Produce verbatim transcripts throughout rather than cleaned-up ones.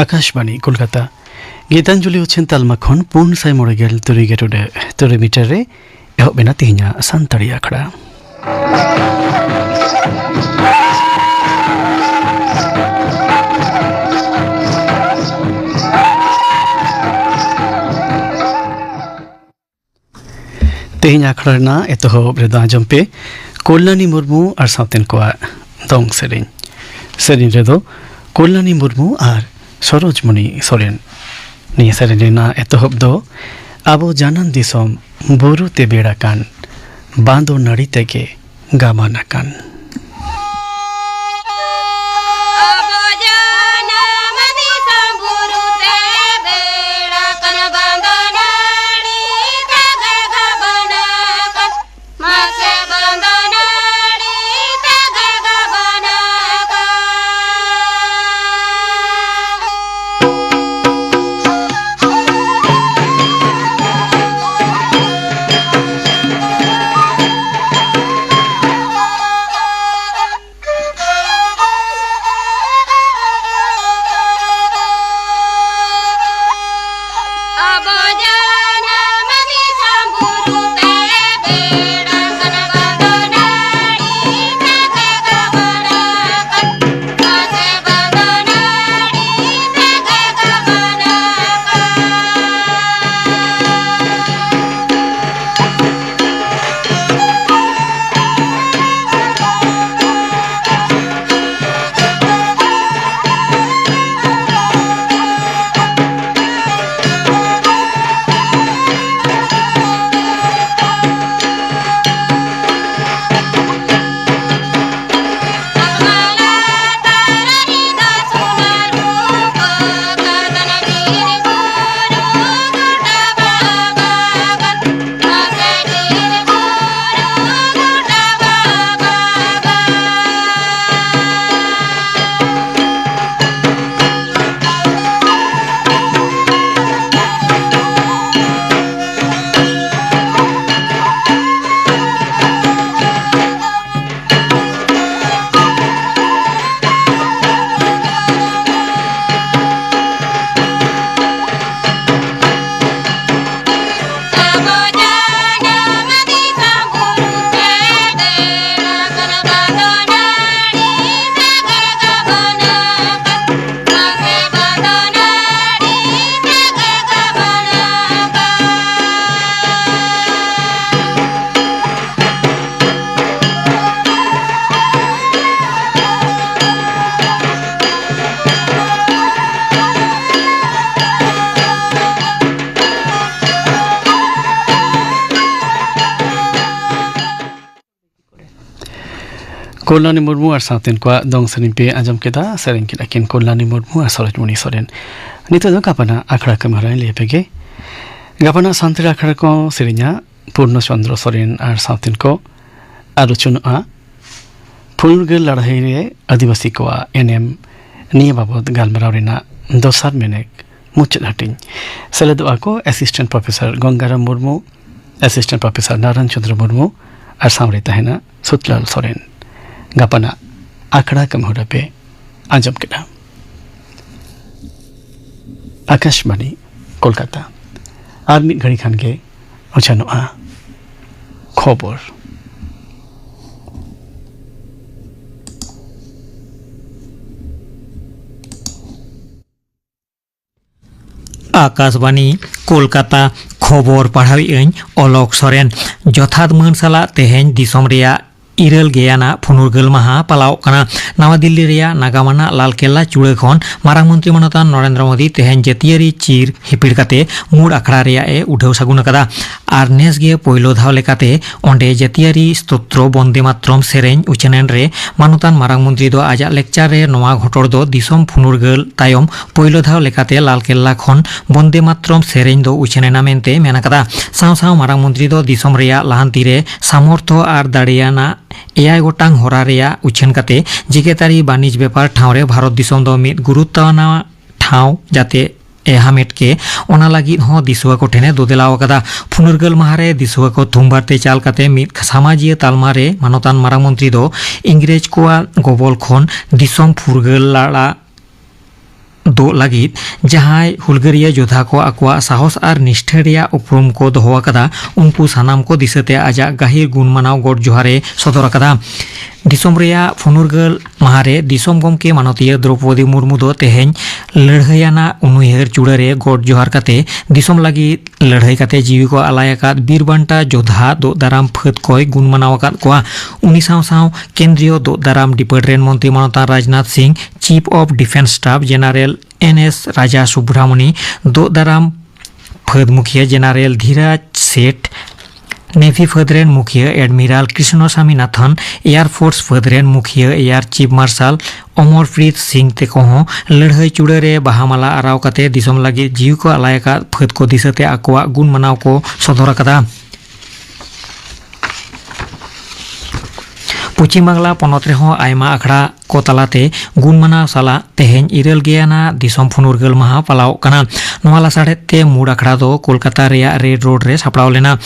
ᱟᱠᱟᱥᱵᱟᱬᱤ ᱠᱳᱞᱠᱟᱛᱟ᱾ ᱜᱤᱛᱟᱧᱡᱚᱞᱤ ᱩᱪᱷᱟᱹᱱ ᱛᱟᱞᱢᱟ ᱠᱷᱚᱱ ᱯᱩᱱ ᱥᱟᱭ ᱢᱚᱬᱮ ᱜᱮᱞ ᱛᱩᱨᱩᱭ ᱜᱮᱞ ᱴᱩᱰᱟᱹᱜ ᱛᱩᱨᱩᱭ ᱢᱤᱴᱟᱨ ᱨᱮ ᱮᱦᱚᱵ ᱮᱱᱟ ᱛᱮᱦᱮᱧᱟᱜ ᱥᱟᱱᱛᱟᱲᱤ ᱟᱠᱷᱲᱟ᱾ ᱛᱮᱦᱮᱧ ᱟᱠᱷᱲᱟ ᱨᱮᱱᱟᱜ ᱮᱛᱚᱦᱚᱵ ᱨᱮᱫᱚ ᱟᱸᱡᱚᱢ ᱯᱮ ᱠᱚᱞᱭᱟᱱᱤ ᱢᱩᱨᱢᱩ ᱟᱨ ᱥᱟᱶᱛᱮᱱ ᱠᱚᱣᱟᱜ ᱫᱚᱝ ᱥᱮᱨᱮᱧ᱾ ᱥᱮᱨᱮᱧ ᱨᱮᱫᱚ ᱠᱚᱞᱭᱟᱱᱤ ᱢᱩᱨᱢᱩ ᱟᱨ ᱥᱚᱨᱳᱡᱽᱢᱚᱱᱤ ᱥᱚᱨᱮᱱ᱾ ᱱᱤᱭᱟᱹ ᱥᱮᱨᱮᱧ ᱨᱮᱱᱟᱜ ᱮᱛᱚᱦᱚᱵ ᱫᱚ ᱟᱵᱚ ᱡᱟᱱᱟᱢ ᱫᱤᱥᱚᱢ ᱵᱩᱨᱩ ᱛᱮ ᱵᱮᱲᱟ ᱠᱟᱱ ᱵᱟᱸᱫᱚ ᱱᱟᱹᱲᱤ ᱛᱮᱜᱮ ᱜᱟᱵᱟᱱ ᱟᱠᱟᱱ᱾ ᱟᱵᱚ ᱡᱟᱱᱟᱢ ᱫᱤᱥᱚᱢ ᱵᱩᱨᱩ ᱛᱮ ᱵᱮᱲᱟ ᱠᱟᱱ ᱵᱟᱸᱫᱚ ᱱᱟᱹᱲᱤ ᱛᱮᱜᱮ ᱜᱟᱵᱟᱱ ᱟᱠᱟᱱ᱾ ᱢᱟᱥᱮ ᱵᱟᱸᱫᱚ ᱱᱟᱹᱲᱤ ᱛᱮᱜᱮ ᱜᱟᱵᱟᱱ ᱟᱠᱟᱱ᱾ ᱠᱚᱞᱞᱟᱱᱤ ᱢᱩᱨᱢᱩ ᱟᱨ ᱥᱟᱶᱛᱮᱱ ᱠᱚᱣᱟᱜ ᱫᱚᱝ ᱥᱮᱨᱮᱧ ᱯᱮ ᱟᱸᱡᱚᱢ ᱠᱮᱫᱟ᱾ ᱥᱮᱨᱮᱧ ᱠᱮᱫᱟ ᱠᱤᱱ ᱠᱚᱞᱞᱟᱱᱤ ᱢᱩᱨᱢᱩ ᱟᱨ ᱥᱚᱨᱳᱡᱽᱢᱚᱱᱤ ᱥᱚᱨᱮᱱ᱾ ᱱᱤᱛᱚᱜ ᱫᱚ ᱜᱟᱯᱟᱱᱟᱜ ᱟᱠᱷᱲᱟ ᱠᱟᱹᱢᱤ ᱦᱚᱨᱟᱧ ᱞᱟᱹᱭ ᱟᱯᱮ ᱜᱮ᱾ ᱜᱟᱯᱟᱱᱟᱜ ᱥᱟᱱᱛᱟᱲᱤ ᱟᱠᱷᱲᱟ ᱠᱚ ᱥᱮᱨᱮᱧᱟ ᱯᱩᱨᱱᱚ ᱪᱚᱱᱫᱨᱚ ᱥᱚᱨᱮᱱ ᱟᱨ ᱥᱟᱶᱛᱮᱱ ᱠᱚ᱾ ᱟᱨ ᱩᱪᱷᱟᱹᱱᱚᱜᱼᱟ ᱯᱷᱩᱨᱜᱟᱹᱞ ᱞᱟᱹᱲᱦᱟᱹᱭ ᱨᱮ ᱟᱹᱫᱤᱵᱟᱹᱥᱤ ᱠᱚᱣᱟᱜ ᱮᱱᱮᱢ᱾ ᱱᱤᱭᱟᱹ ᱵᱟᱵᱚᱛ ᱜᱟᱞᱢᱟᱨᱟᱣ ᱨᱮᱱᱟᱜ ᱫᱚᱥᱟᱨ ᱢᱮᱱᱮᱠ, ᱢᱩᱪᱟᱹᱫ ᱦᱟᱹᱴᱤᱧ᱾ ᱥᱮᱞᱮᱫᱚᱜᱼᱟ ᱠᱚ assistant professor Gongaram Murmu, assistant professor Narayan Chandra Murmu ᱟᱨ ᱥᱟᱶᱨᱮ ᱛᱟᱦᱮᱱᱟ ᱥᱩᱛᱞᱟᱞ ᱥᱚᱨᱮᱱ᱾ ᱜᱟᱯᱟᱱᱟᱜ ᱟᱠᱷᱲᱟ ᱠᱟᱹᱢᱤᱦᱚᱨᱟ ᱯᱮ ᱟᱸᱡᱚᱢ ᱠᱮᱫᱟ᱾ ᱟᱠᱟᱥᱵᱟᱬᱤ, ᱠᱳᱞᱠᱟᱛᱟ᱾ ᱟᱨ ᱢᱤᱫ ᱜᱷᱟᱹᱲᱤ ᱠᱷᱟᱱ ᱜᱮ ᱩᱪᱷᱟᱹᱱᱚᱜᱼᱟ ᱠᱷᱚᱵᱚᱨ᱾ ᱟᱠᱟᱥᱵᱟᱬᱤ, ᱠᱳᱞᱠᱟᱛᱟ᱾ ᱠᱷᱚᱵᱚᱨ ᱯᱟᱲᱦᱟᱣᱮᱫ ᱟᱹᱧ ᱚᱞᱚᱠ ᱥᱚᱨᱮᱱ᱾ ᱡᱚᱛᱷᱟᱛ ᱢᱟᱹᱱ ᱥᱟᱞᱟᱜ ᱛᱮᱦᱮᱧ ᱫᱤᱥᱚᱢ ᱨᱮᱭᱟᱜ ᱤᱨᱟᱹᱞ ᱜᱮ ᱟᱱᱟᱜ ᱯᱷᱩᱱᱩᱨᱜᱟᱹᱞ ᱢᱟᱦᱟ ᱯᱟᱞᱟᱣᱚᱜ ᱠᱟᱱᱟ᱾ ᱱᱟᱣᱟ ᱫᱤᱞᱞᱤ ᱨᱮᱭᱟᱜ ᱱᱟᱜᱟᱢ ᱟᱱᱟᱜ ᱞᱟᱞ ᱠᱮᱞᱞᱟ ᱪᱩᱲᱟᱹ ᱠᱷᱚᱱ ᱢᱟᱨᱟᱝ ᱢᱚᱱᱛᱨᱤ ᱢᱟᱱᱚᱛᱟᱱ ᱱᱚᱨᱮᱱᱫᱨᱚ ᱢᱳᱫᱤ ᱛᱮᱦᱮᱧ ᱡᱟᱹᱛᱤᱭᱟᱹᱨᱤ ᱪᱤᱨ ᱦᱤᱯᱤᱲ ᱠᱟᱛᱮ ᱢᱩᱲ ᱟᱠᱷᱲᱟ ᱨᱮᱭᱟᱜ ᱮ ᱩᱰᱷᱟᱹᱣ ᱥᱟᱹᱜᱩᱱ ᱟᱠᱟᱫᱟ᱾ ᱟᱨ ᱱᱮᱥ ᱜᱮ ᱯᱳᱭᱞᱳ ᱫᱷᱟᱣ ᱞᱮᱠᱟᱛᱮ ᱚᱸᱰᱮ ᱡᱟᱹᱛᱤᱭᱟᱹᱨᱤ ᱥᱛᱳᱛᱨᱚ ᱵᱚᱱᱫᱮ ᱢᱟᱛᱨᱚᱢ ᱥᱮᱨᱮᱧ ᱩᱪᱷᱟᱹᱱ ᱮᱱ ᱨᱮ ᱢᱟᱱᱚᱛᱟᱱ ᱢᱟᱨᱟᱝ ᱢᱚᱱᱛᱨᱤ ᱫᱚ ᱟᱡᱟᱜ ᱞᱮᱠᱪᱟᱨ ᱨᱮ ᱱᱚᱣᱟ ᱜᱷᱚᱴᱚᱲ ᱫᱚ ᱫᱤᱥᱚᱢ ᱯᱷᱩᱱᱩᱨᱜᱟᱹᱞ ᱛᱟᱭᱚᱢ ᱯᱳᱭᱞᱳ ᱫᱷᱟᱣ ᱞᱮᱠᱟᱛᱮ ᱞᱟᱞ ᱠᱮᱞᱞᱟ ᱠᱷᱚᱱ ᱵᱚᱱᱫᱮ ᱢᱟᱛᱨᱚᱢ ᱥᱮᱨᱮᱧ ᱫᱚ ᱩᱪᱷᱟᱹᱱ ᱮᱱᱟ ᱢᱮᱱᱛᱮ ᱢᱮᱱ ᱟᱠᱟᱫᱟ᱾ ᱥᱟᱶ ᱥᱟᱶ ᱢᱟᱨᱟᱝ ᱢᱚᱱᱛᱨᱤ ᱫᱚ ᱫᱤᱥᱚᱢ ᱨᱮᱭᱟᱜ ᱞᱟᱦᱟᱱᱛᱤ ᱨᱮ ᱥᱟᱢᱚᱨᱛᱷᱚ ᱟᱨ ᱫᱟᱲᱮᱭᱟᱱᱟᱜ ᱮᱭᱟᱭ ᱜᱚᱴᱟᱝ ᱦᱚᱨᱟ ᱨᱮᱭᱟᱜ ᱩᱪᱷᱟᱹᱱ ᱠᱟᱛᱮ ᱡᱮᱜᱮᱛᱟᱹᱨᱤ ᱵᱟᱹᱱᱤᱡᱽ ᱵᱮᱯᱟᱨ ᱴᱷᱟᱶ ᱨᱮ ᱵᱷᱟᱨᱚᱛ ᱫᱤᱥᱚᱢ ᱫᱚ ᱢᱤᱫ ᱜᱩᱨᱩᱛᱛᱚ ᱟᱱᱟᱜ ᱴᱷᱟᱶ ᱡᱟᱛᱮ ᱮ ᱦᱟᱢᱮᱴ ᱠᱮ, ᱚᱱᱟ ᱞᱟᱹᱜᱤᱫ ᱦᱚᱸ ᱫᱤᱥᱩᱣᱟᱹ ᱠᱚ ᱴᱷᱮᱱᱮ ᱫᱳᱫᱮᱞᱟᱣ ᱟᱠᱟᱫᱟ᱾ ᱯᱷᱩᱱᱩᱨᱜᱟᱹᱞ ᱢᱟᱦᱟ ᱨᱮ ᱫᱤᱥᱩᱣᱟᱹ ᱠᱚ ᱛᱷᱩᱢᱵᱟᱨ ᱛᱮ ᱪᱟᱞ ᱠᱟᱛᱮ ᱢᱤᱫ ᱥᱟᱢᱟᱡᱤᱭᱟᱹ ᱛᱟᱞᱢᱟ ᱨᱮ ᱢᱟᱱᱚᱛᱟᱱ ᱢᱟᱨᱟᱝ ᱢᱚᱱᱛᱨᱤ ᱫᱚ ᱤᱝᱨᱮᱡᱽ ᱠᱚᱣᱟᱜ ᱜᱚᱵᱚᱞ ᱠᱷᱚᱱ ᱫᱤᱥᱚᱢ ᱯᱷᱩᱨᱜᱟᱹᱞ ᱞᱟᱲᱟ ᱫᱚᱜ ᱞᱟᱹᱜᱤᱫ ᱡᱟᱦᱟᱸᱭ ᱦᱩᱞᱜᱟᱹᱨᱤᱭᱟᱹ ᱡᱳᱫᱷᱟ ᱠᱚ ᱟᱠᱚᱣᱟᱜ ᱥᱟᱦᱚᱥ ᱟᱨ ᱱᱤᱥᱴᱷᱟᱹ ᱨᱮᱭᱟᱜ ᱩᱯᱨᱩᱢ ᱠᱚ ᱫᱚᱦᱚ ᱟᱠᱟᱫᱟ, ᱩᱱᱠᱩ ᱥᱟᱱᱟᱢ ᱠᱚ ᱫᱤᱥᱟᱹᱛᱮ ᱟᱡᱟᱜ ᱜᱟᱹᱦᱤᱨ ᱜᱩᱱ ᱢᱟᱱᱟᱣ ᱜᱚᱰ ᱡᱚᱦᱟᱨ ᱮ ᱥᱚᱫᱚᱨ ᱟᱠᱟᱫᱟ᱾ ᱫᱤᱥᱚᱢ ᱨᱮᱭᱟᱜ ᱯᱷᱩᱱᱩᱨᱜᱟᱹᱞ ᱢᱟᱦᱟ ᱨᱮ ᱫᱤᱥᱚᱢ ᱜᱚᱢᱠᱮ ᱢᱟᱱᱚᱛᱤᱭᱟᱹ ᱫᱨᱚᱣᱯᱚᱫᱤ ᱢᱩᱨᱢᱩ ᱫᱚ ᱛᱮᱦᱮᱧ ᱞᱟᱹᱲᱦᱟᱹᱭᱟᱱᱟᱜ ᱩᱱᱩᱭᱦᱟᱹᱨ ᱪᱩᱲᱟᱹ ᱨᱮ ᱜᱚᱰ ᱡᱚᱦᱟᱨ ᱠᱟᱛᱮ ᱫᱤᱥᱚᱢ ᱞᱟᱹᱜᱤᱫ ᱞᱟᱹᱲᱦᱟᱹᱭ ᱠᱟᱛᱮ ᱡᱤᱣᱤ ᱠᱚ ᱟᱞᱟᱭ ᱟᱠᱟᱫ ᱵᱤᱨ ᱵᱟᱱᱴᱟ ᱡᱳᱫᱷᱟ ᱫᱳᱜ ᱫᱟᱨᱟᱢ ᱯᱷᱟᱹᱫ ᱠᱚᱭ ᱜᱩᱱ ᱢᱟᱱᱟᱣ ᱟᱠᱟᱫ ᱠᱚᱣᱟ᱾ ᱩᱱᱤ ᱥᱟᱶ ᱥᱟᱶ ᱠᱮᱱᱫᱨᱤᱭᱚ ᱫᱳᱜ ᱫᱟᱨᱟᱢ ᱰᱤᱯᱟᱨᱴᱢᱮᱱᱴ ᱨᱮᱱ ᱢᱚᱱᱛᱨᱤ ᱢᱟᱱᱚᱛᱟᱱ Rajnath Singh, chief of defence staff general N S Raja Subramani, ᱫᱳᱜ ᱫᱟᱨᱟᱢ ᱯᱷᱟᱹᱫ ᱢᱩᱠᱷᱤᱭᱟᱹ ᱡᱮᱱᱟᱨᱮᱞ ᱫᱷᱤᱨᱟᱡᱽ ᱥᱮᱴᱷ, ᱱᱮᱵᱷᱤ ᱯᱷᱟᱹᱫᱽ ᱨᱮᱱ ᱢᱩᱠᱷᱤᱭᱟᱹ ᱮᱰᱢᱤᱨᱟᱞ ᱠᱨᱤᱥᱱᱚ ᱥᱟᱢᱤᱱᱟᱛᱷᱚᱱ, ᱮᱭᱟᱨ ᱯᱷᱳᱨᱥ ᱯᱷᱟᱹᱫᱽ ᱨᱮᱱ ᱢᱩᱠᱷᱤᱭᱟᱹ ᱮᱭᱟᱨ ᱪᱤᱯ ᱢᱟᱨᱥᱟᱞ ᱚᱢᱚᱨᱯᱨᱤᱛ ᱥᱤᱝ ᱛᱮᱠᱚ ᱦᱚᱸ ᱞᱟᱹᱲᱦᱟᱹᱭ ᱪᱩᱲᱟᱹ ᱨᱮ ᱵᱟᱦᱟ ᱢᱟᱞᱟ ᱟᱨᱟᱣ ᱠᱟᱛᱮ ᱫᱤᱥᱚᱢ ᱞᱟᱹᱜᱤᱫ ᱡᱤᱣᱤ ᱠᱚ ᱟᱞᱟᱭ ᱟᱠᱟᱫ ᱯᱷᱟᱹᱫᱽ ᱠᱚ ᱫᱤᱥᱟᱹᱛᱮ ᱟᱠᱚᱣᱟᱜ ᱜᱩᱱ ᱢᱟᱱᱟᱣ ᱠᱚ ᱥᱚᱫᱚᱨ ᱟᱠᱟᱫᱟ᱾ ᱯᱚᱪᱷᱤᱢ ᱵᱟᱝᱞᱟ ᱯᱚᱱᱚᱛ ᱨᱮᱦᱚᱸ ᱟᱭᱢᱟ ᱟᱠᱷᱲᱟ ᱠᱚ ᱛᱟᱞᱟᱛᱮ ᱜᱩᱱ ᱢᱟᱱᱟᱣ ᱥᱟᱞᱟᱜ ᱛᱮᱦᱮᱧ ᱤᱨᱟᱹᱞ ᱜᱮ ᱟᱱᱟᱜ ᱫᱤᱥᱚᱢ ᱯᱷᱩᱱᱩᱨᱜᱟᱹᱞ ᱢᱟᱦᱟ ᱯᱟᱞᱟᱣᱚᱜ ᱠᱟᱱᱟ᱾ ᱱᱚᱣᱟ ᱞᱟᱥᱟᱲᱦᱮᱫ ᱛᱮ ᱢᱩᱲ ᱟᱠᱷᱲᱟ ᱫᱚ ᱠᱳᱞᱠᱟᱛᱟ ᱨᱮᱭᱟᱜ ᱨᱮᱰ ᱨᱳᱰ ᱨᱮ ᱥᱟᱯᱲᱟᱣ ᱞᱮᱱᱟ᱾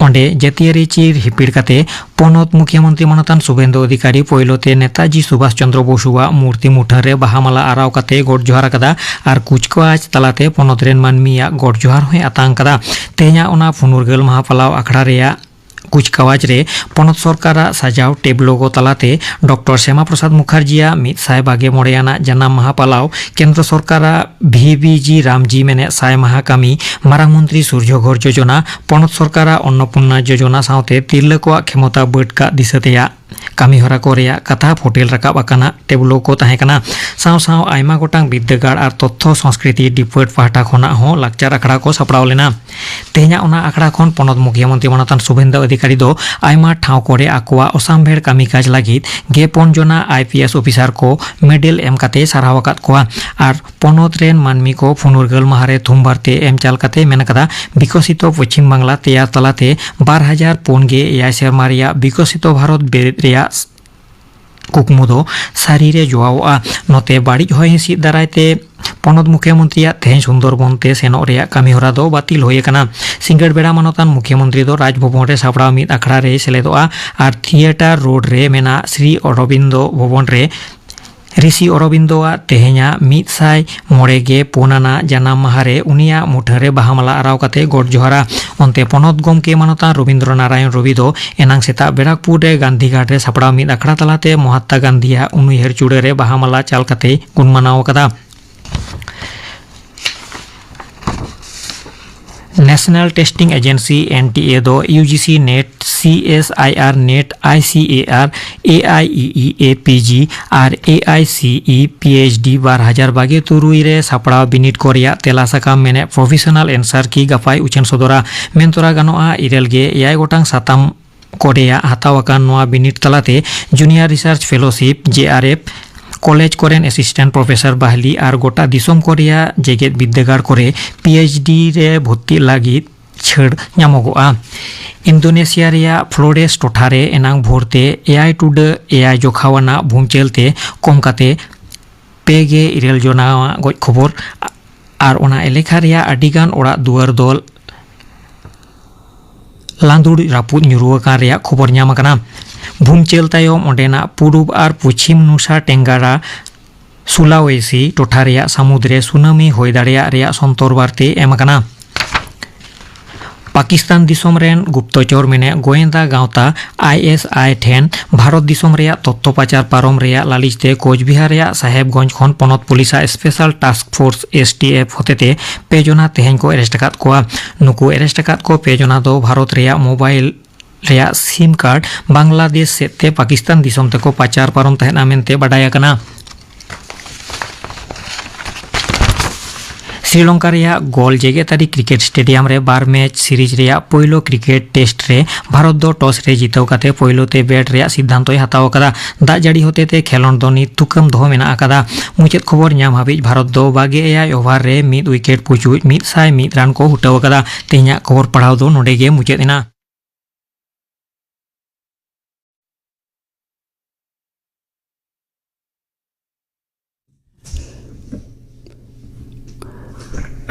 ᱚᱸᱰᱮ ᱡᱟᱹᱛᱤᱭᱟᱹᱨᱤ ᱪᱤᱨ ᱦᱤᱯᱤᱲ ᱠᱟᱛᱮ ᱯᱚᱱᱚᱛ ᱢᱩᱠᱷᱭᱟᱹ ᱢᱚᱱᱛᱨᱤ ᱢᱟᱱᱚᱛᱟᱱ ᱥᱩᱵᱷᱮᱱᱫᱩ ᱚᱫᱷᱤᱠᱟᱨᱤ ᱯᱳᱭᱞᱳ ᱛᱮ ᱱᱮᱛᱟᱡᱤ ᱥᱩᱵᱷᱟᱥ ᱪᱚᱱᱫᱨᱚ ᱵᱚᱥᱩᱣᱟᱜ ᱢᱩᱨᱛᱤ ᱢᱩᱴᱷᱟᱹᱱ ᱨᱮ ᱵᱟᱦᱟ ᱢᱟᱞᱟ ᱟᱨᱟᱣ ᱠᱟᱛᱮ ᱜᱚᱰ ᱡᱚᱦᱟᱨ ᱟᱠᱟᱫᱟ ᱟᱨ ᱠᱩᱪᱠᱟᱣᱟᱡᱽ ᱛᱟᱞᱟᱛᱮ ᱯᱚᱱᱚᱛ ᱨᱮᱱ ᱢᱟᱹᱱᱢᱤᱭᱟᱜ ᱜᱚᱰ ᱡᱚᱦᱟᱨ ᱦᱚᱸᱭ ᱟᱛᱟᱝ ᱠᱟᱫᱟ᱾ ᱛᱮᱦᱮᱧᱟᱜ ᱚᱱᱟ ᱯᱷᱩᱱᱩᱨᱜᱟᱹᱞ ᱢᱟᱦᱟ ᱯᱟᱞᱟᱣ ᱟᱠᱷᱲᱟ ᱨᱮᱭᱟᱜ ᱠᱩᱪᱠᱟᱣᱟᱡᱽ ᱨᱮ ᱯᱚᱱᱚᱛ ᱥᱚᱨᱠᱟᱨᱟᱜ ᱥᱟᱡᱟᱣ ᱴᱮᱵᱞᱳ ᱠᱚ ᱛᱟᱞᱟᱛᱮ ᱰᱚᱠᱴᱚᱨ ᱥᱭᱟᱢᱟ ᱯᱨᱚᱥᱟᱫᱽ ᱢᱩᱠᱷᱟᱨᱡᱤᱭᱟᱜ ᱢᱤᱫ ᱥᱟᱭ ᱵᱟᱜᱮ ᱢᱚᱬᱮ ᱟᱱᱟᱜ ᱡᱟᱱᱟᱢ ᱢᱟᱦᱟ ᱯᱟᱞᱟᱣ, ᱠᱮᱱᱫᱨᱚ ᱥᱚᱨᱠᱟᱨᱟᱜ ᱵᱷᱤ ᱵᱤ ᱡᱤ ᱨᱟᱢᱡᱤ ᱢᱮᱱᱮᱫ ᱥᱟᱭ ᱢᱟᱦᱟ ᱠᱟᱹᱢᱤ, ᱢᱟᱨᱟᱝ ᱢᱚᱱᱛᱨᱤ ᱥᱩᱨᱡᱚ ᱜᱷᱚᱨ ᱡᱳᱡᱚᱱᱟ, ᱯᱚᱱᱚᱛ ᱥᱚᱨᱠᱟᱨᱟᱜ ᱚᱱᱱᱚᱯᱩᱨᱱᱟ ᱡᱳᱡᱚᱱᱟ ᱥᱟᱶᱛᱮ ᱛᱤᱨᱞᱟᱹ ᱠᱚᱣᱟᱜ ᱠᱷᱮᱢᱚᱛᱟ ᱵᱟᱹᱰ ᱠᱟᱜ ᱫᱤᱥᱟᱹ ᱛᱮᱭᱟᱜ ᱠᱟᱹᱢᱤ ᱦᱚᱨᱟ ᱠᱚ ᱨᱮᱭᱟᱜ ᱠᱟᱛᱷᱟ ᱯᱷᱚᱴᱮᱞ ᱨᱟᱠᱟᱵ ᱟᱠᱟᱱᱟ ᱴᱮᱵᱞᱳ ᱠᱚ ᱛᱟᱦᱮᱸ ᱠᱟᱱᱟ᱾ ᱥᱟᱶ ᱥᱟᱶ ᱟᱭᱢᱟ ᱜᱚᱴᱟᱝ ᱵᱤᱨᱫᱟᱹᱜᱟᱲ ᱟᱨ ᱛᱚᱛᱛᱷᱚ ᱥᱚᱸᱥᱠᱨᱤᱛᱤ ᱰᱤᱯᱟᱨᱴ ᱯᱟᱦᱴᱟ ᱠᱷᱚᱱᱟᱜ ᱦᱚᱸ ᱞᱟᱠᱪᱟᱨ ᱟᱠᱷᱲᱟ ᱠᱚ ᱥᱟᱯᱲᱟᱣ ᱞᱮᱱᱟ᱾ ᱛᱮᱦᱮᱧᱟᱜ ᱚᱱᱟ ᱟᱠᱷᱲᱟ ᱠᱷᱚᱱ ᱯᱚᱱᱚᱛ ᱢᱩᱠᱷᱭᱟᱹ ᱢᱚᱱᱛᱨᱤ ᱢᱟᱱᱚᱛᱟᱱ ᱥᱩᱵᱷᱮᱱᱫᱨᱚ ᱚᱫᱷᱤᱠᱟᱨᱤ ᱫᱚ ᱟᱭᱢᱟ ᱴᱷᱟᱶ ᱠᱚᱨᱮ ᱟᱠᱚᱣᱟᱜ ᱚᱥᱟᱢᱵᱷᱮᱲ ᱠᱟᱹᱢᱤ ᱠᱟᱡᱽ ᱞᱟᱹᱜᱤᱫ ᱜᱮ ᱯᱩᱱ ᱡᱚᱱᱟ ᱟᱭ ᱯᱤ ᱮᱥ ᱚᱯᱷᱤᱥᱟᱨ ᱠᱚ ᱢᱮᱰᱮᱞ ᱮᱢ ᱠᱟᱛᱮ ᱥᱟᱨᱦᱟᱣ ᱟᱠᱟᱫ ᱠᱚᱣᱟ᱾ ᱟᱨ ᱯᱚᱱᱚᱛ ᱨᱮᱱ ᱢᱟᱹᱱᱢᱤ ᱠᱚ ᱯᱷᱩᱱᱩᱨᱜᱟᱹᱞ ᱢᱟᱦᱟ ᱨᱮ ᱛᱷᱩᱢ ᱵᱟᱨᱛᱮ ᱮᱢ ᱪᱟᱞ ᱠᱟᱛᱮ ᱢᱮᱱ ᱠᱟᱫᱟ, ᱵᱤᱠᱚᱥᱤᱛᱚ ᱯᱚᱪᱷᱤᱢ ᱵᱟᱝᱞᱟ ᱛᱮᱭᱟᱨ ᱛᱟᱞᱟᱛᱮ ᱵᱟᱨ ᱦᱟᱡᱟᱨ ᱯᱩᱱ ᱜᱮ ᱮᱭᱟᱭ ᱥᱮᱨᱢᱟ ᱨᱮᱭᱟᱜ ᱵᱤᱠᱚᱥᱤᱛᱚ ᱵᱷᱟᱨᱚᱛ ᱵᱮᱨᱮᱫ ᱨᱮᱭᱟᱜ ᱠᱩᱠᱢᱩ ᱫᱚ ᱥᱟᱹᱨᱤ ᱨᱮ ᱡᱚᱣᱟᱣᱚᱜᱼᱟ᱾ ᱱᱚᱛᱮ ᱵᱟᱹᱲᱤᱡ ᱦᱚᱭ ᱦᱤᱸᱥᱤᱫ ᱫᱟᱨᱟᱭ ᱛᱮ ᱯᱚᱱᱚᱛ ᱢᱩᱠᱷᱭᱟᱹ ᱢᱚᱱᱛᱨᱤᱭᱟᱜ ᱛᱮᱦᱮᱧ ᱥᱩᱱᱫᱚᱨᱵᱚᱱ ᱛᱮ ᱥᱮᱱᱚᱜ ᱨᱮᱭᱟᱜ ᱠᱟᱹᱢᱤ ᱦᱚᱨᱟ ᱫᱚ ᱵᱟᱹᱛᱤᱞ ᱦᱩᱭ ᱟᱠᱟᱱᱟ᱾ ᱥᱤᱸᱜᱟᱹᱲ ᱵᱮᱲᱟ ᱢᱟᱱᱚᱛᱟᱱ ᱢᱩᱠᱷᱭᱟᱹ ᱢᱚᱱᱛᱨᱤ ᱫᱚ ᱨᱟᱡᱽ ᱵᱷᱚᱵᱚᱱ ᱨᱮ ᱥᱟᱯᱲᱟᱣ ᱢᱤᱫ ᱟᱠᱷᱲᱟ ᱨᱮᱭ ᱥᱮᱞᱮᱫᱚᱜᱼᱟ ᱟᱨ ᱛᱷᱤᱭᱮᱴᱟᱨ ᱨᱳᱰ ᱨᱮ ᱢᱮᱱᱟᱜ ᱥᱨᱤ ᱚᱨᱚᱵᱤᱱᱫᱚ ᱵᱷᱚᱵᱚᱱ ᱨᱮ ᱨᱤᱥᱤ ᱚᱨᱚᱵᱤᱱᱫᱚᱣᱟᱜ ᱛᱮᱦᱮᱧᱟᱜ ᱢᱤᱫ ᱥᱟᱭ ᱢᱚᱬᱮ ᱜᱮ ᱯᱩᱱ ᱟᱱᱟᱜ ᱡᱟᱱᱟᱢ ᱢᱟᱦᱟ ᱨᱮ ᱩᱱᱤᱭᱟᱜ ᱢᱩᱴᱷᱟᱹᱱ ᱨᱮ ᱵᱟᱦᱟ ᱢᱟᱞᱟ ᱟᱨᱟᱣ ᱠᱟᱛᱮ ᱜᱚᱰ ᱡᱚᱦᱟᱨᱟ᱾ ᱚᱱᱛᱮ ᱯᱚᱱᱚᱛ ᱜᱚᱢᱠᱮ ᱢᱟᱱᱚᱛᱟᱱ ᱨᱚᱵᱤᱱᱫᱨᱚ ᱱᱟᱨᱟᱭᱚᱱ ᱨᱚᱵᱤ ᱫᱚ ᱮᱱᱟᱝ ᱥᱮᱛᱟᱜ ᱵᱮᱲᱟᱠᱯᱩᱨ ᱨᱮ ᱜᱟᱱᱫᱷᱤᱜᱷᱟᱴ ᱨᱮ ᱥᱟᱯᱲᱟᱣ ᱢᱤᱫ ᱟᱠᱷᱲᱟ ᱛᱟᱞᱟᱛᱮ ᱢᱚᱦᱟᱛᱢᱟ ᱜᱟᱱᱫᱷᱤᱭᱟᱜ ᱩᱱᱩᱭᱦᱟᱹᱨ ᱪᱩᱲᱟᱹ ᱨᱮ ᱵᱟᱦᱟ ᱢᱟᱞᱟ ᱪᱟᱞ ᱠᱟᱛᱮᱭ ᱜᱩᱱ ᱢᱟᱱᱟᱣ ᱟᱠᱟᱫᱟ᱾ National Testing Agency, N T A, ᱫᱚ U G C NET, C S I R NET, I C A R, A I E E A P G R A I C E P H D ᱵᱟᱨ ᱦᱟᱡᱟᱨ ᱵᱟᱜᱮ ᱛᱩᱨᱩᱭ ᱨᱮ ᱥᱟᱯᱲᱟᱣ ᱵᱤᱱᱤᱰ ᱠᱚ ᱨᱮᱭᱟᱜ ᱛᱮᱞᱟ ᱥᱟᱠᱟᱢ ᱢᱮᱱᱮᱫ professional answer key ᱜᱟᱯᱟᱭ ᱩᱪᱷᱟᱹᱱ ᱥᱚᱫᱚᱨᱟ᱾ ᱢᱮᱱ ᱛᱚᱨᱟ ᱜᱟᱱᱚᱜᱼᱟ, ᱤᱨᱟᱹᱞ ᱜᱮ ᱮᱭᱟᱭ ᱜᱚᱴᱟᱝ ᱥᱟᱛᱟᱢ ᱠᱚ ᱨᱮᱭᱟᱜ ᱦᱟᱛᱟᱣ ᱟᱠᱟᱱ ᱱᱚᱣᱟ ᱵᱤᱱᱤᱰ ᱛᱟᱞᱟᱛᱮ Junior Research Fellowship, J R F, college ᱠᱚᱨᱮᱱ assistant professor ᱵᱟᱦᱞᱤ ᱟᱨ ᱜᱚᱴᱟ ᱫᱤᱥᱚᱢ ᱠᱚ ᱨᱮᱭᱟᱜ ᱡᱮᱜᱮᱛ ᱵᱤᱨᱫᱟᱹᱜᱟᱲ ᱠᱚᱨᱮ P H D ᱨᱮ ᱵᱷᱚᱨᱛᱤᱜ ᱞᱟᱹᱜᱤᱫ ᱪᱷᱟᱹᱲ ᱧᱟᱢᱚᱜᱚᱜᱼᱟ᱾ ᱤᱱᱫᱳᱱᱮᱥᱤᱭᱟ ᱨᱮᱭᱟᱜ ᱯᱷᱞᱳᱨᱮᱥ ᱴᱚᱴᱷᱟ ᱨᱮ ᱮᱱᱟᱝ ᱵᱷᱳᱨ ᱛᱮ ᱮᱭᱟᱭ ᱴᱩᱰᱟᱹᱜ ᱮᱭᱟᱭ ᱡᱚᱠᱷᱟᱣᱟᱱᱟᱜ ᱵᱷᱩᱢᱪᱟᱹᱞ ᱛᱮ ᱠᱚᱢ ᱠᱟᱛᱮ ᱯᱮ ᱜᱮ ᱤᱨᱟᱹᱞ ᱡᱚᱱᱟᱣᱟᱜ ᱜᱚᱡ ᱠᱷᱚᱵᱚᱨ ᱟᱨ ᱚᱱᱟ ᱮᱞᱮᱠᱷᱟ ᱨᱮᱭᱟᱜ ᱟᱹᱰᱤᱜᱟᱱ ᱚᱲᱟᱜ ᱫᱩᱣᱟᱹᱨ ᱫᱚ ᱞᱟᱸᱫᱩᱲ ᱨᱟᱹᱯᱩᱫ ᱧᱩᱨᱩ ᱟᱠᱟᱱ ᱨᱮᱭᱟᱜ ᱠᱷᱚᱵᱚᱨ ᱧᱟᱢ ᱟᱠᱟᱱᱟ᱾ ᱵᱷᱩᱢᱪᱟᱹᱞ ᱛᱟᱭᱚᱢ ᱚᱸᱰᱮᱱᱟᱜ ᱯᱩᱨᱩᱵ ᱟᱨ ᱯᱚᱪᱷᱤᱢ ᱱᱩᱥᱟ ᱴᱮᱝᱜᱟᱨᱟ ᱥᱩᱞᱟᱣᱮᱥᱤ ᱴᱚᱴᱷᱟ ᱨᱮᱭᱟᱜ ᱥᱟᱹᱢᱩᱫ ᱨᱮ ᱥᱩᱱᱟᱢᱤ ᱦᱩᱭ ᱫᱟᱲᱮᱭᱟᱜ ᱨᱮᱭᱟᱜ ᱥᱚᱱᱛᱚᱨ ᱵᱟᱨᱛᱮ ᱮᱢ ᱟᱠᱟᱱᱟ᱾ ᱯᱟᱠᱤᱥᱛᱟᱱ ᱫᱤᱥᱚᱢ ᱨᱮᱱ ᱜᱩᱯᱛᱚᱪᱚᱨ ᱢᱮᱱᱮᱫ ᱜᱳᱭᱮᱱᱫᱟ ᱜᱟᱶᱛᱟ I S I ᱴᱷᱮᱱ ᱵᱷᱟᱨᱚᱛ ᱫᱤᱥᱚᱢ ᱨᱮᱭᱟᱜ ᱛᱚᱛᱛᱚ ᱯᱟᱪᱟᱨ ᱯᱟᱨᱚᱢ ᱨᱮᱭᱟᱜ ᱞᱟᱹᱞᱤᱥ ᱛᱮ ᱠᱳᱪᱵᱤᱦᱟᱨ ᱨᱮᱭᱟᱜ ᱥᱟᱦᱮᱵᱽᱜᱚᱸᱡᱽ ᱠᱷᱚᱱ ᱯᱚᱱᱚᱛ ᱯᱩᱞᱤᱥᱟᱜ Special Task Force, S T F, ᱦᱚᱛᱮᱛᱮ ᱯᱮ ᱡᱚᱱᱟ ᱛᱮᱦᱮᱧ ᱠᱚ arrest ᱟᱠᱟᱫ ᱠᱚᱣᱟ᱾ ᱱᱩᱠᱩ arrest ᱟᱠᱟᱫ ᱠᱚ ᱯᱮ ᱡᱚᱱᱟ ᱫᱚ ᱵᱷᱟᱨᱚᱛ ᱨᱮᱭᱟᱜ mobile ᱨᱮᱭᱟᱜ SIM card ᱵᱟᱝᱞᱟᱫᱮᱥ ᱥᱮᱫ ᱛᱮ ᱯᱟᱠᱤᱥᱛᱟᱱ ᱫᱤᱥᱚᱢ ᱛᱮᱠᱚ ᱯᱟᱪᱟᱨ ᱯᱟᱨᱚᱢ ᱛᱟᱦᱮᱸᱱᱟ ᱢᱮᱱᱛᱮ ᱵᱟᱰᱟᱭ ᱟᱠᱟᱱᱟ᱾ ᱥᱨᱤᱞᱚᱝᱠᱟ ᱨᱮᱭᱟᱜ ᱜᱳᱞ ᱡᱮᱜᱮᱛᱟᱹᱨᱤ ᱠᱨᱤᱠᱮᱴ ᱥᱴᱮᱰᱤᱭᱟᱢ ᱨᱮ ᱵᱟᱨ ᱢᱮᱪ ᱥᱤᱨᱤᱡᱽ ᱨᱮᱭᱟᱜ ᱯᱳᱭᱞᱳ ᱠᱨᱤᱠᱮᱴ ᱴᱮᱥᱴ ᱨᱮ ᱵᱷᱟᱨᱚᱛ ᱫᱚ ᱴᱚᱥ ᱨᱮ ᱡᱤᱛᱟᱹᱣ ᱠᱟᱛᱮ ᱯᱳᱭᱞᱳ ᱛᱮ ᱵᱮᱴ ᱨᱮᱭᱟᱜ ᱥᱤᱫᱽᱫᱷᱟᱱᱛᱚᱭ ᱦᱟᱛᱟᱣ ᱟᱠᱟᱫᱟ᱾ ᱫᱟᱜ ᱡᱟᱹᱲᱤ ᱦᱚᱛᱮᱛᱮ ᱠᱷᱮᱞᱚᱸᱰ ᱫᱚ ᱱᱤᱛ ᱛᱷᱩᱠᱟᱹᱢ ᱫᱚᱦᱚ ᱢᱮᱱᱟᱜ ᱟᱠᱟᱫᱟ᱾ ᱢᱩᱪᱟᱹᱫ ᱠᱷᱚᱵᱚᱨ ᱧᱟᱢ ᱦᱟᱹᱵᱤᱡ ᱵᱷᱟᱨᱚᱛ ᱫᱚ ᱵᱟᱜᱮ ᱮᱭᱟᱭ ᱳᱵᱷᱟᱨ ᱨᱮ ᱢᱤᱫ ᱣᱤᱠᱮᱴ ᱯᱩᱪᱩᱡ ᱢᱤᱫ ᱥᱟᱭ ᱢᱤᱫ ᱨᱟᱱ ᱠᱚ ᱦᱩᱴᱟᱹᱣ ᱟᱠᱟᱫᱟ᱾ ᱛᱮᱦᱮᱧᱟᱜ ᱠᱷᱚᱵᱚᱨ ᱯᱟᱲᱦᱟᱣ ᱫᱚ ᱱᱚᱰᱮ ᱜᱮ ᱢᱩᱪᱟᱹᱫ ᱮᱱᱟ᱾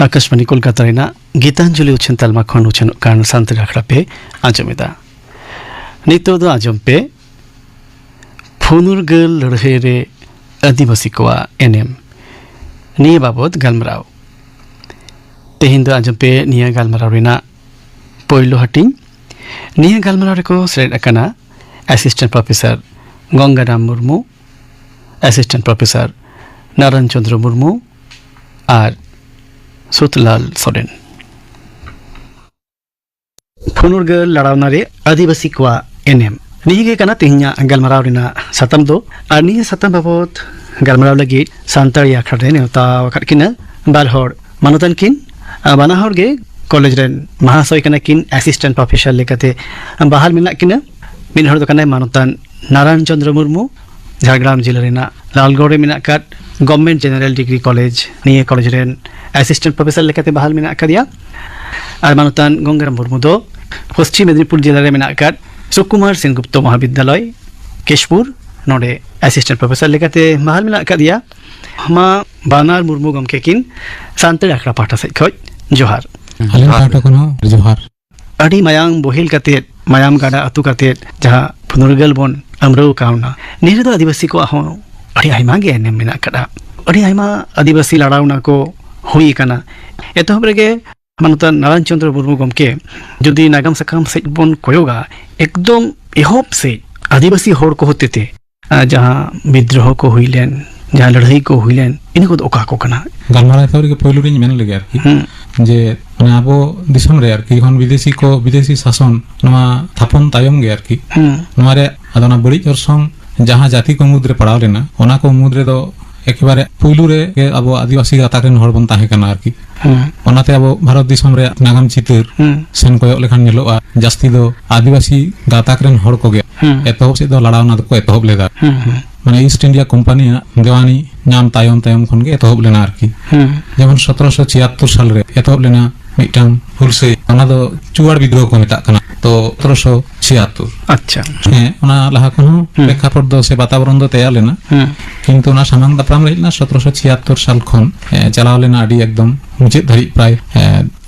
ᱟᱠᱟᱥᱵᱟᱱᱤ ᱠᱳᱞᱠᱟᱛᱟ ᱨᱮᱱᱟᱜ ᱜᱤᱛᱟᱧᱡᱚᱞᱤ ᱩᱪᱷᱟᱹᱱ ᱛᱟᱞᱢᱟ ᱠᱷᱚᱱ ᱩᱪᱷᱟᱹᱱᱚᱜ ᱠᱟᱱ ᱥᱟᱱᱛᱟᱲᱤ ᱟᱠᱷᱲᱟ ᱯᱮ ᱟᱸᱡᱚᱢ ᱮᱫᱟ᱾ ᱱᱤᱛᱚᱜ ᱫᱚ ᱟᱸᱡᱚᱢ ᱯᱮ ᱯᱷᱩᱱᱩᱨᱜᱟᱹᱞ ᱞᱟᱹᱲᱦᱟᱹᱭ ᱨᱮ ᱟᱹᱫᱤᱵᱟᱹᱥᱤ ᱠᱚᱣᱟᱜ ᱮᱱᱮᱢ, ᱱᱤᱭᱟᱹ ᱵᱟᱵᱚᱛ ᱜᱟᱞᱢᱟᱨᱟᱣ᱾ ᱛᱮᱦᱮᱧ ᱫᱚ ᱟᱸᱡᱚᱢ ᱯᱮ ᱱᱤᱭᱟᱹ ᱜᱟᱞᱢᱟᱨᱟᱣ ᱨᱮᱱᱟᱜ ᱯᱳᱭᱞᱳ ᱦᱟᱹᱴᱤᱧ᱾ ᱱᱤᱭᱟᱹ ᱜᱟᱞᱢᱟᱨᱟᱣ ᱨᱮᱠᱚ ᱥᱮᱞᱮᱫ ᱟᱠᱟᱱᱟ Assistant Professor Ganga Ram Murmu, Assistant Professor Narayan Chandra Murmu ᱟᱨ ᱥᱩᱛᱞᱟᱞ ᱥᱚᱨᱮᱱ᱾ ᱯᱷᱩᱱᱩᱨᱜᱟᱹᱞ ᱞᱟᱲᱟᱣᱱᱟ ᱨᱮ ᱟᱹᱫᱤᱵᱟᱹᱥᱤ ᱠᱚᱣᱟᱜ ᱮᱱᱮᱢ᱾ ᱱᱤᱭᱟᱹ ᱜᱮ ᱠᱟᱱᱟ ᱛᱮᱦᱮᱧᱟᱜ ᱜᱟᱞᱢᱟᱨᱟᱣ ᱨᱮᱱᱟᱜ ᱥᱟᱛᱟᱢ ᱫᱚ᱾ ᱟᱨ ᱱᱤᱭᱟᱹ ᱥᱟᱛᱟᱢ ᱵᱟᱵᱚᱛ ᱜᱟᱞᱢᱟᱨᱟᱣ ᱞᱟᱹᱜᱤᱫ ᱥᱟᱱᱛᱟᱲᱤ ᱟᱠᱷᱲᱟ ᱨᱮ ᱱᱮᱣᱛᱟ ᱟᱠᱟᱫ ᱠᱤᱱᱟ ᱵᱟᱨ ᱦᱚᱲ ᱢᱟᱱᱚᱛᱟᱱ ᱠᱤᱱ᱾ ᱟᱨ ᱵᱟᱱᱟ ᱦᱚᱲ ᱜᱮ ᱠᱚᱞᱮᱡᱽ ᱨᱮᱱ ᱢᱟᱦᱟᱥᱚᱭ ᱠᱟᱱᱟ ᱠᱤᱱ, ᱮᱥᱤᱥᱴᱮᱱᱴ ᱯᱨᱚᱯᱷᱮᱥᱚᱨ ᱞᱮᱠᱟᱛᱮ ᱵᱟᱦᱟᱞ ᱢᱮᱱᱟᱜ ᱠᱤᱱᱟ᱾ ᱢᱤᱫ ᱦᱚᱲ ᱫᱚ ᱠᱟᱱᱟᱭ ᱢᱟᱱᱚᱛᱟᱱ ᱱᱟᱨᱟᱭᱚᱱ ᱪᱚᱸᱫᱽᱨᱚ ᱢᱩᱨᱢᱩ, ᱡᱷᱟᱲᱜᱨᱟᱢ ᱡᱮᱞᱟ ᱨᱮᱱᱟᱜ ᱞᱟᱞᱜᱚᱲ ᱨᱮ ᱢᱮᱱᱟᱜ ᱟᱠᱟᱫ ᱜᱚᱵᱷᱢᱮᱱᱴ ᱡᱮᱱᱟᱨᱟᱞ ᱰᱤᱜᱽᱨᱤ ᱠᱚᱞᱮᱡᱽ, ᱱᱤᱭᱟᱹ ᱠᱚᱞᱮᱡᱽ ᱨᱮᱱ ᱮᱥᱤᱥᱴᱮᱱᱴ ᱯᱨᱚᱯᱷᱮᱥᱚᱨ ᱞᱮᱠᱟᱛᱮ ᱵᱟᱦᱟᱞ ᱢᱮᱱᱟᱜ ᱟᱠᱟᱫᱮᱭᱟ᱾ ᱟᱨ ᱢᱟᱱᱚᱛᱟᱱ ᱜᱚᱝᱜᱟᱨᱟᱢ ᱢᱩᱨᱢᱩ ᱫᱚ ᱯᱚᱥᱪᱤᱢ ᱢᱮᱫᱽᱱᱤᱯᱩᱨ ᱡᱮᱞᱟ ᱨᱮ ᱢᱮᱱᱟᱜ ᱟᱠᱟᱫ ᱥᱩᱠᱩᱢᱟᱨ ᱥᱮᱱᱜᱩᱯᱛᱚ ᱢᱚᱦᱟᱵᱤᱫᱽᱫᱟᱞᱚᱭ, ᱠᱮᱥᱯᱩᱨ, ᱱᱚᱰᱮ ᱮᱥᱤᱥᱴᱮᱱᱴ ᱯᱨᱚᱯᱷᱮᱥᱚᱨ ᱞᱮᱠᱟᱛᱮ ᱵᱟᱦᱟᱞ ᱢᱮᱱᱟᱜ ᱟᱠᱟᱫᱮᱭᱟ᱾ ᱢᱟ ᱵᱟᱱᱟᱨ ᱢᱩᱨᱢᱩ ᱜᱚᱢᱠᱮ ᱠᱤᱱ ᱥᱟᱱᱛᱟᱲᱤ ᱟᱠᱷᱲᱟ ᱯᱟᱦᱴᱟ ᱥᱮᱫ ᱠᱷᱚᱱ ᱡᱚᱦᱟᱨ᱾ ᱟᱹᱞᱤᱧ ᱯᱟᱦᱴᱟ ᱠᱷᱚᱱ ᱦᱚᱸ ᱡᱚᱦᱟᱨ᱾ ᱟᱹᱰᱤ ᱢᱟᱭᱟᱝ ᱵᱚᱦᱮᱞ ᱠᱟᱛᱮᱫ, ᱢᱟᱭᱟᱢ ᱜᱟᱰᱟ ᱟᱹᱛᱩ ᱠᱟᱛᱮᱫ ᱡᱟᱦᱟᱸ ᱯᱷᱩᱱᱩᱨᱜᱟᱹᱞ ᱵᱚᱱ ᱟᱹᱢᱨᱟᱹᱣ ᱠᱟᱣᱱᱟ, ᱱᱤᱭᱟᱹ ᱨᱮᱫᱚ ᱟᱹᱫᱤᱵᱟᱹᱥᱤ ᱠᱚᱣᱟᱜ ᱦᱚᱸ ᱟᱹᱰᱤ ᱟᱭᱢᱟ ᱜᱮ ᱮᱱᱮᱢ ᱢᱮᱱᱟᱜ ᱟᱠᱟᱫᱼᱟ᱾ ᱟᱹᱰᱤ ᱟᱭᱢᱟ ᱟᱹᱫᱤᱵᱟᱹᱥᱤ ᱞᱟᱲᱟᱣᱱᱟ ᱠᱚ ᱦᱩᱭ ᱟᱠᱟᱱᱟ᱾ ᱮᱛᱚᱦᱚᱵ ᱨᱮᱜᱮ ᱢᱟᱱᱚᱛᱟᱱ ᱱᱟᱨᱟᱭᱚᱱ ᱪᱚᱸᱫᱽᱨᱚ ᱢᱩᱨᱢᱩ ᱜᱚᱢᱠᱮ ᱡᱩᱫᱤ ᱱᱟᱜᱟᱢ ᱥᱟᱠᱟᱢ ᱥᱮᱫ ᱵᱚᱱ ᱠᱚᱭᱚᱜᱟ, ᱮᱠᱫᱚᱢ ᱮᱦᱚᱵ ᱥᱮᱫ ᱟᱹᱫᱤᱵᱟᱹᱥᱤ ᱦᱚᱲ ᱠᱚ ᱦᱚᱛᱮᱛᱮ, ᱟᱨ ᱡᱟᱦᱟᱸ ᱵᱤᱫᱽᱨᱚᱦᱚ ᱠᱚ ᱦᱩᱭ ᱞᱮᱱ, ᱡᱟᱦᱟᱸ ᱞᱟᱹᱲᱦᱟᱹᱭ ᱠᱚ ᱦᱩᱭ ᱞᱮᱱ, ᱤᱱᱟᱹ ᱠᱚᱫᱚ ᱚᱠᱟ ᱠᱚ ᱠᱟᱱᱟ? ᱜᱟᱞᱢᱟᱨᱟᱣ ᱮᱛᱚᱦᱚᱵ ᱨᱮᱜᱮ ᱯᱳᱭᱞᱳ ᱨᱤᱧ ᱢᱮᱱ ᱞᱮᱜᱮ ᱟᱨᱠᱤ, ᱦᱩᱸ᱾ ᱡᱮ ᱢᱟᱱᱮ ᱟᱵᱚ ᱫᱤᱥᱚᱢ ᱨᱮ ᱟᱨᱠᱤ ᱡᱚᱠᱷᱚᱱ ᱵᱤᱫᱮᱥᱤ ᱠᱚ, ᱵᱤᱫᱮᱥᱤ ᱥᱟᱥᱚᱱ ᱱᱚᱣᱟ ᱛᱷᱟᱯᱚᱱ ᱛᱟᱭᱚᱢ ᱜᱮ ᱟᱨᱠᱤ, ᱦᱩᱸ᱾ ᱱᱚᱣᱟ ᱨᱮ ᱟᱫᱚ ᱚᱱᱟ ᱵᱟᱹᱲᱤᱡ ᱚᱨᱥᱚᱝ ᱡᱟᱦᱟᱸ ᱡᱟᱹᱛᱤ ᱠᱚ ᱢᱩᱫᱽᱨᱮ ᱯᱟᱲᱟᱣ ᱞᱮᱱᱟ, ᱚᱱᱟ ᱠᱚ ᱢᱩᱫᱽ ᱨᱮᱫᱚ ᱮᱠᱮᱵᱟᱨᱮ ᱯᱩᱭᱞᱩ ᱨᱮ ᱜᱮ ᱟᱵᱚ ᱟᱹᱫᱤᱵᱟᱹᱥᱤ ᱜᱟᱛᱟᱠ ᱨᱮᱱ ᱦᱚᱲ ᱵᱚᱱ ᱛᱟᱦᱮᱸ ᱠᱟᱱᱟ ᱟᱨᱠᱤ᱾ ᱦᱩᱸ᱾ ᱚᱱᱟᱛᱮ ᱟᱵᱚ ᱵᱷᱟᱨᱚᱛ ᱫᱤᱥᱚᱢ ᱨᱮᱭᱟᱜ ᱱᱟᱜᱟᱢ ᱪᱤᱛᱟᱹᱨ ᱦᱩᱸ᱾ ᱥᱮᱱ ᱠᱚᱭᱚᱜ ᱞᱮᱠᱷᱟᱱ ᱧᱮᱞᱚᱜᱼᱟ, ᱡᱟᱹᱥᱛᱤ ᱫᱚ ᱟᱹᱫᱤᱵᱟᱹᱥᱤ ᱜᱟᱛᱟᱠ ᱨᱮᱱ ᱦᱚᱲ ᱠᱚᱜᱮ ᱦᱩᱸ᱾ ᱮᱛᱚᱦᱚᱵ ᱥᱮᱫ ᱫᱚ ᱞᱟᱲᱟᱣᱱᱟ ᱫᱚᱠᱚ ᱮᱛᱚᱦᱚᱵ ᱞᱮᱫᱟ᱾ ᱦᱩᱸ, ᱦᱩᱸ᱾ ᱢᱟᱱᱮ ᱤᱥᱴ ᱤᱱᱰᱤᱭᱟ ᱠᱳᱢᱯᱟᱱᱤᱭᱟᱜ ᱫᱮᱣᱟᱱᱤ ᱧᱟᱢ ᱛᱟᱭᱚᱢ ᱛᱟᱭᱚᱢ ᱠᱷᱚᱱ ᱜᱮ ᱮᱛᱚᱦᱚᱵ ᱞᱮᱱᱟ ᱟᱨᱠᱤ᱾ ᱦᱩᱸ᱾ ᱡᱮᱢᱚᱱ ᱥᱚᱛᱨᱚᱥᱚ ᱪᱷᱤᱭᱟᱛᱛᱳᱨ ᱥᱟᱞ ᱨᱮ ᱮᱛᱚᱦᱚᱵ ᱞᱮᱱᱟ ᱢᱤᱫᱴᱟᱝ ᱦᱩᱞᱥᱟᱹᱭ, ᱚᱱᱟ ᱫᱚ ᱪᱩᱣᱟᱲ ᱵᱤᱫᱽᱨᱚᱦᱚ ᱠᱚ ᱢᱮᱛᱟᱜ ᱠᱟᱱᱟ᱾ ᱛᱚ ᱥᱚᱛᱨᱚᱥᱚ ᱪᱷᱤᱭᱟᱛᱛᱳᱨ᱾ ᱟᱪᱪᱷᱟ᱾ ᱦᱮᱸ, ᱚᱱᱟ ᱞᱟᱦᱟ ᱠᱷᱚᱱ ᱦᱚᱸ ᱦᱩᱸ᱾ ᱯᱨᱮᱠᱠᱷᱟᱯᱚᱴ ᱫᱚ ᱥᱮ ᱵᱟᱛᱟᱵᱚᱨᱚᱱ ᱫᱚ ᱛᱮᱭᱟᱨ ᱞᱮᱱᱟ᱾ ᱦᱩᱸ᱾ ᱠᱤᱱᱛᱩ ᱚᱱᱟ ᱥᱟᱢᱟᱝ ᱫᱟᱯᱨᱟᱢ ᱨᱮ ᱦᱮᱡ ᱞᱮᱱᱟ ᱥᱚᱛᱨᱚᱥᱚ ᱪᱷᱤᱭᱟᱛᱛᱳᱨ ᱥᱟᱞ ᱠᱷᱚᱱ, ᱮ, ᱪᱟᱞᱟᱣ ᱞᱮᱱᱟ ᱟᱹᱰᱤ ᱮᱠᱫᱚᱢ ᱢᱩᱪᱟᱹᱫ ᱫᱷᱟᱹᱨᱤᱡ ᱯᱨᱟᱭ, ᱮ,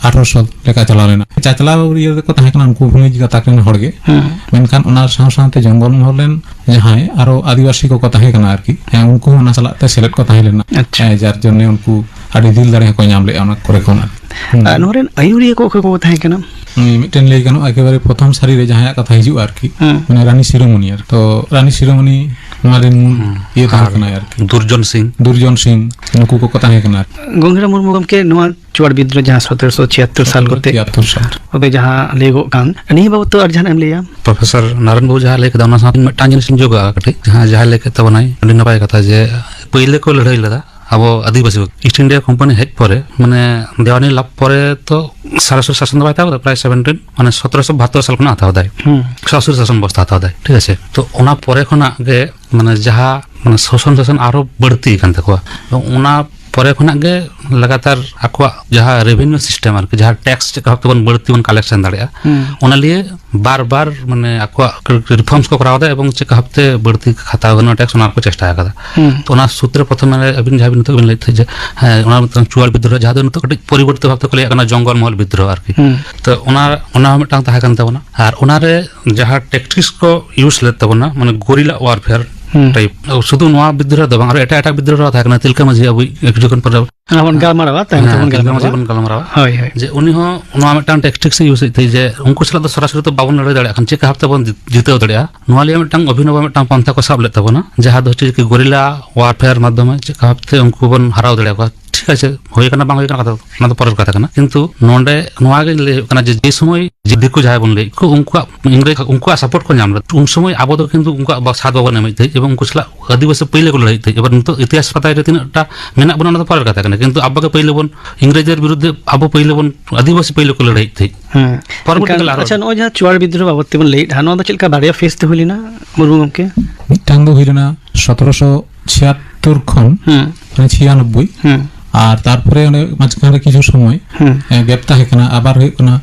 ᱟᱴᱷᱨᱚᱥᱚ ᱞᱮᱠᱟ ᱪᱟᱞᱟᱣ ᱞᱮᱱᱟ᱾ ᱪᱟᱪᱞᱟᱣ ᱤᱭᱟᱹ ᱨᱮᱠᱚ ᱛᱟᱦᱮᱸ ᱠᱟᱱᱟ ᱩᱱᱠᱩ ᱵᱷᱩᱢᱤᱡᱽ ᱜᱟᱛᱟᱠ ᱨᱮᱱ ᱦᱚᱲ ᱜᱮ᱾ ᱦᱩᱸ᱾ ᱢᱮᱱᱠᱷᱟᱱ ᱚᱱᱟ ᱥᱟᱶ ᱥᱟᱶᱛᱮ ᱡᱚᱝᱜᱚᱞ ᱢᱚᱦᱚᱞ ᱨᱮᱱ ᱡᱟᱦᱟᱸᱭ ᱟᱨᱚ ᱟᱹᱫᱤᱵᱟᱹᱥᱤ ᱠᱚᱠᱚ ᱛᱟᱦᱮᱸ ᱠᱟᱱᱟ ᱟᱨᱠᱤ, ᱦᱮᱸ, ᱩᱱᱠᱩ ᱦᱚᱸ ᱚᱱᱟ ᱥᱟᱞᱟᱜ ᱛᱮ ᱥᱮᱞᱮᱫ ᱠᱚ ᱛᱟᱦᱮᱸ ᱞᱮᱱᱟ᱾ ᱟᱪᱪᱷᱟ᱾ ᱦᱮᱸ, ᱡᱟᱨ ᱡᱚᱱᱱᱮ ᱩᱱᱠᱩ ᱟᱹᱰᱤ ᱫᱤᱞ ᱫᱟᱲᱮ ᱦᱚᱸᱠᱚ ᱧᱟᱢ ᱞᱮᱫᱼᱟ ᱚᱱᱟ ᱠᱚᱨᱮ ᱠᱷᱚᱱ ᱟᱨᱠᱤ᱾ ᱦᱩᱸ᱾ ᱟᱨ ᱱᱚᱣᱟ ᱨᱮᱱ ᱟᱹᱭᱩᱨᱤᱭᱟᱹ ᱠᱚ ᱚᱠᱚᱭ ᱠᱚᱠᱚ ᱛᱟᱦᱮᱸ ᱠᱟᱱᱟ? ᱦᱩᱸ, ᱢᱤᱫᱴᱮᱱ ᱞᱟᱹᱭ ᱜᱟᱱᱚᱜᱼᱟ ᱮᱠᱮᱵᱟᱨᱮ ᱯᱨᱚᱛᱷᱚᱢ ᱥᱟᱹᱨᱤ ᱨᱮ ᱡᱟᱦᱟᱸᱭᱟᱜ ᱠᱟᱛᱷᱟ ᱦᱤᱡᱩᱜᱼᱟ ᱟᱨᱠᱤ, ᱦᱩᱸ᱾ ᱢᱟᱱᱮ ᱨᱟᱱᱤ ᱥᱤᱨᱳᱢᱚᱱᱤ ᱟᱨ-, ᱛᱚ ᱨᱟᱱᱤ ᱥᱤᱨᱳᱢᱚᱱᱤ ᱱᱚᱣᱟ ᱨᱮᱱ ᱢᱩᱞ ᱦᱩᱸ᱾ ᱤᱭᱟᱹ ᱛᱟᱦᱮᱸ ᱟᱨ ᱠᱟᱱᱟᱭ ᱟᱨᱠᱤ᱾ ᱫᱩᱨᱡᱚᱱ ᱥᱤᱝ᱾ ᱫᱩᱨᱡᱚᱱ ᱥᱤᱝ, ᱱᱩᱠᱩ ᱠᱚᱠᱚ ᱛᱟᱦᱮᱸ ᱠᱟᱱᱟ ᱟᱨᱠᱤ᱾ ᱜᱚᱝᱜᱷᱤᱨᱟᱢ ᱢᱩᱨᱢᱩ ᱜᱚᱢᱠᱮ, ᱱᱚᱣᱟ ᱪᱩᱣᱟᱲ ᱵᱤᱫᱽᱫᱨᱳᱦᱚ ᱡᱟᱦᱟᱸ ᱥᱚᱛᱮᱨᱚᱥᱚ ᱪᱷᱤᱭᱟᱛᱛᱳᱨ ᱥᱟᱞ ᱠᱚᱛᱮ, ᱪᱷᱤᱭᱟᱛᱛᱳᱨ ᱥᱟᱞ᱾ ᱚᱸᱰᱮ ᱡᱟᱦᱟᱸ ᱞᱟᱹᱭᱚᱜᱚᱜ ᱠᱟᱱ, ᱱᱤᱭᱟᱹ ᱵᱟᱵᱚᱫ ᱛᱮ ᱟᱨ ᱡᱟᱦᱟᱱᱟᱜ ᱮᱢ ᱞᱟᱹᱭᱟ? ᱯᱨᱚᱯᱷᱮᱥᱚᱨ ᱱᱟᱨᱟᱭᱚᱱ ᱵᱟᱵᱩ ᱡᱟᱦᱟᱸ ᱞᱟᱹᱭ ᱠᱮᱫᱟ, ᱚᱱᱟ ᱥᱟᱶᱛᱮ ᱢᱤᱫᱴᱟᱝ ᱡᱤᱱᱤᱥ ᱤᱧ ᱡᱳᱜᱟᱜᱼᱟ ᱠᱟᱹᱴᱤᱡ, ᱡᱟᱦᱟᱸ, ᱡᱟᱦᱟᱸ ᱞᱟᱹᱭ ᱠᱮᱫ ᱛᱟᱵᱚᱱᱟᱭ, ᱟᱹᱰᱤ ᱱᱟᱯᱟᱭ ᱠᱟᱛᱷᱟ ᱡᱮ ᱯᱳᱭᱞᱳ ᱠᱚ ᱞᱟᱹᱲᱦᱟᱹᱭ ᱞᱮᱫᱟ ᱟᱵᱚ ᱟᱹᱫᱤᱵᱟᱹᱥᱤ ᱠᱚ, East India Company ᱦᱮᱡ ᱯᱚᱨᱮ, ᱢᱟᱱᱮ, ᱫᱮᱣᱟᱱᱤ ᱞᱟᱵᱷ ᱯᱚᱨᱮ ᱛᱚ ᱥᱚᱨᱟᱥᱚᱨᱤ ᱥᱟᱥᱚᱱ ᱫᱚ ᱵᱟᱭ ᱦᱟᱛᱟᱣ ᱠᱟᱫᱟ, ᱯᱨᱟᱭ ᱥᱮᱵᱷᱮᱱᱴᱤᱱ, ᱢᱟᱱᱮ, ᱥᱚᱛᱮᱨᱚᱥᱚ ᱵᱟᱦᱟᱛᱛᱳᱨ ᱥᱟᱞ ᱠᱷᱚᱱᱟᱜ ᱦᱟᱛᱟᱣ ᱫᱟᱭ᱾ ᱦᱩᱸ᱾ ᱥᱚᱨᱟᱥᱚᱨᱤ ᱥᱟᱥᱚᱱ ᱵᱮᱵᱚᱥᱛᱷᱟ ᱦᱟᱛᱟᱣ ᱫᱟᱭ, ᱴᱷᱤᱠ ᱟᱪᱷᱮ? ᱛᱚ ᱚᱱᱟ ᱯᱚᱨᱮ ᱠᱷᱚᱱᱟᱜ ᱜᱮ, ᱢᱟᱱᱮ, ᱡᱟᱦᱟᱸ, ᱢᱟᱱᱮ, ᱥᱳᱥᱚᱱ, ᱥᱳᱥᱚᱱ ᱟᱨᱚ ᱵᱟᱹᱲᱛᱤ ᱟᱠᱟᱱ ᱛᱟᱠᱚᱣᱟ᱾ ᱛᱚ ᱚᱱᱟ ᱯᱚᱨᱮ ᱠᱷᱚᱱᱟᱜ ᱜᱮ ᱞᱟᱜᱟᱛᱟᱨ ᱟᱠᱚᱣᱟᱜ ᱡᱟᱦᱟᱸ revenue system ᱟᱨᱠᱤ, ᱡᱟᱦᱟᱸ tax ᱪᱮᱫ ᱞᱮᱠᱟ ᱵᱷᱟᱵ ᱛᱮᱵᱚᱱ ᱵᱟᱹᱲᱛᱤ ᱵᱚᱱ collection ᱫᱟᱲᱮᱭᱟᱜᱼᱟ, ᱦᱩᱸ᱾ ᱚᱱᱟ ᱞᱤᱭᱮ ᱵᱟᱨ ᱵᱟᱨ, ᱢᱟᱱᱮ, ᱟᱠᱚᱣᱟᱜ reforms ᱠᱚ ᱠᱚᱨᱟᱣ ᱮᱫᱟ ᱮᱵᱚᱝ ᱪᱮᱫ ᱞᱮᱠᱟ ᱵᱷᱟᱵ ᱛᱮ ᱵᱟᱹᱲᱛᱤ ᱦᱟᱛᱟᱣ ᱜᱟᱱᱚᱜᱼᱟ tax, ᱚᱱᱟ ᱠᱚ ᱪᱮᱥᱴᱟ ᱟᱠᱟᱫᱟ᱾ ᱦᱩᱸ᱾ ᱛᱚ ᱚᱱᱟ ᱥᱩᱛᱨᱮ ᱯᱨᱚᱛᱷᱚᱢ ᱨᱮ ᱟᱹᱵᱤᱱ ᱡᱟᱦᱟᱸ ᱵᱤᱱ ᱱᱤᱛᱚᱜ ᱵᱤᱱ ᱞᱟᱹᱭᱮᱫ ᱛᱟᱦᱮᱸᱫ ᱡᱮ, ᱦᱮᱸ, ᱚᱱᱟ ᱢᱤᱫᱴᱟᱝ ᱪᱩᱣᱟᱲ ᱵᱤᱫᱽᱫᱨᱳᱦᱚ, ᱡᱟᱦᱟᱸ ᱫᱚ ᱱᱤᱛᱚᱜ ᱠᱟᱹᱴᱤᱡ ᱯᱚᱨᱤᱵᱚᱨᱛᱤᱛ ᱵᱷᱟᱵ ᱛᱮᱠᱚ ᱞᱟᱹᱭᱟᱜ ᱠᱟᱱᱟ ᱡᱚᱝᱜᱚᱞ ᱢᱚᱦᱚᱞ ᱵᱤᱫᱽᱫᱨᱳᱦᱚ ᱟᱨᱠᱤ᱾ ᱦᱩᱸ᱾ ᱛᱚ ᱚᱱᱟ, ᱚᱱᱟ ᱦᱚᱸ ᱢᱤᱫᱴᱟᱝ ᱛᱟᱦᱮᱸ ᱠᱟᱱ ᱛᱟᱵᱚᱱᱟ᱾ ᱟᱨ ᱚᱱᱟᱨᱮ ᱡᱟᱦᱟᱸ tactics ᱠᱚ use ᱞᱮᱫ ᱛᱟᱵᱚᱱᱟ, ᱢᱟᱱᱮ, guerrilla warfare ᱦᱩᱸ᱾ type, ᱥᱩᱫᱷᱩ ᱱᱚᱣᱟ ᱵᱤᱫᱽᱫᱨᱳᱦᱚ ᱫᱚ ᱵᱟᱝ, ᱟᱨᱚ ᱮᱴᱟᱜ ᱮᱴᱟᱜ ᱵᱤᱫᱽᱫᱨᱳᱦᱚ ᱨᱮᱦᱚᱸ ᱛᱟᱦᱮᱸ ᱠᱟᱱᱟ, ᱛᱤᱞᱠᱟᱹ ᱢᱟᱹᱡᱷᱤ ᱟᱵᱚᱭᱤᱡ ᱮᱠ ᱡᱚᱠᱷᱚᱱ ᱯᱚᱨᱮ ᱚᱱᱟ ᱵᱚᱱ ᱦᱮᱸ, ᱜᱟᱞᱢᱟᱨᱟᱣᱟ, ᱛᱟᱭᱚᱢ ᱦᱮᱸ, ᱛᱮᱵᱚᱱ ᱛᱤᱞᱠᱟᱹ ᱜᱟᱞᱢᱟᱨᱟᱣᱟ᱾ ᱢᱟᱹᱡᱷᱤ ᱵᱚᱱ ᱜᱟᱞᱢᱟᱨᱟᱣᱟ᱾ ᱦᱳᱭ, ᱦᱳᱭ᱾ ᱡᱮ ᱩᱱᱤ ᱦᱚᱸ ᱱᱚᱣᱟ ᱢᱤᱫᱴᱟᱝ tactics ᱮ use ᱮᱫ ᱛᱟᱦᱮᱸᱫ ᱡᱮ ᱩᱱᱠᱩ ᱥᱟᱞᱟᱜ ᱫᱚ ᱥᱚᱨᱟᱥᱚᱨᱤ ᱛᱚ ᱵᱟᱵᱚᱱ ᱞᱟᱹᱲᱦᱟᱹᱭ ᱫᱟᱲᱮᱭᱟᱜ ᱠᱷᱟᱱ ᱪᱮᱫ ᱞᱮᱠᱟ ᱵᱷᱟᱵ ᱛᱮᱵᱚᱱ ᱡᱤ-, ᱡᱤᱛᱟᱹᱣ ᱫᱟᱲᱮᱭᱟᱜᱼᱟ? ᱱᱚᱣᱟ ᱞᱟᱹᱜᱤᱫ ᱢᱤᱫᱴᱟᱝ ᱚᱵᱷᱤᱱᱚᱵᱚ ᱢᱤᱫᱴᱟᱝ ᱯᱟᱱᱛᱷᱟ ᱠᱚ ᱥᱟᱵ ᱞᱮᱫ ᱛᱟᱵᱚᱱᱟ, ᱡᱟᱦᱟᱸ ᱫᱚ ᱦᱚᱪᱪᱷᱮ ᱡᱮ guerrilla warfare ᱢᱟᱫᱽᱫᱷᱚᱢᱮ ᱪᱮᱫ ᱞᱮᱠᱟ ᱵᱷᱟᱵ ᱛᱮ ᱩᱱᱠᱩ ᱵᱚᱱ ᱦᱟᱨᱟᱣ ᱫᱟᱲᱮᱭᱟᱠᱚᱣᱟ᱾ ᱴᱷᱤᱠ ᱟᱪᱷᱮ, ᱦᱩᱭ ᱠᱟᱱᱟ ᱵᱟᱝ ᱦᱩᱭ ᱠᱟᱱᱟ ᱠᱟᱛᱷᱟ, ᱚᱱᱟ ᱫᱚ ᱯᱚᱨᱮᱨ ᱠᱟᱛᱷᱟ ᱠᱟᱱᱟ᱾ ᱠᱤᱱᱛᱩ ᱱᱚᱰᱮ ᱱᱚᱣᱟ ᱜᱮ ᱞᱟᱹᱭ ᱦᱩᱭᱩᱜ ᱠᱟᱱᱟ ᱡᱮ, ᱡᱮ ᱥᱚᱢᱚᱭ ᱡᱮ ᱫᱤᱠᱩ ᱡᱟᱦᱟᱸᱭ ᱵᱚᱱ ᱞᱟᱹᱭᱮᱫ ᱠᱚ, ᱩᱱᱠᱩᱣᱟᱜ, ᱤᱝᱨᱮᱡᱽ, ᱩᱱᱠᱩᱣᱟᱜ support ᱠᱚ ᱧᱟᱢ ᱞᱮᱫᱟ, ᱩᱱ ᱥᱚᱢᱚᱭ ᱟᱵᱚ ᱫᱚ ᱠᱤᱱᱛᱩ ᱩᱱᱠᱩᱣᱟᱜ ᱵᱟ-, ᱥᱟᱛ ᱵᱟᱵᱚᱱ ᱮᱢᱮᱫ ᱛᱟᱦᱮᱸᱫ ᱮᱵᱚᱝ ᱩᱱᱠᱩ ᱥᱟᱞᱟᱜ ᱟᱹᱫᱤᱵᱟᱹᱥᱤ ᱯᱟᱹᱭᱞᱟᱹ ᱠᱚ ᱞᱟᱹᱲᱦᱟᱹᱭᱮᱫ ᱛᱟᱦᱮᱸᱫ᱾ ᱮᱵᱟᱨ ᱱᱤᱛᱚᱜ ᱤᱛᱤᱦᱟᱥ ᱯᱟᱛᱟᱭ ᱨᱮ ᱛᱤᱱᱟᱹᱜ ᱴᱟ ᱢᱮᱱᱟᱜ ᱵᱚᱱᱟ, ᱚᱱᱟ ᱫᱚ ᱯᱚᱨᱮᱨ ᱠᱟᱛᱷᱟ ᱠᱟᱱᱟ, ᱠᱤᱱᱛᱩ ᱟᱵᱚ ᱜᱮ ᱯᱟᱹᱭᱞᱟᱹ ᱵᱚᱱ, ᱤᱝᱨᱮᱡᱽ ᱮᱨ ᱵᱤᱨᱩᱫᱽᱫᱷᱮ ᱟᱵᱚ ᱯᱟᱹᱭᱞᱟᱹ ᱵᱚᱱ ᱟᱹᱫᱤᱵᱟᱹᱥᱤ ᱯᱟᱹᱭᱞᱟᱹ ᱠᱚ ᱞᱟᱹᱲᱦᱟᱹᱭᱮᱫ ᱛᱟᱦᱮᱸᱫ᱾ ᱦᱮᱸ᱾ ᱯᱚᱨᱚᱵᱚᱨᱛᱤ ᱮᱱᱠᱷᱟᱱ, ᱠᱟᱞ ᱟᱨᱦᱚᱸ ᱟᱪᱪᱷᱟ, ᱱᱚᱜᱼᱚᱭ ᱡᱟᱦᱟᱸ ᱪᱩᱣᱟᱲ ᱵᱤᱫᱽᱫᱨᱳᱦᱚ ᱵᱟᱵᱚᱫ ᱛᱮᱵᱚᱱ ᱞᱟᱹᱭᱮᱫᱼᱟ, ᱱᱚᱣᱟ ᱫᱚ ᱪᱮᱫ ᱞᱮᱠᱟ ᱵᱟᱨᱭᱟ phase ᱛᱮ ᱦᱩᱭ ᱞᱮᱱᱟ, ᱢᱩᱨᱢᱩ ᱜᱚᱢᱠᱮ? ᱢᱤᱫᱴᱟᱝ ᱫᱚ ᱦᱩᱭ ᱞᱮᱱᱟ ᱥᱚᱛᱨᱚᱥᱚ ᱪᱷᱤᱭᱟᱛᱛᱳᱨ ᱠᱷᱚᱱ ᱦᱩᱸ᱾ ᱢᱟᱱᱮ ᱪᱷᱤᱭᱟᱱᱚᱵᱵᱳᱭ, ᱦᱩᱸ᱾ ᱟᱨ ᱛᱟᱨᱯᱚᱨᱮ ᱚᱸᱰᱮ ᱢᱟᱡᱷᱠᱷᱟᱱ ᱨᱮ ᱠᱤᱪᱷᱩ ᱥᱚᱢᱚᱭ, ᱦᱩᱸ᱾ ᱮ, gap ᱛᱟᱦᱮᱸ ᱠᱟᱱᱟ, ᱟᱵᱟᱨ ᱦᱩᱭᱩᱜ ᱠᱟᱱᱟ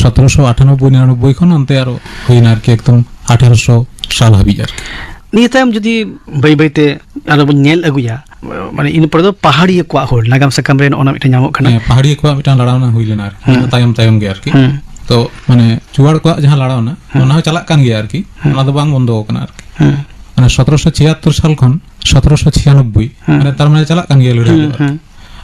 ᱥᱚᱛᱨᱚᱥᱚ ᱟᱴᱷᱟᱱᱚᱵᱵᱳᱭ ᱱᱤᱨᱟᱱᱚᱵᱵᱳᱭ ᱠᱷᱚᱱ ᱚᱱᱛᱮ ᱟᱨᱚ ᱦᱩᱭᱱᱟ ᱟᱨᱠᱤ, ᱮᱠᱫᱚᱢ ᱟᱴᱷᱟᱨᱚᱥᱚ ᱥᱟᱞ ᱦᱟᱹᱵᱤᱡ ᱟᱨᱠᱤ᱾ ᱱᱤᱭᱟᱹ ᱛᱟᱭᱚᱢ ᱡᱩᱫᱤ ᱵᱟᱹᱭ ᱵᱟᱹᱭ ᱛᱮ ᱟᱨᱚ ᱵᱚᱱ ᱧᱮᱞ ᱟᱹᱜᱩᱭᱟ, ᱢᱟᱱᱮ ᱤᱱᱟᱹ ᱯᱚᱨᱮ ᱫᱚ ᱯᱟᱦᱟᱲᱤᱭᱟᱹ ᱠᱚᱣᱟᱜ ᱦᱚᱲ ᱱᱟᱜᱟᱢ ᱥᱟᱠᱟᱢ ᱨᱮ ᱱᱚᱜᱼᱚ ᱱᱟ ᱢᱤᱫᱴᱟᱝ ᱧᱟᱢᱚᱜ ᱠᱟᱱᱟ᱾ ᱦᱮᱸ, ᱯᱟᱦᱟᱲᱤᱭᱟᱹ ᱠᱚᱣᱟᱜ ᱢᱤᱫᱴᱟᱝ ᱞᱟᱲᱟᱣᱱᱟ ᱦᱩᱭ ᱞᱮᱱᱟ ᱟᱨᱠᱤ, ᱦᱩᱸ᱾ ᱛᱟᱭᱚᱢ ᱛᱟᱭᱚᱢ ᱜᱮ ᱟᱨᱠᱤ᱾ ᱦᱩᱸ᱾ ᱛᱚ, ᱢᱟᱱᱮ, ᱪᱩᱣᱟᱲ ᱠᱚᱣᱟᱜ ᱡᱟᱦᱟᱸ ᱞᱟᱲᱟᱣᱱᱟ, ᱦᱩᱸ᱾ ᱚᱱᱟ ᱦᱚᱸ ᱪᱟᱞᱟᱜ ᱠᱟᱱ ᱜᱮᱭᱟ ᱟᱨᱠᱤ, ᱦᱩᱸ᱾ ᱚᱱᱟ ᱫᱚ ᱵᱟᱝ ᱵᱚᱱᱫᱚ ᱟᱠᱟᱱᱟ ᱟᱨᱠᱤ᱾ ᱦᱩᱸ᱾ ᱢᱟᱱᱮ, ᱥᱚᱛᱨᱚᱥᱚ ᱪᱷᱤᱭᱟᱛᱛᱳᱨ ᱥᱟᱞ ᱠᱷᱚᱱ ᱥᱚᱛᱨᱚᱥᱚ ᱪᱷᱤᱭᱟᱱᱚᱵᱵᱳᱭ, ᱦᱩᱸ᱾ ᱢᱟᱱᱮ, ᱛᱟᱨ ᱢᱟᱱᱮ ᱪᱟᱞᱟᱜ ᱠᱟᱱ ᱜᱮᱭᱟ ᱞᱟᱹᱲᱦᱟᱹᱭ ᱦᱩᱸ, ᱫᱚ ᱟᱨᱠᱤ᱾ ᱦᱩᱸ᱾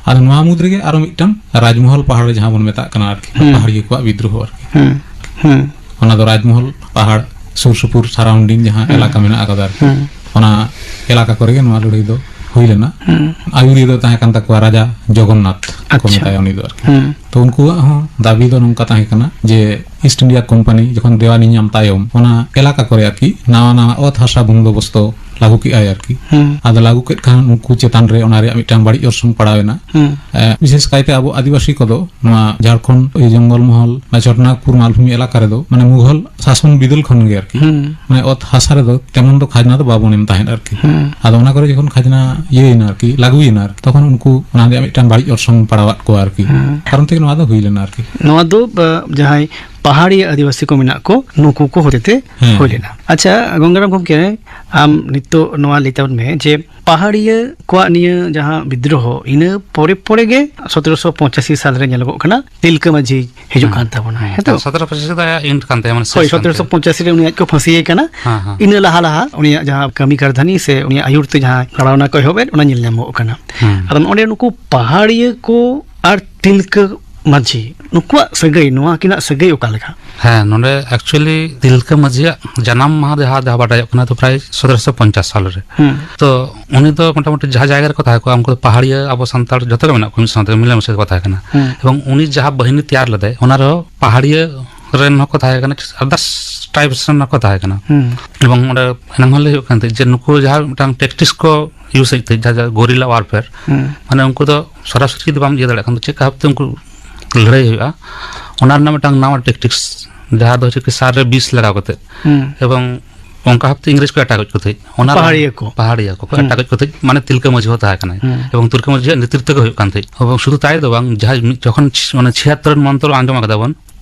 ᱟᱫᱚ ᱱᱚᱣᱟ ᱢᱩᱫᱽ ᱨᱮᱜᱮ ᱟᱨᱚ ᱢᱤᱫᱴᱟᱝ ᱨᱟᱡᱽᱢᱚᱦᱚᱞ ᱯᱟᱦᱟᱲ ᱨᱮ ᱡᱟᱦᱟᱸ ᱵᱚᱱ ᱢᱮᱛᱟᱜ ᱠᱟᱱᱟ ᱟᱨᱠᱤ, ᱦᱩᱸ᱾ ᱯᱟᱦᱟᱲᱤᱭᱟᱹ ᱠᱚᱣᱟᱜ ᱵᱤᱫᱽᱨᱳᱦᱚ ᱟᱨᱠᱤ᱾ ᱦᱩᱸ, ᱦᱩᱸ᱾ ᱚᱱᱟ ᱫᱚ ᱨᱟᱡᱽᱢᱚᱦᱚᱞ ᱯᱟᱦᱟᱲ ᱥᱩᱨ ᱥᱩᱯᱩᱨ surrounding ᱡᱟᱦᱟᱸ ᱦᱩᱸ᱾ ᱮᱞᱟᱠᱟ ᱢᱮᱱᱟᱜ ᱟᱠᱟᱫᱟ ᱟᱨᱠᱤ, ᱦᱩᱸ᱾ ᱚᱱᱟ ᱮᱞᱟᱠᱟ ᱠᱚᱨᱮ ᱜᱮ ᱱᱚᱣᱟ ᱞᱟᱹᱲᱦᱟᱹᱭ ᱫᱚ ᱦᱩᱭ ᱞᱮᱱᱟ᱾ ᱦᱩᱸ᱾ ᱟᱹᱭᱩᱨᱤᱭᱟᱹ ᱫᱚ ᱛᱟᱦᱮᱸ ᱠᱟᱱ ᱛᱟᱠᱚᱣᱟ ᱨᱟᱡᱟ ᱡᱚᱜᱚᱱᱱᱟᱛᱷ ᱠᱚ ᱟᱪᱪᱷᱟ᱾ ᱢᱮᱛᱟᱭᱟ ᱩᱱᱤ ᱫᱚ ᱟᱨᱠᱤ᱾ ᱦᱩᱸ᱾ ᱛᱚ ᱩᱱᱠᱩᱣᱟᱜ ᱦᱚᱸ ᱫᱟᱹᱵᱤ ᱫᱚ ᱱᱚᱝᱠᱟ ᱛᱟᱦᱮᱸ ᱠᱟᱱᱟ ᱡᱮ ᱤᱥᱴ ᱤᱱᱰᱤᱭᱟ ᱠᱳᱢᱯᱟᱱᱤ ᱡᱚᱠᱷᱚᱱ ᱫᱮᱣᱟᱱᱤ ᱧᱟᱢ ᱛᱟᱭᱚᱢ ᱚᱱᱟ ᱮᱞᱟᱠᱟ ᱠᱚᱨᱮ ᱟᱨᱠᱤ ᱱᱟᱣᱟ ᱱᱟᱣᱟ ᱚᱛ ᱦᱟᱥᱟ ᱵᱚᱱᱫᱳᱵᱚᱥᱛᱚ ᱞᱟᱹᱜᱩ ᱠᱮᱫᱼᱟᱭ ᱟᱨᱠᱤ᱾ ᱦᱩᱸ᱾ ᱟᱫᱚ ᱞᱟᱹᱜᱩ ᱠᱮᱫ ᱠᱷᱟᱱ ᱩᱱᱠᱩ ᱪᱮᱛᱟᱱ ᱨᱮ ᱚᱱᱟ ᱨᱮᱭᱟᱜ ᱢᱤᱫᱴᱟᱝ ᱵᱟᱹᱲᱤᱡ ᱚᱨᱥᱚᱝ ᱯᱟᱲᱟᱣ ᱮᱱᱟ᱾ ᱦᱩᱸ᱾ ᱮ, ᱵᱤᱥᱮᱥ ᱠᱟᱭᱛᱮ ᱟᱵᱚ ᱟᱹᱫᱤᱵᱟᱹᱥᱤ ᱠᱚᱫᱚ ᱱᱚᱣᱟ ᱡᱷᱟᱲᱠᱷᱚᱸᱰ ᱡᱚᱝᱜᱚᱞ ᱢᱚᱦᱚᱞ, ᱱᱚᱣᱟ ᱪᱚᱴᱱᱟᱜᱽᱯᱩᱨ ᱢᱟᱞᱵᱷᱩᱢᱤ ᱮᱞᱟᱠᱟ ᱨᱮᱫᱚ ᱢᱟᱱᱮ ᱢᱩᱜᱷᱚᱞ ᱥᱟᱥᱚᱱ ᱵᱤᱫᱟᱹᱞ ᱠᱷᱚᱱ ᱜᱮ ᱟᱨᱠᱤ ᱦᱩᱸ᱾ ᱢᱟᱱᱮ ᱚᱛ ᱦᱟᱥᱟ ᱨᱮᱫᱚ ᱛᱮᱢᱚᱱ ᱫᱚ ᱠᱷᱟᱡᱽᱱᱟ ᱫᱚ ᱵᱟᱵᱚᱱ ᱮᱢ ᱛᱟᱦᱮᱸᱫ ᱟᱨᱠᱤ᱾ ᱦᱩᱸ᱾ ᱟᱫᱚ ᱚᱱᱟ ᱠᱚᱨᱮ ᱡᱚᱠᱷᱚᱱ ᱠᱷᱟᱡᱽᱱᱟ ᱤᱭᱟᱹᱭᱮᱱᱟ ᱟᱨᱠᱤ, ᱞᱟᱹᱜᱩᱭᱮᱱᱟ ᱟᱨᱠᱤ, ᱛᱚᱠᱷᱚᱱ ᱩᱱᱠᱩ ᱚᱱᱟ ᱨᱮᱭᱟᱜ ᱢᱤᱫᱴᱟᱝ ᱵᱟᱹᱲᱤᱡ ᱚᱨᱥᱚᱝ ᱯᱟᱲᱟᱣᱟᱫ ᱠᱚᱣᱟ ᱟᱨᱠᱤ᱾ ᱦᱩᱸ᱾ ᱠᱟᱨᱚᱱ ᱛᱮᱜᱮ ᱱᱚᱣᱟ ᱫᱚ ᱦᱩᱭ ᱞᱮᱱᱟ ᱟᱨᱠᱤ᱾ ᱱᱚᱣᱟ ᱫᱚ, ᱵᱟ, ᱡᱟᱦᱟᱸᱭ ᱯᱟᱦᱟᱲᱤᱭᱟᱹ ᱟᱹᱫᱤᱵᱟᱹᱥᱤ ᱠᱚ ᱢᱮᱱᱟᱜ ᱠᱚ, ᱱᱩᱠᱩ ᱠᱚ ᱦᱚᱛᱮᱛᱮ ᱦᱮᱸ᱾ ᱦᱩᱭ ᱞᱮᱱᱟ᱾ ᱟᱪᱪᱷᱟ, ᱜᱚᱝᱜᱟᱨᱟᱢ ᱜᱚᱢᱠᱮ, ᱟᱢ ᱱᱤᱛᱚᱜ ᱱᱚᱣᱟ ᱞᱟᱹᱭ ᱛᱟᱵᱚᱱ ᱢᱮ ᱡᱮ ᱯᱟᱦᱟᱲᱤᱭᱟᱹ ᱠᱚᱣᱟᱜ ᱱᱤᱭᱟᱹ ᱡᱟᱦᱟᱸ ᱵᱤᱫᱽᱨᱳᱦᱚ, ᱤᱱᱟᱹ ᱯᱚᱨᱮ ᱯᱚᱨᱮ ᱜᱮ ᱥᱚᱛᱨᱚᱥᱚ ᱯᱚᱸᱪᱟᱥᱤ ᱥᱟᱞ ᱨᱮ ᱧᱮᱞᱚᱜᱚᱜ ᱠᱟᱱᱟ, ᱛᱤᱞᱠᱟᱹ ᱢᱟᱹᱡᱷᱤ ᱦᱤᱡᱩᱜ ᱦᱮᱸ᱾ ᱠᱟᱱ ᱛᱟᱵᱚᱱᱟ, ᱦᱮᱸ᱾ ᱦᱮᱸ ᱛᱚ? ᱥᱚᱛᱨᱚ ᱯᱚᱸᱪᱟᱥᱤ ᱫᱚ ᱟᱭᱟᱜ end ᱠᱟᱱ ᱛᱟᱭᱟ, ᱢᱟᱱᱮ ᱦᱳᱭ, ᱥᱮᱥ ᱠᱟᱱ ᱛᱟᱭᱟ᱾ ᱥᱚᱛᱨᱚᱥᱚ ᱯᱚᱸᱪᱟᱥᱤ ᱨᱮ ᱩᱱᱤᱭᱟᱜ ᱠᱚ ᱯᱷᱟᱹᱥᱤᱭᱮ ᱠᱟᱱᱟ᱾ ᱦᱮᱸ, ᱦᱮᱸ᱾ ᱤᱱᱟᱹ ᱞᱟᱦᱟ ᱞᱟᱦᱟ ᱩᱱᱤᱭᱟᱜ ᱡᱟᱦᱟᱸ ᱠᱟᱹᱢᱤ ᱠᱟᱨᱫᱷᱟᱹᱱᱤ ᱥᱮ ᱩᱱᱤᱭᱟᱜ ᱟᱹᱭᱩᱨ ᱛᱮ ᱡᱟᱦᱟᱸ ᱞᱟᱲᱟᱣᱱᱟ ᱠᱚ ᱮᱦᱚᱵ ᱮᱫ, ᱚᱱᱟ ᱧᱮᱞ ᱧᱟᱢᱚᱜ ᱠᱟᱱᱟ᱾ ᱦᱮᱸ᱾ ᱟᱫᱚ ᱱᱚᱰᱮ ᱱᱩᱠᱩ ᱯᱟᱦᱟᱲᱤᱭᱟᱹ ᱠᱚ ᱟᱨ ᱛᱤᱞᱠᱟᱹ ᱢᱟᱹᱡᱷᱤ, ᱱᱩᱠᱩᱣᱟᱜ ᱥᱟᱹᱜᱟᱹᱭ, ᱱᱚᱣᱟ ᱠᱤᱱᱟᱜ ᱥᱟᱹᱜᱟᱹᱭ ᱚᱠᱟ ᱞᱮᱠᱟ? ᱦᱮᱸ, ᱱᱚᱰᱮ actually ᱛᱤᱞᱠᱟᱹ ᱢᱟᱹᱡᱷᱤᱭᱟᱜ ᱡᱟᱱᱟᱢ ᱢᱟᱦᱟ ᱡᱟᱦᱟᱸ, ᱡᱟᱦᱟᱸ ᱵᱟᱰᱟᱭᱚᱜ ᱠᱟᱱᱟ, ᱛᱚ ᱯᱨᱟᱭ ᱥᱚᱛᱨᱚᱥᱚ ᱯᱚᱧᱪᱟᱥ ᱥᱟᱞ ᱨᱮ᱾ ᱦᱩᱸ᱾ ᱛᱚ ᱩᱱᱤ ᱫᱚ ᱢᱚᱴᱟᱢᱩᱴᱤ ᱡᱟᱦᱟᱸ ᱡᱟᱭᱜᱟ ᱨᱮᱠᱚ ᱛᱟᱦᱮᱸ ᱠᱚᱜᱼᱟ, ᱩᱱᱠᱩ ᱫᱚ ᱯᱟᱦᱟᱲᱤᱭᱟᱹ, ᱟᱵᱚ ᱥᱟᱱᱛᱟᱲ ᱡᱚᱛᱚ ᱜᱮ ᱢᱮᱱᱟᱜ ᱠᱚᱣᱟ, ᱢᱤᱫ ᱥᱟᱶᱛᱮ ᱢᱤᱞᱮᱢᱤᱥᱮ ᱠᱚ ᱛᱟᱦᱮᱸ ᱠᱟᱱᱟ᱾ ᱦᱩᱸ᱾ ᱮᱵᱚᱝ ᱩᱱᱤ ᱡᱟᱦᱟᱸ ᱵᱟᱹᱦᱤᱱᱤ ᱛᱮᱭᱟᱨ ᱞᱮᱫᱟᱭ, ᱚᱱᱟ ᱨᱮᱦᱚᱸ ᱯᱟᱦᱟᱲᱤᱭᱟᱹ ᱨᱮᱱ ᱦᱚᱸᱠᱚ ᱛᱟᱦᱮᱸ ᱠᱟᱱᱟ, others tribes ᱨᱮᱱ ᱦᱚᱸᱠᱚ ᱛᱟᱦᱮᱸ ᱠᱟᱱᱟ᱾ ᱦᱩᱸ᱾ ᱮᱵᱚᱝ ᱚᱸᱰᱮ ᱮᱱᱟᱝ ᱦᱚᱸ ᱞᱟᱹᱭ ᱦᱩᱭᱩᱜ ᱠᱟᱱ ᱛᱟᱦᱮᱸᱫ ᱡᱮ ᱱᱩᱠᱩ ᱡᱟᱦᱟᱸ ᱢᱤᱫᱴᱟᱝ tactics ᱠᱚ use ᱮᱫ ᱛᱟᱦᱮᱸᱫ, ᱡᱟᱦᱟᱸ, ᱡᱟᱦᱟᱸ guerrilla warfare, ᱦᱩᱸ᱾ ᱢᱟᱱᱮ ᱩᱱᱠᱩ ᱫᱚ ᱥᱚᱨᱟᱥᱚᱨᱤ ᱡᱩᱫᱤ ᱵᱟᱢ ᱤᱭᱟᱹ ᱫᱟᱲᱮᱭᱟᱜ ᱠᱷᱟᱱ ᱫᱚ ᱪᱮᱫ ᱞᱮᱠᱟ ᱵᱷᱟᱵᱛᱮ ᱩᱱᱠᱩ ᱞᱟᱹᱲᱦᱟᱹᱭ ᱦᱩᱭᱩᱜᱼᱟ, ᱚᱱᱟ ᱨᱮᱱᱟᱜ ᱢᱤᱫᱴᱟᱝ ᱱᱟᱣᱟ tactics, ᱡᱟᱦᱟᱸ ᱫᱚ ᱦᱚᱪᱪᱷᱮ ᱠᱤ ᱥᱟᱨ ᱨᱮ ᱵᱤᱥ ᱞᱟᱜᱟᱣ ᱠᱟᱛᱮ, ᱦᱩᱸ᱾ ᱮᱵᱚᱝ ᱚᱱᱠᱟ ᱵᱷᱟᱵᱛᱮ ᱤᱝᱨᱮᱡᱽ ᱠᱚ attack ᱮᱫ ᱠᱚ ᱛᱟᱦᱮᱸᱫ᱾ ᱚᱱᱟ ᱨᱮᱦᱚᱸ ᱯᱟᱦᱟᱲᱤᱭᱟᱹ ᱠᱚ᱾ ᱯᱟᱦᱟᱲᱤᱭᱟᱹ ᱠᱚ, ᱠᱚ ᱦᱩᱸ᱾ attack ᱮᱫ ᱠᱚ ᱛᱟᱦᱮᱸᱫ, ᱢᱟᱱᱮ ᱛᱤᱞᱠᱟᱹ ᱢᱟᱹᱡᱷᱤ ᱦᱚᱸ ᱛᱟᱦᱮᱸ ᱠᱟᱱᱟᱭ᱾ ᱦᱩᱸ᱾ ᱮᱵᱚᱝ ᱛᱤᱞᱠᱟᱹ ᱢᱟᱹᱡᱷᱤᱭᱟᱜ ᱱᱮᱛᱨᱤᱛᱵ ᱜᱮ ᱦᱩᱭᱩᱜ ᱠᱟᱱ ᱛᱟᱦᱮᱸᱫ᱾ ᱮᱵᱚᱝ ᱥᱩᱫᱷᱩ ᱛᱟᱭ ᱫᱚ ᱵᱟᱝ, ᱡᱟᱦᱟᱸᱭ ᱢᱤᱫ ᱡᱚᱠᱷᱚᱱ ᱪᱷ-, ᱢᱟᱱᱮ ᱪᱷᱤᱭᱟᱛᱛᱚᱨ ᱢᱚᱱᱛᱚᱨ ᱟᱸᱡᱚᱢ ᱟᱠᱟᱫᱟ ᱵᱚᱱ,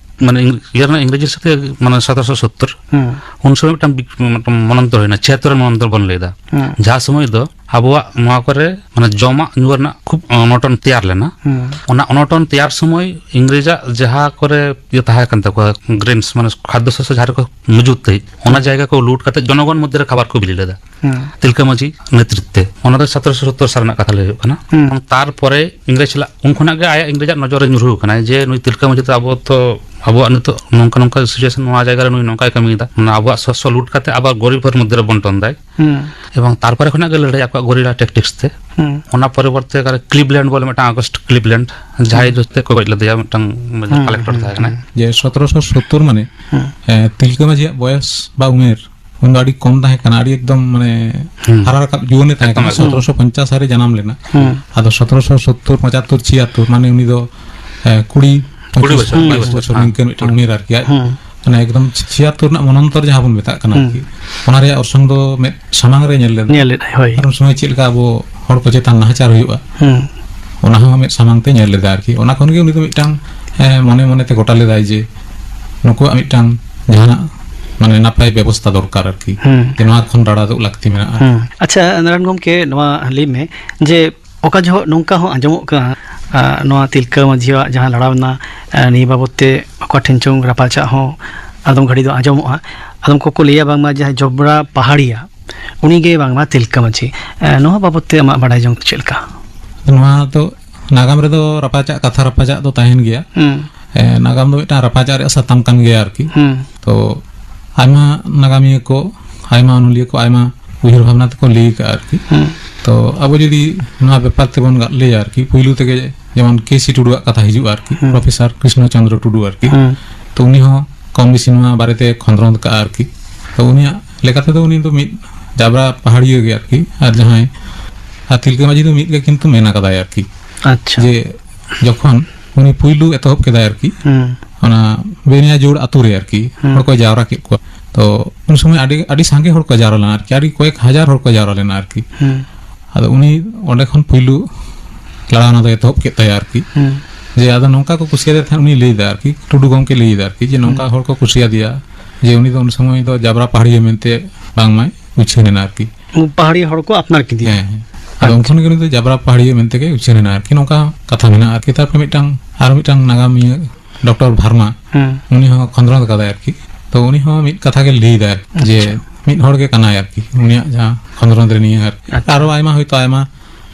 ᱢᱟᱱᱮ ᱤᱝ-, ᱤᱭᱟᱹ ᱨᱮᱱᱟᱜ ᱤᱝᱨᱮᱡᱤ ᱥᱟᱛᱮ, ᱢᱟᱱᱮ ᱥᱚᱛᱨᱚᱥᱚ ᱥᱚᱛᱛᱚᱨ, ᱦᱩᱸ᱾ ᱩᱱ ᱥᱚᱢᱚᱭ ᱢᱤᱫᱴᱟᱝ ᱵᱤ-, ᱢᱤᱫᱴᱟᱝ ᱢᱚᱱᱚᱱᱛᱚᱨ ᱦᱩᱭᱱᱟ, ᱪᱷᱤᱭᱟᱛᱛᱚᱨ ᱢᱚᱱᱚᱱᱛᱚᱨ ᱵᱚᱱ ᱞᱟᱹᱭᱫᱟ᱾ ᱦᱩᱸ᱾ ᱡᱟᱦᱟᱸ ᱥᱚᱢᱚᱭ ᱫᱚ ᱟᱵᱚᱣᱟᱜ ᱱᱚᱣᱟ ᱠᱚᱨᱮ ᱢᱟᱱᱮ ᱡᱚᱢᱟᱜ ᱧᱩᱣᱟᱜ ᱨᱮᱱᱟᱜ ᱠᱷᱩᱵ ᱚᱱᱚᱴᱚᱱ ᱛᱮᱭᱟᱨ ᱞᱮᱱᱟ᱾ ᱦᱩᱸ᱾ ᱚᱱᱟ ᱚᱱᱚᱴᱚᱱ ᱛᱮᱭᱟᱨ ᱥᱚᱢᱚᱭ ᱤᱝᱨᱮᱡᱟᱜ ᱡᱟᱦᱟᱸ ᱠᱚᱨᱮ ᱤᱭᱟᱹ ᱛᱟᱦᱮᱸ ᱠᱟᱱ ᱛᱟᱠᱚᱣᱟ, grains, ᱢᱟᱱᱮ ᱠᱷᱟᱫᱽᱫᱚ ᱥᱚᱥᱭᱚ ᱡᱟᱦᱟᱸ ᱨᱮᱠᱚ ᱢᱚᱡᱩᱫ ᱛᱟᱦᱮᱸᱫ, ᱚᱱᱟ ᱦᱩᱸ᱾ ᱡᱟᱭᱜᱟ ᱠᱚ ᱞᱩᱴ ᱠᱟᱛᱮ ᱡᱚᱱᱚᱜᱚᱱ ᱢᱚᱫᱽᱫᱷᱮ ᱨᱮ ᱠᱷᱟᱵᱟᱨ ᱠᱚ ᱵᱤᱞᱤ ᱞᱮᱫᱟ᱾ ᱦᱩᱸ᱾ ᱛᱤᱞᱠᱟᱹ ᱢᱟᱹᱡᱷᱤ ᱱᱮᱛᱨᱤᱛᱵ ᱛᱮ᱾ ᱚᱱᱟ ᱫᱚ ᱥᱚᱛᱨᱚᱥᱚ ᱥᱚᱛᱛᱚᱨ ᱥᱟᱞ ᱨᱮᱱᱟᱜ ᱠᱟᱛᱷᱟ ᱞᱟᱹᱭ ᱦᱩᱭᱩᱜ ᱠᱟᱱᱟ᱾ ᱦᱩᱸ᱾ ᱛᱟᱨᱯᱚᱨᱮ ᱤᱝᱨᱮᱡᱽ ᱥᱟᱞᱟᱜ ᱩᱱ ᱠᱷᱚᱱᱟᱜ ᱜᱮ ᱟᱭᱟᱜ ᱤᱝᱨᱮᱡᱟᱜ ᱱᱚᱡᱚᱨ ᱨᱮ ᱧᱩᱨᱦᱩ ᱟᱠᱟᱱᱟᱭ ᱡᱮ ᱱᱩᱭ ᱛᱤᱞᱠᱟᱹ ᱢᱟᱹᱡᱷᱤ ᱫᱚ ᱟᱵᱚ ᱛᱚ ᱟᱵᱚᱣᱟᱜ ᱱᱤᱛᱚᱜ ᱱᱚᱝᱠᱟ ᱱᱚᱝᱠᱟ ᱥᱤᱪᱩᱭᱮᱥᱚᱱ, ᱱᱚᱣᱟ ᱡᱟᱭᱜᱟ ᱨᱮ ᱱᱩᱭ ᱱᱚᱝᱠᱟᱭ ᱠᱟᱹᱢᱤᱭᱮᱫᱟ, ᱢᱟᱱᱮ ᱟᱵᱚᱣᱟᱜ ᱥᱚ ᱥᱚ ᱞᱩᱴ ᱠᱟᱛᱮ ᱟᱵᱟᱨ ᱜᱚᱨᱤᱵ ᱦᱚᱲ ᱢᱚᱫᱽᱫᱷᱮ ᱨᱮ ᱵᱚᱱᱴᱚᱱ ᱫᱟᱭ᱾ ᱦᱩᱸ᱾ ᱮᱵᱚᱝ ᱛᱟᱨᱯᱚᱨᱮ ᱠᱷᱚᱱᱟᱜ ᱜᱮ ᱞᱟᱹᱲᱦᱟᱹᱭ ᱟᱠᱚᱣᱟᱜ ᱜᱚᱨᱤᱞᱟ ᱴᱮᱠᱴᱤᱠᱥ ᱛᱮ᱾ ᱦᱩᱸ᱾ ᱚᱱᱟ ᱯᱚᱨᱚᱵᱚᱨᱛᱤ ᱠᱟᱞᱮ ᱠᱞᱤᱵᱞᱮᱱᱰ ᱵᱚᱞᱮ ᱢᱤᱫᱴᱟᱝ ᱚᱜᱚᱥᱴ ᱠᱞᱤᱵᱞᱮᱱᱰ, ᱡᱟᱦᱟᱸᱭ ᱦᱩᱸ᱾ ᱡᱚᱥᱛᱮ ᱠᱚ ᱜᱚᱡ ᱞᱮᱫᱮᱭᱟ, ᱢᱤᱫᱴᱟᱝ ᱦᱩᱸ, ᱠᱟᱞᱮᱠᱴᱚᱨ ᱦᱩᱸ, ᱛᱟᱦᱮᱸ ᱠᱟᱱᱟᱭ᱾ ᱦᱩᱸ᱾ ᱡᱮ ᱥᱚᱛᱨᱚᱥᱚ ᱥᱳᱛᱛᱳᱨ ᱢᱟᱱᱮ, ᱦᱩᱸ᱾ ᱮ, ᱛᱤᱞᱠᱟᱹ ᱢᱟᱹᱡᱷᱤᱭᱟᱜ ᱵᱚᱭᱚᱥ ᱵᱟ ᱩᱢᱮᱨ ᱩᱱ ᱫᱚ ᱟᱹᱰᱤ ᱠᱚᱢ ᱛᱟᱦᱮᱸ ᱠᱟᱱᱟ, ᱟᱹᱰᱤ ᱮᱠᱫᱚᱢ ᱢᱟᱱᱮ ᱦᱩᱸ᱾ ᱦᱟᱨᱟ ᱨᱟᱠᱟᱵ ᱡᱩᱣᱟᱹᱱᱮ ᱛᱟᱦᱮᱸ ᱮᱠᱫᱚᱢ, ᱠᱟᱱᱟ᱾ ᱮᱠᱫᱚᱢ᱾ ᱥᱚᱛᱨᱚᱥᱚ ᱯᱚᱧᱪᱟᱥ ᱨᱮ ᱡᱟᱱᱟᱢ ᱞᱮᱱᱟ᱾ ᱦᱩᱸ᱾ ᱟᱫᱚ ᱥᱚᱛᱨᱚᱥᱚ ᱥᱳᱛᱛᱳᱨ, ᱯᱚᱸᱪᱟᱛᱛᱳᱨ, ᱪᱷᱤᱭᱟᱛᱛᱳᱨ, ᱢᱟᱱᱮ ᱩᱱᱤ ᱫᱚ, ᱮ, ᱠᱩᱲᱤ ᱠᱩᱲᱤ ᱯᱚᱸᱪᱤᱥ, ᱵᱚᱪᱷᱚᱨ, ᱠᱩᱲᱤ ᱠᱩᱲᱤ ᱵᱟᱭᱤᱥ ᱵᱚᱪᱷᱚᱨ᱾ ᱵᱚᱪᱷᱚᱨ ᱦᱮᱸ᱾ ᱱᱤᱝᱠᱟᱹᱱ ᱢᱤᱫᱴᱟᱝ ᱩᱢᱮᱨ ᱟᱨᱠᱤ᱾ ᱟᱡ ᱦᱩᱸ᱾ ᱢᱟᱱᱮ ᱮᱠᱫᱚᱢ ᱪᱷᱤᱭᱟᱛᱛᱳᱨ ᱨᱮᱱᱟᱜ ᱢᱚᱱᱚᱱᱛᱚᱨ ᱡᱟᱦᱟᱸ ᱵᱚᱱ ᱢᱮᱛᱟᱜ ᱠᱟᱱᱟ ᱦᱩᱸ᱾ ᱟᱨᱠᱤ, ᱚᱱᱟ ᱨᱮᱭᱟᱜ ᱚᱨᱥᱚᱝ ᱫᱚ ᱢᱮᱫ ᱥᱟᱢᱟᱝ ᱨᱮ ᱧᱮᱞ ᱞᱮᱫᱟ᱾ ᱧᱮᱞ ᱞᱮᱫᱟᱭ, ᱦᱳᱭ᱾ ᱟᱨ ᱩᱱ ᱥᱚᱢᱚᱭ ᱪᱮᱫ ᱞᱮᱠᱟ ᱟᱵᱚ ᱦᱚᱲ ᱠᱚ ᱪᱮᱛᱟᱱ ᱱᱟᱦᱟᱪᱟᱨ ᱦᱩᱭᱩᱜᱼᱟ, ᱦᱩᱸ᱾ ᱚᱱᱟ ᱦᱚᱸ ᱢᱮᱫ ᱥᱟᱢᱟᱝ ᱛᱮ ᱧᱮᱞ ᱞᱮᱫᱟ ᱟᱨᱠᱤ᱾ ᱚᱱᱟ ᱠᱷᱚᱱ ᱜᱮ ᱩᱱᱤ ᱫᱚ ᱢᱤᱫᱴᱟᱝ, ᱮ, ᱢᱚᱱᱮ ᱢᱚᱱᱮ ᱛᱮ ᱜᱚᱴᱟ ᱞᱮᱫᱟᱭ ᱡᱮ ᱱᱩᱠᱩᱣᱟᱜ ᱢᱤᱫᱴᱟᱝ ᱡᱟᱦᱟᱱᱟᱜ ᱢᱟᱱᱮ ᱱᱟᱯᱟᱭ ᱵᱮᱵᱚᱥᱛᱷᱟ ᱫᱚᱨᱠᱟᱨ ᱟᱨᱠᱤ᱾ ᱦᱩᱸ᱾ ᱡᱮ ᱱᱚᱣᱟ ᱠᱷᱚᱱ ᱨᱟᱲᱟ ᱫᱚ ᱞᱟᱹᱠᱛᱤ ᱢᱮᱱᱟᱜᱼᱟ᱾ ᱦᱩᱸ᱾ ᱟᱪᱪᱷᱟ, ᱱᱟᱨᱟᱭᱚᱱ ᱜᱚᱢᱠᱮ, ᱱᱚᱣᱟ ᱞᱟᱹᱭ ᱢᱮ ᱡᱮ ᱚᱠᱟ ᱡᱚᱦᱚᱜ ᱱᱚᱝᱠᱟ ᱦᱚᱸ ᱟᱸᱡᱚᱢᱚᱜ ᱠᱟᱱᱟ, ᱟ, ᱱᱚᱣᱟ ᱛᱤᱞᱠᱟᱹ ᱢᱟᱹᱡᱷᱤᱭᱟᱜ ᱡᱟᱦᱟᱸ ᱞᱟᱲᱟᱣᱱᱟ, ᱟ, ᱱᱤᱭᱟᱹ ᱵᱟᱵᱚᱛ ᱛᱮ ᱚᱠᱟ ᱴᱷᱮᱱ ᱪᱚᱝ ᱨᱟᱯᱟᱪᱟᱜ ᱦᱚᱸ ᱟᱫᱚᱢ ᱜᱷᱟᱹᱲᱤ ᱫᱚ ᱟᱸᱡᱚᱢᱚᱜᱼᱟ᱾ ᱟᱫᱚᱢ ᱠᱚᱠᱚ ᱞᱟᱹᱭᱟ ᱵᱟᱝᱢᱟ ᱡᱟᱦᱟᱸᱭ ᱡᱚᱵᱽᱨᱟ ᱯᱟᱦᱟᱲᱤᱭᱟ, ᱩᱱᱤᱜᱮ ᱵᱟᱝᱢᱟ ᱛᱤᱞᱠᱟᱹ ᱢᱟᱹᱡᱷᱤ᱾ ᱮ, ᱱᱚᱣᱟ ᱵᱟᱵᱚᱛ ᱛᱮ ᱟᱢᱟᱜ ᱵᱟᱰᱟᱭ ᱡᱚᱝ ᱪᱮᱫ ᱞᱮᱠᱟ? ᱱᱚᱣᱟ ᱫᱚ ᱱᱟᱜᱟᱢ ᱨᱮᱫᱚ ᱨᱟᱯᱟᱪᱟᱜ, ᱠᱟᱛᱷᱟ ᱨᱟᱯᱟᱪᱟᱜ ᱫᱚ ᱛᱟᱦᱮᱱ ᱜᱮᱭᱟ᱾ ᱦᱩᱸ᱾ ᱮ, ᱱᱟᱜᱟᱢ ᱫᱚ ᱢᱤᱫᱴᱟᱝ ᱨᱟᱯᱟᱪᱟᱜ ᱨᱮᱭᱟᱜ ᱥᱟᱛᱟᱢ ᱠᱟᱱ ᱜᱮᱭᱟ ᱟᱨᱠᱤ᱾ ᱦᱩᱸ᱾ ᱛᱚ ᱟᱭᱢᱟ ᱱᱟᱜᱟᱢᱤᱭᱟᱹ ᱠᱚ, ᱟᱭᱢᱟ ᱚᱱᱚᱞᱤᱭᱟᱹ ᱠᱚ, ᱟᱭᱢᱟ ᱩᱭᱦᱟᱹᱨ ᱵᱷᱟᱵᱽᱱᱟ ᱛᱮᱠᱚ ᱞᱟᱹᱭ ᱠᱟᱜᱼᱟ ᱟᱨᱠᱤ᱾ ᱦᱩᱸ᱾ ᱛᱚ ᱟᱵᱚ ᱡᱩᱫᱤ ᱱᱚᱣᱟ ᱵᱮᱯᱟᱨ ᱛᱮᱵᱚᱱ ᱜᱟ-, ᱞᱟᱹᱭᱟ ᱟᱨᱠᱤ, ᱯᱩᱭᱞᱩ ᱛᱮᱜᱮ ᱡᱮᱢᱚᱱ ᱠᱮ ᱥᱤ ᱴᱩᱰᱩᱣᱟᱜ ᱠᱟᱛᱷᱟ ᱦᱤᱡᱩᱜᱼᱟ ᱟᱨᱠᱤ, ᱦᱩᱸ᱾ ᱯᱨᱚᱯᱷᱮᱥᱚᱨ ᱠᱨᱤᱥᱱᱚ ᱪᱚᱸᱫᱽᱨᱚ ᱴᱩᱰᱩ ᱟᱨᱠᱤ᱾ ᱦᱩᱸ᱾ ᱛᱚ ᱩᱱᱤ ᱦᱚᱸ ᱠᱚᱢ ᱵᱮᱥᱤ ᱱᱚᱣᱟ ᱵᱟᱨᱮᱛᱮ ᱠᱷᱚᱸᱫᱽᱨᱚᱸᱫᱽ ᱠᱟᱜᱼᱟ ᱟᱨᱠᱤ᱾ ᱛᱚ ᱩᱱᱤᱭᱟᱜ ᱞᱮᱠᱟ ᱛᱮᱫᱚ ᱩᱱᱤ ᱫᱚ ᱢᱤᱫ ᱡᱟᱵᱽᱨᱟ ᱯᱟᱦᱟᱲᱤᱭᱟᱹ ᱜᱮ ᱟᱨᱠᱤ, ᱟᱨ ᱡᱟᱦᱟᱸᱭ, ᱟᱨ ᱛᱤᱞᱠᱟᱹ ᱢᱟᱹᱡᱷᱤ ᱫᱚ ᱢᱤᱫ ᱜᱮ ᱠᱤᱱᱛᱩ ᱢᱮᱱ ᱟᱠᱟᱫᱟᱭ ᱟᱨᱠᱤ᱾ ᱟᱪᱪᱷᱟ᱾ ᱡᱮ ᱡᱚᱠᱷᱚᱱ ᱩᱱᱤ ᱯᱩᱭᱞᱩ ᱮᱛᱚᱦᱚᱵ ᱠᱮᱫᱟᱭ ᱟᱨᱠᱤ, ᱦᱩᱸ᱾ ᱚᱱᱟ ᱵᱮᱱᱤᱭᱟ ᱡᱳᱲ ᱟᱛᱳ ᱨᱮ ᱟᱨᱠᱤ, ᱦᱩᱸ᱾ ᱦᱚᱲ ᱠᱚ ᱡᱟᱣᱨᱟ ᱠᱮᱫ ᱠᱚᱣᱟ᱾ ᱛᱚ ᱩᱱ ᱥᱚᱢᱚᱭ ᱟᱹᱰᱤ, ᱟᱹᱰᱤ ᱥᱟᱸᱜᱮ ᱦᱚᱲ ᱠᱚ ᱡᱟᱣᱨᱟ ᱞᱮᱱᱟ ᱟᱨᱠᱤ, ᱟᱹᱰᱤ ᱠᱚᱭᱮᱠ ᱦᱟᱡᱟᱨ ᱦᱚᱲ ᱠᱚ ᱡᱟᱣᱨᱟ ᱞᱮᱱᱟ ᱟᱨᱠᱤ᱾ ᱦᱩᱸ᱾ ᱟᱫᱚ ᱩᱱᱤ ᱚᱸᱰᱮ ᱠᱷᱚᱱ ᱯᱩᱭᱞᱩ ᱞᱟᱲᱟᱣᱱᱟ ᱫᱚ ᱮᱛᱚᱦᱚᱵ ᱠᱮᱫ ᱛᱟᱭᱟ ᱟᱨᱠᱤ᱾ ᱦᱩᱸ᱾ ᱡᱮ ᱟᱫᱚ ᱱᱚᱝᱠᱟ ᱠᱚ ᱠᱩᱥᱤᱭᱟᱫᱮ ᱛᱟᱦᱮᱸᱫ, ᱩᱱᱤ ᱞᱟᱹᱭᱫᱟ ᱟᱨᱠᱤ, ᱴᱩᱰᱩ ᱜᱚᱢᱠᱮ ᱞᱟᱹᱭᱫᱟ ᱟᱨᱠᱤ, ᱡᱮ ᱱᱚᱝᱠᱟ ᱦᱩᱸ᱾ ᱦᱚᱲ ᱠᱚ ᱠᱩᱥᱤᱭᱟᱫᱮᱭᱟ, ᱡᱮ ᱩᱱᱤ ᱫᱚ ᱩᱱ ᱥᱚᱢᱚᱭ ᱫᱚ ᱡᱟᱵᱽᱨᱟ ᱯᱟᱦᱟᱲᱤᱭᱟᱹ ᱢᱮᱱᱛᱮ ᱵᱟᱝᱢᱟᱭ ᱩᱪᱷᱟᱹᱱ ᱮᱱᱟ ᱟᱨᱠᱤ᱾ ᱯᱟᱦᱟᱲᱤᱭᱟᱹ ᱦᱚᱲ ᱠᱚ ᱟᱯᱱᱟᱨ ᱠᱮᱫᱮᱭᱟ᱾ ᱦᱮᱸ, ᱦᱮᱸ᱾ ᱟᱫᱚ ᱩᱱ ᱟᱪᱪᱷᱟ᱾ ᱠᱷᱚᱱ ᱜᱮ ᱩᱱᱤ ᱫᱚ ᱡᱟᱵᱽᱨᱟ ᱯᱟᱦᱟᱲᱤᱭᱟᱹ ᱢᱮᱱᱛᱮ ᱜᱮ ᱩᱪᱷᱟᱹᱱ ᱮᱱᱟ ᱟᱨᱠᱤ, ᱱᱚᱝᱠᱟ ᱠᱟᱛᱷᱟ ᱢᱮᱱᱟᱜᱼᱟ ᱟᱨᱠᱤ᱾ ᱛᱟᱨᱯᱚᱨᱮ ᱢᱤᱫᱴᱟᱝ, ᱟᱨ ᱢᱤᱫᱴᱟᱝ ᱱᱟᱜᱟᱢᱤᱭᱟᱹ ᱰᱚᱠᱴᱚᱨ ᱵᱷᱟᱨᱢᱟ, ᱦᱩᱸ᱾ ᱩᱱᱤ ᱦᱚᱸ ᱠᱷᱚᱸᱫᱽᱨᱚᱸᱫᱽ ᱠᱟᱫᱟᱭ ᱟᱨᱠᱤ᱾ ᱛᱚ ᱩᱱᱤ ᱦᱚᱸ ᱢᱤᱫ ᱠᱟᱛᱷᱟ ᱜᱮ ᱞᱟᱹᱭᱫᱟᱭ ᱟᱨᱠᱤ, ᱡᱮ ᱟᱪᱪᱷᱟ᱾ ᱢᱤᱫ ᱦᱚᱲ ᱜᱮ ᱠᱟᱱᱟᱭ ᱟᱨᱠᱤ, ᱩᱱᱤᱭᱟᱜ ᱡᱟᱦᱟᱸ ᱠᱷᱚᱸᱫᱽᱨᱚᱸᱫᱽ ᱨᱮ ᱱᱤᱭᱟᱹ ᱟᱨᱠᱤ᱾ ᱟᱪᱪᱷᱟ᱾ ᱟᱨᱚ ᱟᱭᱢᱟ ᱦᱚᱭᱛᱳ ᱟᱭᱢᱟ,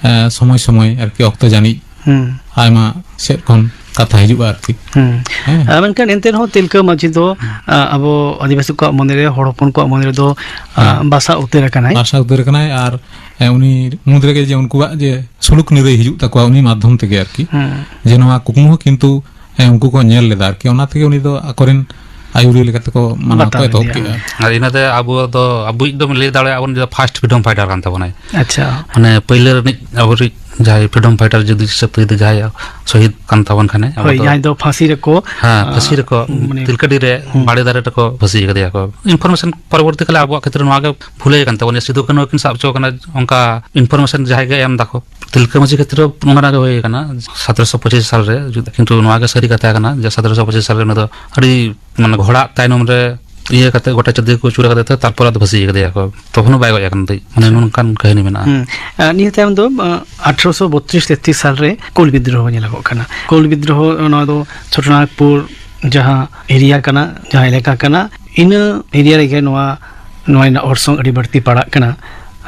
ᱮ, ᱥᱚᱢᱚᱭ ᱥᱚᱢᱚᱭ ᱟᱨᱠᱤ, ᱚᱠᱛᱚ ᱡᱟᱹᱱᱤᱡ ᱦᱩᱸ᱾ ᱟᱭᱢᱟ ᱥᱮᱫ ᱠᱷᱚᱱ ᱠᱟᱛᱷᱟ ᱦᱤᱡᱩᱜᱼᱟ ᱟᱨᱠᱤ᱾ ᱦᱩᱸ᱾ ᱦᱮᱸ᱾ ᱟᱨ ᱢᱮᱱᱠᱷᱟᱱ ᱮᱱᱛᱮ ᱨᱮᱦᱚᱸ ᱛᱤᱞᱠᱟᱹ ᱢᱟᱹᱡᱷᱤ ᱫᱚ, ᱟ, ᱟᱵᱚ ᱟᱹᱫᱤᱵᱟᱹᱥᱤ ᱠᱚᱣᱟᱜ ᱢᱚᱱᱮᱨᱮ, ᱦᱚᱲ ᱦᱚᱯᱚᱱ ᱠᱚᱣᱟᱜ ᱢᱚᱱᱮ ᱨᱮᱫᱚ, ᱟ, ᱦᱮᱸ᱾ ᱵᱟᱥᱟ ᱩᱛᱟᱹᱨ ᱟᱠᱟᱱᱟᱭ᱾ ᱵᱟᱥᱟ ᱩᱛᱟᱹᱨ ᱟᱠᱟᱱᱟᱭ ᱟᱨ, ᱮ, ᱩᱱᱤ ᱢᱩᱫᱽ ᱨᱮᱜᱮ ᱡᱮ ᱩᱱᱠᱩᱣᱟᱜ ᱡᱮ ᱥᱩᱞᱩᱠ ᱱᱤᱨᱟᱹᱭ ᱦᱤᱡᱩᱜ ᱛᱟᱠᱚᱣᱟ ᱩᱱᱤ ᱢᱟᱫᱽᱫᱷᱚᱢ ᱛᱮᱜᱮ ᱟᱨᱠᱤ᱾ ᱦᱩᱸ᱾ ᱡᱮ ᱱᱚᱣᱟ ᱠᱩᱠᱢᱩ ᱦᱚᱸ ᱠᱤᱱᱛᱩ, ᱮ, ᱩᱱᱠᱩ ᱠᱚ ᱧᱮᱞ ᱞᱮᱫᱟ ᱟᱨᱠᱤ, ᱚᱱᱟ ᱛᱮᱜᱮ ᱩᱱᱤ ᱫᱚ ᱟᱠᱚᱨᱮᱱ ᱟᱹᱭᱩᱨᱤᱭᱟᱹ ᱞᱮᱠᱟ ᱛᱮᱠᱚ ᱢᱟᱱᱟᱣ ᱠᱚ ᱵᱟᱛᱟᱣ ᱮᱛᱚᱦᱚᱵ ᱤᱫᱤᱭᱟ᱾ ᱠᱮᱫᱼᱟ᱾ ᱟᱨ ᱤᱱᱟᱹᱛᱮ ᱟᱵᱚ ᱫᱚ, ᱟᱵᱚᱭᱤᱡ ᱫᱚ ᱞᱟᱹᱭ ᱫᱟᱲᱮᱭᱟᱜᱼᱟ ᱵᱚᱱ ᱡᱮ first freedom fighter ᱠᱟᱱ ᱛᱟᱵᱚᱱᱟᱭ᱾ ᱟᱪᱪᱷᱟ᱾ ᱢᱟᱱᱮ ᱯᱳᱭᱞᱳ ᱨᱤᱱᱤᱡ ᱟᱵᱚᱨᱤᱡ ᱡᱟᱦᱟᱸᱭ freedom fighter ᱡᱩᱫᱤ ᱦᱤᱥᱟᱹᱵ ᱛᱮ ᱡᱩᱫᱤ ᱡᱟᱦᱟᱸᱭ ᱥᱚᱦᱤᱫ ᱠᱟᱱ ᱛᱟᱵᱚᱱ ᱠᱷᱟᱱᱮ, ᱟᱵᱚ ᱦᱳᱭ, ᱫᱚ ᱡᱟᱦᱟᱸᱭ ᱫᱚ ᱯᱷᱟᱸᱥᱤ ᱨᱮᱠᱚ, ᱦᱮᱸ, ᱟ, ᱯᱷᱟᱸᱥᱤ ᱨᱮᱠᱚ, ᱢᱟᱱᱮ ᱛᱤᱞᱠᱟᱹᱰᱤ ᱨᱮ ᱦᱩᱸ᱾ ᱵᱟᱲᱮ ᱫᱟᱨᱮ ᱨᱮᱠᱚ ᱯᱷᱟᱸᱥᱤ ᱠᱟᱫᱮᱭᱟ ᱠᱚ᱾ Information ᱯᱚᱨᱚᱵᱚᱨᱛᱤ ᱠᱟᱞᱮ ᱟᱵᱚᱣᱟᱜ ᱠᱷᱮᱛᱨᱮ ᱱᱚᱣᱟ ᱜᱮ ᱵᱷᱩᱞᱟᱹᱭ ᱠᱟᱱ ᱛᱟᱵᱚᱱᱟ, ᱥᱤᱫᱩ ᱠᱟᱹᱱᱦᱩ ᱠᱤᱱ ᱥᱟᱵ ᱦᱚᱪᱚ ᱠᱟᱱᱟ, ᱚᱱᱠᱟ information ᱡᱟᱦᱟᱸᱭ ᱜᱮ ᱮᱢ ᱫᱟᱠᱚ᱾ ᱛᱤᱞᱠᱟᱹ ᱢᱟᱹᱡᱷᱤ ᱠᱷᱮᱛᱨᱮ ᱚᱱᱠᱟᱱᱟᱜ ᱜᱮ ᱦᱩᱭ ᱠᱟᱱᱟ ᱥᱚᱛᱨᱚᱥᱚ ᱯᱚᱸᱪᱤᱥ ᱥᱟᱞ ᱨᱮ, ᱡᱩᱫᱤ, ᱠᱤᱱᱛᱩ ᱱᱚᱣᱟ ᱜᱮ ᱥᱟᱹᱨᱤ ᱠᱟᱛᱷᱟ ᱠᱟᱱᱟ ᱡᱮ ᱥᱚᱛᱨᱚᱥᱚ ᱯᱚᱸᱪᱤᱥ ᱥᱟᱞ ᱨᱮ ᱩᱱᱤ ᱫᱚ ᱟᱹᱰᱤ, ᱢᱟᱱᱮ, ᱜᱷᱚᱲᱟ ᱛᱟᱭᱱᱚᱢ ᱨᱮ ᱤᱭᱟᱹ ᱠᱟᱛᱮ ᱜᱚᱴᱟ ᱪᱟᱹᱫᱤ ᱠᱚ ᱟᱹᱪᱩᱨ ᱠᱟᱫᱮ ᱛᱮ ᱛᱟᱨᱯᱚᱨ ᱟᱫᱚ ᱯᱷᱟᱹᱥᱤ ᱠᱟᱫᱮᱭᱟ ᱠᱚ, ᱛᱚᱠᱷᱚᱱ ᱦᱚᱸ ᱵᱟᱭ ᱜᱚᱡ ᱟᱠᱟᱱ ᱛᱟᱦᱮᱸᱫ᱾ ᱢᱟᱱᱮ, ᱱᱚᱝᱠᱟᱱ ᱠᱟᱹᱦᱱᱤ ᱢᱮᱱᱟᱜᱼᱟ᱾ ᱦᱩᱸ᱾ ᱟᱨ ᱱᱤᱭᱟᱹ ᱛᱟᱭᱚᱢ ᱫᱚ, ᱟᱸ, ᱟᱴᱷᱨᱚᱥᱚ ᱵᱚᱛᱨᱤᱥ ᱛᱮᱛᱨᱤᱥ ᱥᱟᱞ ᱨᱮ ᱠᱳᱞ ᱵᱤᱫᱽᱫᱨᱳᱦᱚ ᱧᱮᱞᱚᱜᱚᱜ ᱠᱟᱱᱟ᱾ ᱠᱳᱞ ᱵᱤᱫᱽᱫᱨᱳᱦᱚ ᱱᱚᱣᱟ ᱫᱚ ᱪᱷᱳᱴᱳᱱᱟᱜᱽᱯᱩᱨ ᱡᱟᱦᱟᱸ area ᱠᱟᱱᱟ, ᱡᱟᱦᱟᱸ ᱮᱞᱟᱠᱟ ᱠᱟᱱᱟ, ᱤᱱᱟᱹ area ᱨᱮᱜᱮ ᱱᱚᱣᱟ, ᱱᱚᱣᱟ ᱨᱮᱱᱟᱜ ᱚᱨᱥᱚᱝ ᱟᱹᱰᱤ ᱵᱟᱹᱲᱛᱤ ᱯᱟᱲᱟᱜ ᱠᱟᱱᱟ᱾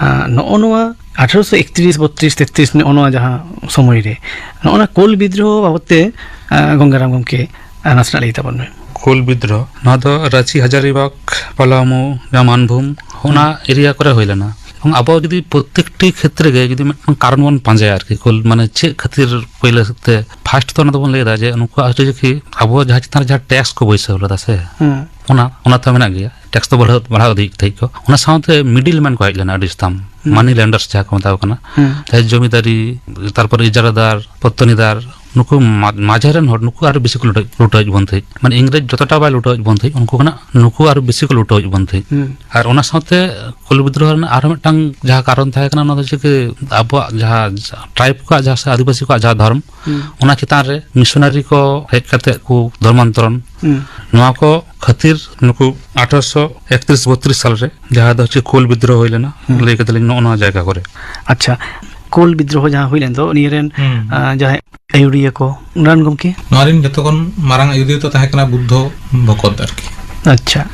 ᱟᱸ, ᱱᱚᱜᱼᱚ ᱱᱚᱣᱟ ᱟᱴᱷᱨᱚᱥᱚ ᱮᱠᱛᱨᱤᱥ, ᱵᱚᱛᱨᱤᱥ, ᱛᱮᱛᱨᱤᱥ, ᱱᱚᱜᱼᱚ ᱱᱚᱣᱟ ᱡᱟᱦᱟᱸ ᱥᱚᱢᱚᱭ ᱨᱮ, ᱱᱚᱜᱼᱚ ᱱᱚᱣᱟ ᱠᱳᱞ ᱵᱤᱫᱽᱫᱨᱳᱦᱚ ᱵᱟᱵᱚᱫ ᱛᱮ, ᱟᱸ, ᱜᱚᱝᱜᱟᱨᱟᱢ ᱜᱚᱢᱠᱮ, ᱟᱸ, ᱱᱟᱥᱮᱱᱟᱜ ᱞᱟᱹᱭ ᱛᱟᱵᱚᱱ ᱢᱮ᱾ ᱠᱳᱞ ᱵᱤᱫᱽᱫᱨᱳᱦᱚ, ᱱᱚᱣᱟ ᱫᱚ ᱨᱟᱸᱪᱤ ᱦᱟᱡᱟᱨᱤᱵᱟᱜᱽ, ᱯᱟᱞᱟᱢᱩ, ᱡᱟᱦᱟᱸ ᱢᱟᱱᱵᱷᱩᱢ, ᱚᱱᱟ ᱦᱩᱸ᱾ Area ᱠᱚᱨᱮ ᱦᱩᱭ ᱞᱮᱱᱟ᱾ ᱮᱵᱚᱝ ᱟᱵᱚ ᱡᱩᱫᱤ ᱯᱨᱚᱛᱮᱠᱴᱤ ᱠᱷᱮᱛᱨᱮ ᱜᱮ ᱡᱩᱫᱤ ᱢᱤᱫᱴᱟᱝ ᱠᱟᱨᱚᱱ ᱵᱚᱱ ᱯᱟᱸᱡᱟᱭᱟ ᱟᱨᱠᱤ, ᱠᱳᱞ, ᱢᱟᱱᱮ, ᱪᱮᱫ ᱠᱷᱟᱹᱛᱤᱨ ᱯᱳᱭᱞᱳ ᱥᱮᱫ ᱛᱮ first ᱛᱚ ᱚᱱᱟ ᱫᱚᱵᱚᱱ ᱞᱟᱹᱭ ᱮᱫᱟ ᱡᱮ ᱱᱩᱠᱩᱣᱟᱜ ᱦᱚᱪᱚ ᱡᱮ ᱠᱤ ᱟᱵᱚ ᱡᱟᱦᱟᱸ ᱪᱮᱛᱟᱱ ᱨᱮ ᱡᱟᱦᱟᱸ tax ᱠᱚ ᱵᱟᱹᱭᱥᱟᱹᱣ ᱞᱮᱫᱟ ᱥᱮ, ᱦᱩᱸ᱾ ᱚᱱᱟ, ᱚᱱᱟ ᱛᱚ ᱢᱮᱱᱟᱜ ᱜᱮᱭᱟ, tax ᱫᱚ ᱵᱟᱲᱦᱟᱣ, ᱵᱟᱲᱦᱟᱣ ᱤᱫᱤᱭᱮᱫ ᱛᱟᱦᱮᱸᱫ ᱠᱚ᱾ ᱚᱱᱟ ᱥᱟᱶᱛᱮ middle man ᱠᱚ ᱦᱮᱡ ᱞᱮᱱᱟ ᱟᱹᱰᱤ ᱟᱥᱛᱟᱢ, ᱦᱩᱸ᱾ Money lenders ᱡᱟᱦᱟᱸ ᱠᱚ ᱢᱮᱛᱟ ᱠᱚ ᱠᱟᱱᱟ, ᱦᱩᱸ᱾ ᱡᱟᱦᱟᱸᱭ ᱡᱚᱢᱤᱫᱟᱨᱤ, ᱛᱟᱨᱯᱚᱨᱮ ᱤᱡᱟᱨᱟᱫᱟᱨ, ᱯᱚᱛᱛᱚᱱᱤᱫᱟᱨ, ᱱᱩᱠᱩ ᱢᱟ-, ᱢᱟᱡᱷᱮ ᱨᱮᱱ ᱦᱚᱲ, ᱱᱩᱠᱩ ᱟᱨ ᱵᱮᱥᱤ ᱠᱚ ᱞᱩᱴᱟᱹᱣ, ᱞᱩᱴᱟᱹᱣᱮᱫ ᱵᱚᱱ ᱛᱟᱦᱮᱸᱫ᱾ ᱢᱟᱱᱮ, ᱤᱝᱨᱮᱡᱽ ᱡᱚᱛᱚᱴᱟ ᱵᱟᱭ ᱞᱩᱴᱟᱹᱣᱮᱫ ᱵᱚᱱ ᱛᱟᱦᱮᱸᱫ, ᱩᱱᱠᱩ ᱠᱷᱚᱱᱟᱜ ᱱᱩᱠᱩ ᱟᱨ ᱵᱮᱥᱤ ᱠᱚ ᱞᱩᱴᱟᱹᱣᱮᱫ ᱵᱚᱱ ᱛᱟᱦᱮᱸᱫ᱾ ᱦᱩᱸ᱾ ᱟᱨ ᱚᱱᱟ ᱥᱟᱶᱛᱮ ᱠᱳᱞ ᱵᱤᱫᱽᱫᱨᱳᱦᱚ ᱨᱮᱱᱟᱜ ᱟᱨᱦᱚᱸ ᱢᱤᱫᱴᱟᱝ ᱡᱟᱦᱟᱸ ᱠᱟᱨᱚᱱ ᱛᱟᱦᱮᱸ ᱠᱟᱱᱟ, ᱚᱱᱟ ᱫᱚ ᱪᱮᱫ ᱠᱤ ᱟᱵᱚᱣᱟᱜ ᱡᱟᱦᱟᱸ tribe ᱠᱚᱣᱟᱜ ᱡᱟᱦᱟᱸ ᱥᱮ ᱟᱹᱫᱤᱵᱟᱹᱥᱤ ᱠᱚᱣᱟᱜ ᱡᱟᱦᱟᱸ ᱫᱷᱚᱨᱚᱢ, ᱦᱩᱸ᱾ ᱚᱱᱟ ᱪᱮᱛᱟᱱ ᱨᱮ ᱢᱤᱥᱚᱱᱟᱨᱤ ᱠᱚ ᱦᱮᱡ ᱠᱟᱛᱮ ᱠᱚ ᱫᱷᱚᱨᱢᱟᱱᱛᱚᱨᱚᱱ᱾ ᱦᱩᱸ᱾ ᱱᱚᱣᱟ ᱠᱚ ᱠᱷᱟᱹᱛᱤᱨ ᱱᱩᱠᱩ ᱟᱴᱷᱨᱚᱥᱚ ᱮᱠᱛᱨᱤᱥ ᱵᱚᱛᱨᱤᱥ ᱥᱟᱞ ᱨᱮ ᱡᱟᱦᱟᱸ ᱫᱚ ᱦᱚᱪᱪᱷᱮ ᱠᱳᱞ ᱵᱤᱫᱽᱫᱨᱳᱦᱚ ᱦᱩᱭ ᱞᱮᱱᱟ, ᱦᱩᱸ᱾ ᱞᱟᱹᱭ ᱠᱟᱫᱟᱞᱤᱧ ᱱᱚᱜᱼᱚ ᱱᱚᱣᱟ ᱡᱟᱭᱜᱟ ᱠᱚᱨᱮ᱾ ᱟᱪᱪᱷᱟ, ᱠᱳᱞ ᱵᱤᱫᱽᱫᱨᱳᱦᱚ ᱡᱟᱦᱟᱸ ᱦᱩᱭ ᱞᱮᱱ ᱫᱚ, ᱱᱤᱭᱟᱹ ᱨᱮᱱ, ᱦᱩᱸ᱾ ᱟᱸ, ᱡᱟᱦᱟᱸᱭ ᱟᱹᱭᱩᱨᱤᱭᱟᱹ ᱠᱚ, ᱱᱟᱨᱟᱭᱚᱱ ᱜᱚᱢᱠᱮ? ᱱᱚᱣᱟ ᱨᱮᱱ ᱡᱚᱛᱚ ᱠᱷᱚᱱ ᱢᱟᱨᱟᱝ ᱟᱹᱭᱩᱨᱤᱭᱟᱹ ᱫᱚ ᱛᱟᱦᱮᱸ ᱠᱟᱱᱟ ᱵᱩᱫᱽᱫᱷᱚ ᱵᱷᱚᱠᱚᱛ ᱟᱨᱠᱤ᱾ ᱟᱪᱪᱷᱟ᱾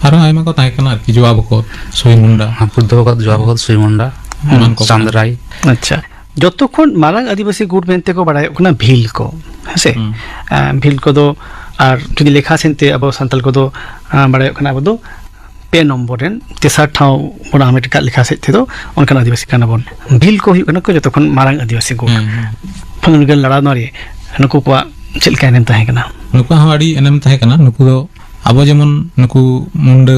ᱟᱨᱦᱚᱸ ᱟᱭᱢᱟ ᱠᱚ ᱛᱟᱦᱮᱸ ᱠᱟᱱᱟ ᱟᱨᱠᱤ, ᱡᱚᱣᱟ ᱵᱷᱚᱠᱚᱛ, ᱥᱩᱭ ᱢᱩᱱᱰᱟ᱾ ᱦᱮᱸ, ᱵᱩᱫᱽᱫᱷᱚ ᱵᱷᱚᱠᱚᱛ, ᱡᱚᱣᱟ ᱵᱷᱚᱠᱚᱛ, ᱥᱩᱭ ᱢᱩᱱᱰᱟ, ᱮᱢᱟᱱ ᱠᱚ ᱪᱟᱸᱫᱽᱨᱟᱭ᱾ ᱟᱪᱪᱷᱟ᱾ ᱡᱚᱛᱚ ᱠᱷᱚᱱ ᱢᱟᱨᱟᱝ ᱟᱹᱫᱤᱵᱟᱹᱥᱤ ᱜᱩᱴ ᱢᱮᱱᱛᱮ ᱠᱚ ᱵᱟᱲᱟᱭᱚᱜ ᱠᱟᱱᱟ ᱵᱷᱤᱞ ᱠᱚ᱾ ᱦᱮᱸᱥᱮ? ᱦᱩᱸ᱾ ᱟᱸ, ᱵᱷᱤᱞ ᱠᱚᱫᱚ, ᱟᱨ ᱡᱩᱫᱤ ᱞᱮᱠᱷᱟ ᱥᱮᱫ ᱛᱮ ᱟᱵᱚ ᱥᱟᱱᱛᱟᱲ ᱠᱚᱫᱚ, ᱟᱸ, ᱵᱟᱲᱟᱭᱚᱜ ᱠᱟᱱᱟ ᱟᱵᱚ ᱫᱚ ᱯᱮ ᱱᱚᱢᱵᱚᱨ ᱨᱮᱱ, ᱛᱮᱥᱟᱨ ᱴᱷᱟᱶ ᱵᱚᱱ ᱦᱟᱢᱮᱴ ᱟᱠᱟᱫ ᱞᱮᱠᱷᱟ ᱥᱮᱫ ᱛᱮᱫᱚ, ᱚᱱᱠᱟᱱ ᱟᱹᱫᱤᱵᱟᱹᱥᱤ ᱠᱟᱱᱟ ᱵᱚᱱ᱾ ᱵᱷᱤᱞ ᱠᱚ ᱦᱩᱭᱩᱜ ᱠᱟᱱᱟ ᱠᱚ ᱡᱚᱛᱚ ᱠᱷᱚᱱ ᱢᱟᱨᱟᱝ ᱟᱹᱫᱤᱵᱟᱹᱥᱤ ᱜᱩᱴ᱾ ᱦᱩᱸ, ᱦᱩᱸ᱾ ᱯᱷᱩᱨᱜᱟᱹᱞ ᱞᱟᱲᱟᱣ ᱨᱮ ᱱᱩᱠᱩ ᱠᱚᱣᱟᱜ ᱪᱮᱫ ᱞᱮᱠᱟ ᱮᱱᱮᱢ ᱛᱟᱦᱮᱸ ᱠᱟᱱᱟ? ᱱᱩᱠᱩᱣᱟᱜ ᱦᱚᱸ ᱟᱹᱰᱤ ᱮᱱᱮᱢ ᱛᱟᱦᱮᱸ ᱠᱟᱱᱟ᱾ ᱱᱩᱠᱩ ᱫᱚ ᱟᱵᱚ ᱡᱮᱢᱚᱱ ᱱᱩᱠᱩ ᱢᱩᱱᱰᱟᱹ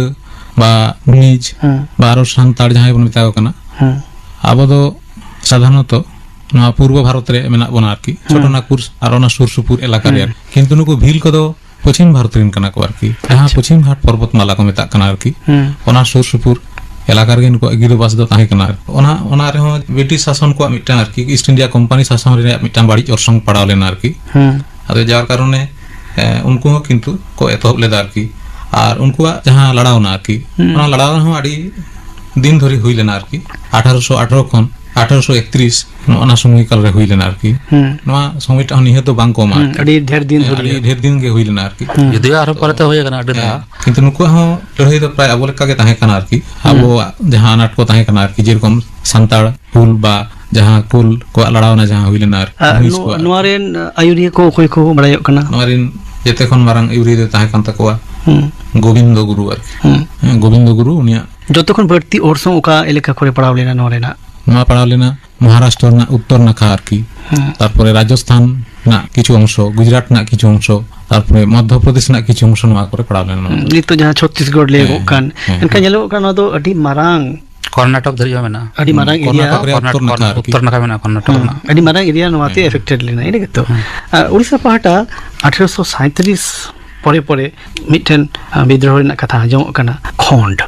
ᱵᱟ ᱵᱷᱩᱢᱤᱡᱽ ᱦᱮᱸ᱾ ᱵᱟ ᱟᱨᱚ ᱥᱟᱱᱛᱟᱲ ᱡᱟᱦᱟᱸᱭ ᱵᱚᱱ ᱢᱮᱛᱟ ᱠᱚ ᱠᱟᱱᱟ, ᱦᱮᱸ᱾ ᱟᱵᱚ ᱫᱚ ᱥᱟᱫᱷᱟᱨᱚᱱᱚᱛᱚ ᱱᱚᱣᱟ ᱯᱩᱨᱵᱚ ᱵᱷᱟᱨᱚᱛ ᱨᱮ ᱢᱮᱱᱟᱜ ᱵᱚᱱᱟ ᱟᱨᱠᱤ, ᱦᱮᱸ᱾ ᱪᱷᱳᱴᱳ ᱱᱟᱜᱽᱯᱩᱨ ᱟᱨ ᱚᱱᱟ ᱥᱩᱨ ᱥᱩᱯᱩᱨ ᱮᱞᱟᱠᱟ ᱨᱮ ᱦᱮᱸ᱾ ᱟᱨᱠᱤ᱾ ᱠᱤᱱᱛᱩ ᱱᱩᱠᱩ ᱵᱷᱤᱞ ᱠᱚᱫᱚ ᱯᱚᱪᱷᱤᱢ ᱵᱷᱟᱨᱚᱛ ᱨᱮᱱ ᱠᱟᱱᱟ ᱠᱚ ᱟᱨᱠᱤ, ᱡᱟᱦᱟᱸ ᱟᱪᱪᱷᱟ᱾ ᱯᱚᱪᱷᱤᱢ ᱜᱷᱟᱴ ᱯᱚᱨᱵᱚᱛ ᱢᱟᱞᱟ ᱠᱚ ᱢᱮᱛᱟᱜ ᱠᱟᱱᱟ ᱟᱨᱠᱤ, ᱦᱮᱸ᱾ ᱚᱱᱟ ᱥᱩᱨ ᱥᱩᱯᱩᱨ ᱮᱞᱟᱠᱟ ᱨᱮᱜᱮ ᱱᱩᱠᱩᱣᱟᱜ ᱜᱤᱨᱟᱹᱵᱟᱥ ᱫᱚ ᱛᱟᱦᱮᱸ ᱠᱟᱱᱟ ᱟᱨᱠᱤ᱾ ᱚᱱᱟ, ᱚᱱᱟ ᱨᱮᱦᱚᱸ ᱵᱨᱤᱴᱤᱥ ᱥᱟᱥᱚᱱ ᱠᱚᱣᱟᱜ ᱢᱤᱫᱴᱟᱝ ᱟᱨᱠᱤ, ᱤᱥᱴ ᱤᱱᱰᱤᱭᱟ ᱠᱳᱢᱯᱟᱱᱤ ᱥᱟᱥᱚᱱ ᱨᱮᱭᱟᱜ ᱢᱤᱫᱴᱟᱝ ᱵᱟᱹᱲᱤᱡ ᱚᱨᱥᱚᱝ ᱯᱟᱲᱟᱣ ᱞᱮᱱᱟ ᱟᱨᱠᱤ᱾ ᱦᱮᱸ᱾ ᱟᱫᱚ ᱡᱟᱨ ᱠᱟᱨᱚᱱᱮ, ᱮ, ᱩᱱᱠᱩ ᱦᱚᱸ ᱠᱤᱱᱛᱩ ᱠᱚ ᱮᱛᱚᱦᱚᱵ ᱞᱮᱫᱟ ᱟᱨᱠᱤ᱾ ᱟᱨ ᱩᱱᱠᱩᱣᱟᱜ ᱡᱟᱦᱟᱸ ᱞᱟᱲᱟᱣᱱᱟ ᱟᱨᱠᱤ, ᱦᱩᱸ᱾ ᱚᱱᱟ ᱞᱟᱲᱟᱣ ᱦᱚᱸ ᱟᱹᱰᱤ ᱫᱤᱱ ᱫᱷᱚᱨᱮ ᱦᱩᱭ ᱞᱮᱱᱟ ᱟᱨᱠᱤ᱾ ᱟᱴᱷᱟᱨᱚᱥᱚ ᱟᱴᱷᱟᱨᱚ ᱠᱷᱚᱱ ᱟᱴᱷᱟᱨᱚᱥᱚ ᱮᱠᱛᱨᱤᱥ ᱱᱚᱜᱼᱚ ᱱᱟ ᱥᱚᱢᱚᱭ ᱠᱟᱞ ᱨᱮ ᱦᱩᱭ ᱞᱮᱱᱟ ᱟᱨᱠᱤ᱾ ᱦᱩᱸ᱾ ᱱᱚᱣᱟ ᱥᱚᱢᱚᱭᱴᱟᱜ ᱦᱚᱸ ᱱᱤᱦᱟᱹᱛ ᱫᱚ ᱵᱟᱝ ᱠᱚᱢᱟ ᱦᱩᱸ, ᱟᱨᱠᱤ᱾ ᱟᱹᱰᱤ ᱰᱷᱮᱨ ᱫᱤᱱ ᱦᱮᱸ, ᱫᱷᱚᱨᱮ᱾ ᱟᱹᱰᱤ ᱰᱷᱮᱨ ᱫᱤᱱ ᱜᱮ ᱦᱩᱭ ᱞᱮᱱᱟ ᱟᱨᱠᱤ᱾ ᱦᱩᱸ᱾ ᱡᱩᱫᱤᱭᱳ ᱟᱨᱦᱚᱸ ᱯᱚᱨᱮᱛᱮ ᱦᱩᱭ ᱟᱠᱟᱱᱟ ᱟᱹᱰᱤ ᱦᱮᱸ, ᱫᱷᱟᱣ᱾ ᱠᱤᱱᱛᱩ ᱱᱩᱠᱩᱣᱟᱜ ᱦᱚᱸ ᱞᱟᱹᱲᱦᱟᱹᱭ ᱫᱚ ᱯᱨᱟᱭ ᱟᱵᱚ ᱞᱮᱠᱟ ᱜᱮ ᱛᱟᱦᱮᱸ ᱠᱟᱱᱟ ᱟᱨᱠᱤ᱾ ᱦᱩᱸ᱾ ᱟᱵᱚᱣᱟᱜ ᱡᱟᱦᱟᱸ ᱟᱱᱟᱴ ᱠᱚ ᱛᱟᱦᱮᱸ ᱠᱟᱱᱟ ᱟᱨᱠᱤ, ᱡᱮᱨᱚᱠᱚᱢ ᱥᱟᱱᱛᱟᱲ ᱦᱩᱞ ᱵᱟ ᱡᱟᱦᱟᱸ ᱠᱳᱞ ᱠᱚᱣᱟᱜ ᱞᱟᱲᱟᱣᱱᱟ ᱡᱟᱦᱟᱸ ᱦᱩᱭ ᱞᱮᱱᱟ ᱟᱨ ᱟᱨ ᱵᱷᱩᱢᱤᱡᱽ ᱱᱚ-, ᱠᱚᱣᱟᱜ ᱱᱚᱣᱟ ᱟᱨᱠᱤ᱾ ᱨᱮᱱ ᱟᱹᱭᱩᱨᱤᱭᱟᱹ ᱠᱚ ᱚᱠᱚᱭ ᱠᱚ ᱵᱟᱲᱟᱭᱚᱜ ᱠᱟᱱᱟ? ᱱᱚᱣᱟ ᱨᱮᱱ ᱡᱮᱛᱮ ᱠᱷᱚᱱ ᱢᱟᱨᱟᱝ ᱟᱹᱭᱩᱨᱤᱭᱟᱹ ᱫᱚ ᱛᱟᱦᱮᱸ ᱠᱟᱱ ᱛᱟᱠᱚᱣᱟ ᱦᱩᱸ᱾ ᱜᱳᱵᱤᱱᱫᱚ ᱜᱩᱨᱩ ᱟᱨᱠᱤ᱾ ᱦᱩᱸ᱾ ᱦᱮᱸ, ᱜᱳᱵᱤᱱᱫᱚ ᱜᱩᱨᱩ ᱩᱱᱤᱭᱟᱜ᱾ ᱡᱚᱛᱚ ᱠᱷᱚᱱ ᱵᱟᱹᱲᱛᱤ ᱚᱨᱥᱚᱝ ᱚᱠᱟ ᱮᱞᱟᱠᱟ ᱠᱚᱨᱮ ᱯᱟᱲᱟᱣ ᱞᱮᱱᱟ ᱱᱚᱣᱟ ᱨᱮᱱᱟᱜ? ᱱᱚᱣᱟ ᱯᱟᱲᱟᱣ ᱞᱮᱱᱟ ᱢᱚᱦᱟᱨᱟᱥᱴᱨᱚ ᱨᱮᱱᱟᱜ ᱩᱛᱛᱚᱨ ᱱᱟᱠᱷᱟ ᱟᱨᱠᱤ᱾ ᱦᱩᱸ᱾ ᱛᱟᱨᱯᱚᱨᱮ ᱨᱟᱡᱚᱥᱛᱷᱟᱱ ᱨᱮᱱᱟᱜ ᱠᱤᱪᱷᱩ ᱚᱝᱥᱚ, ᱜᱩᱡᱽᱨᱟᱴ ᱨᱮᱱᱟᱜ ᱠᱤᱪᱷᱩ ᱚᱝᱥᱚ, ᱛᱟᱨᱯᱚᱨᱮ ᱢᱚᱫᱽᱫᱷᱚ ᱯᱨᱚᱫᱮᱥ ᱨᱮᱱᱟᱜ ᱠᱤᱪᱷᱩ ᱚᱝᱥᱚ ᱱᱚᱣᱟ ᱠᱚᱨᱮ ᱯᱟᱲᱟᱣ ᱞᱮᱱᱟ ᱱᱚᱣᱟ ᱦᱩᱸ, ᱫᱚ᱾ ᱱᱤᱛᱚᱜ ᱡᱟᱦᱟᱸ ᱪᱷᱚᱛᱛᱤᱥᱜᱚᱲ ᱞᱟᱹᱭᱚᱜᱚᱜ ᱦᱮᱸ, ᱠᱟᱱ, ᱦᱮᱸ, ᱮᱱᱠᱷᱟᱱ ᱦᱮᱸ᱾ ᱧᱮᱞᱚᱜᱚᱜ ᱠᱟᱱᱟ ᱱᱚᱣᱟ ᱫᱚ ᱟᱹᱰᱤ ᱢᱟᱨᱟᱝ ᱠᱚᱨᱱᱟᱴᱚᱠ ᱫᱷᱟᱹᱨᱤᱡ ᱦᱚᱸ ᱢᱮᱱᱟᱜᱼᱟ᱾ ᱟᱹᱰᱤ ᱢᱟᱨᱟᱝ ᱮᱨᱤᱭᱟ᱾ ᱠᱚᱨᱱᱟᱴᱚᱠ ᱨᱮᱭᱟᱜ ᱠᱚᱨᱱᱟᱴ-, ᱩᱛᱛᱚᱨ ᱱᱟᱠᱷᱟ ᱠᱚᱨᱱ-, ᱟᱨᱠᱤ᱾ ᱩᱛᱛᱚᱨ ᱱᱟᱠᱷᱟ ᱢᱮᱱᱟᱜᱼᱟ ᱠᱚᱨᱱᱟᱴᱚᱠ ᱦᱩᱸ, ᱨᱮᱱᱟᱜ᱾ ᱟᱹᱰᱤ ᱢᱟᱨᱟᱝ ᱮᱨᱤᱭᱟ ᱱᱚᱣᱟᱛᱮ ᱦᱩᱸ᱾ ᱮᱯᱷᱮᱠᱴᱮᱰ ᱞᱮᱱᱟ, ᱤᱱᱟᱹ ᱜᱮᱛᱚ? ᱦᱩᱸ᱾ ᱟᱨ ᱩᱲᱤᱥᱥᱟ ᱯᱟᱦᱴᱟ ᱟᱴᱷᱨᱚᱥᱚ ᱥᱟᱸᱭᱛᱨᱤᱥ ᱯᱚᱨᱮ ᱯᱚᱨᱮ ᱢᱤᱫᱴᱮᱱ, ᱟᱸ, ᱵᱤᱫᱽᱨᱳᱦᱚ ᱨᱮᱱᱟᱜ ᱠᱟᱛᱷᱟ ᱟᱸᱡᱚᱢᱚᱜ ᱠᱟᱱᱟ, ᱠᱷᱚᱸᱰ,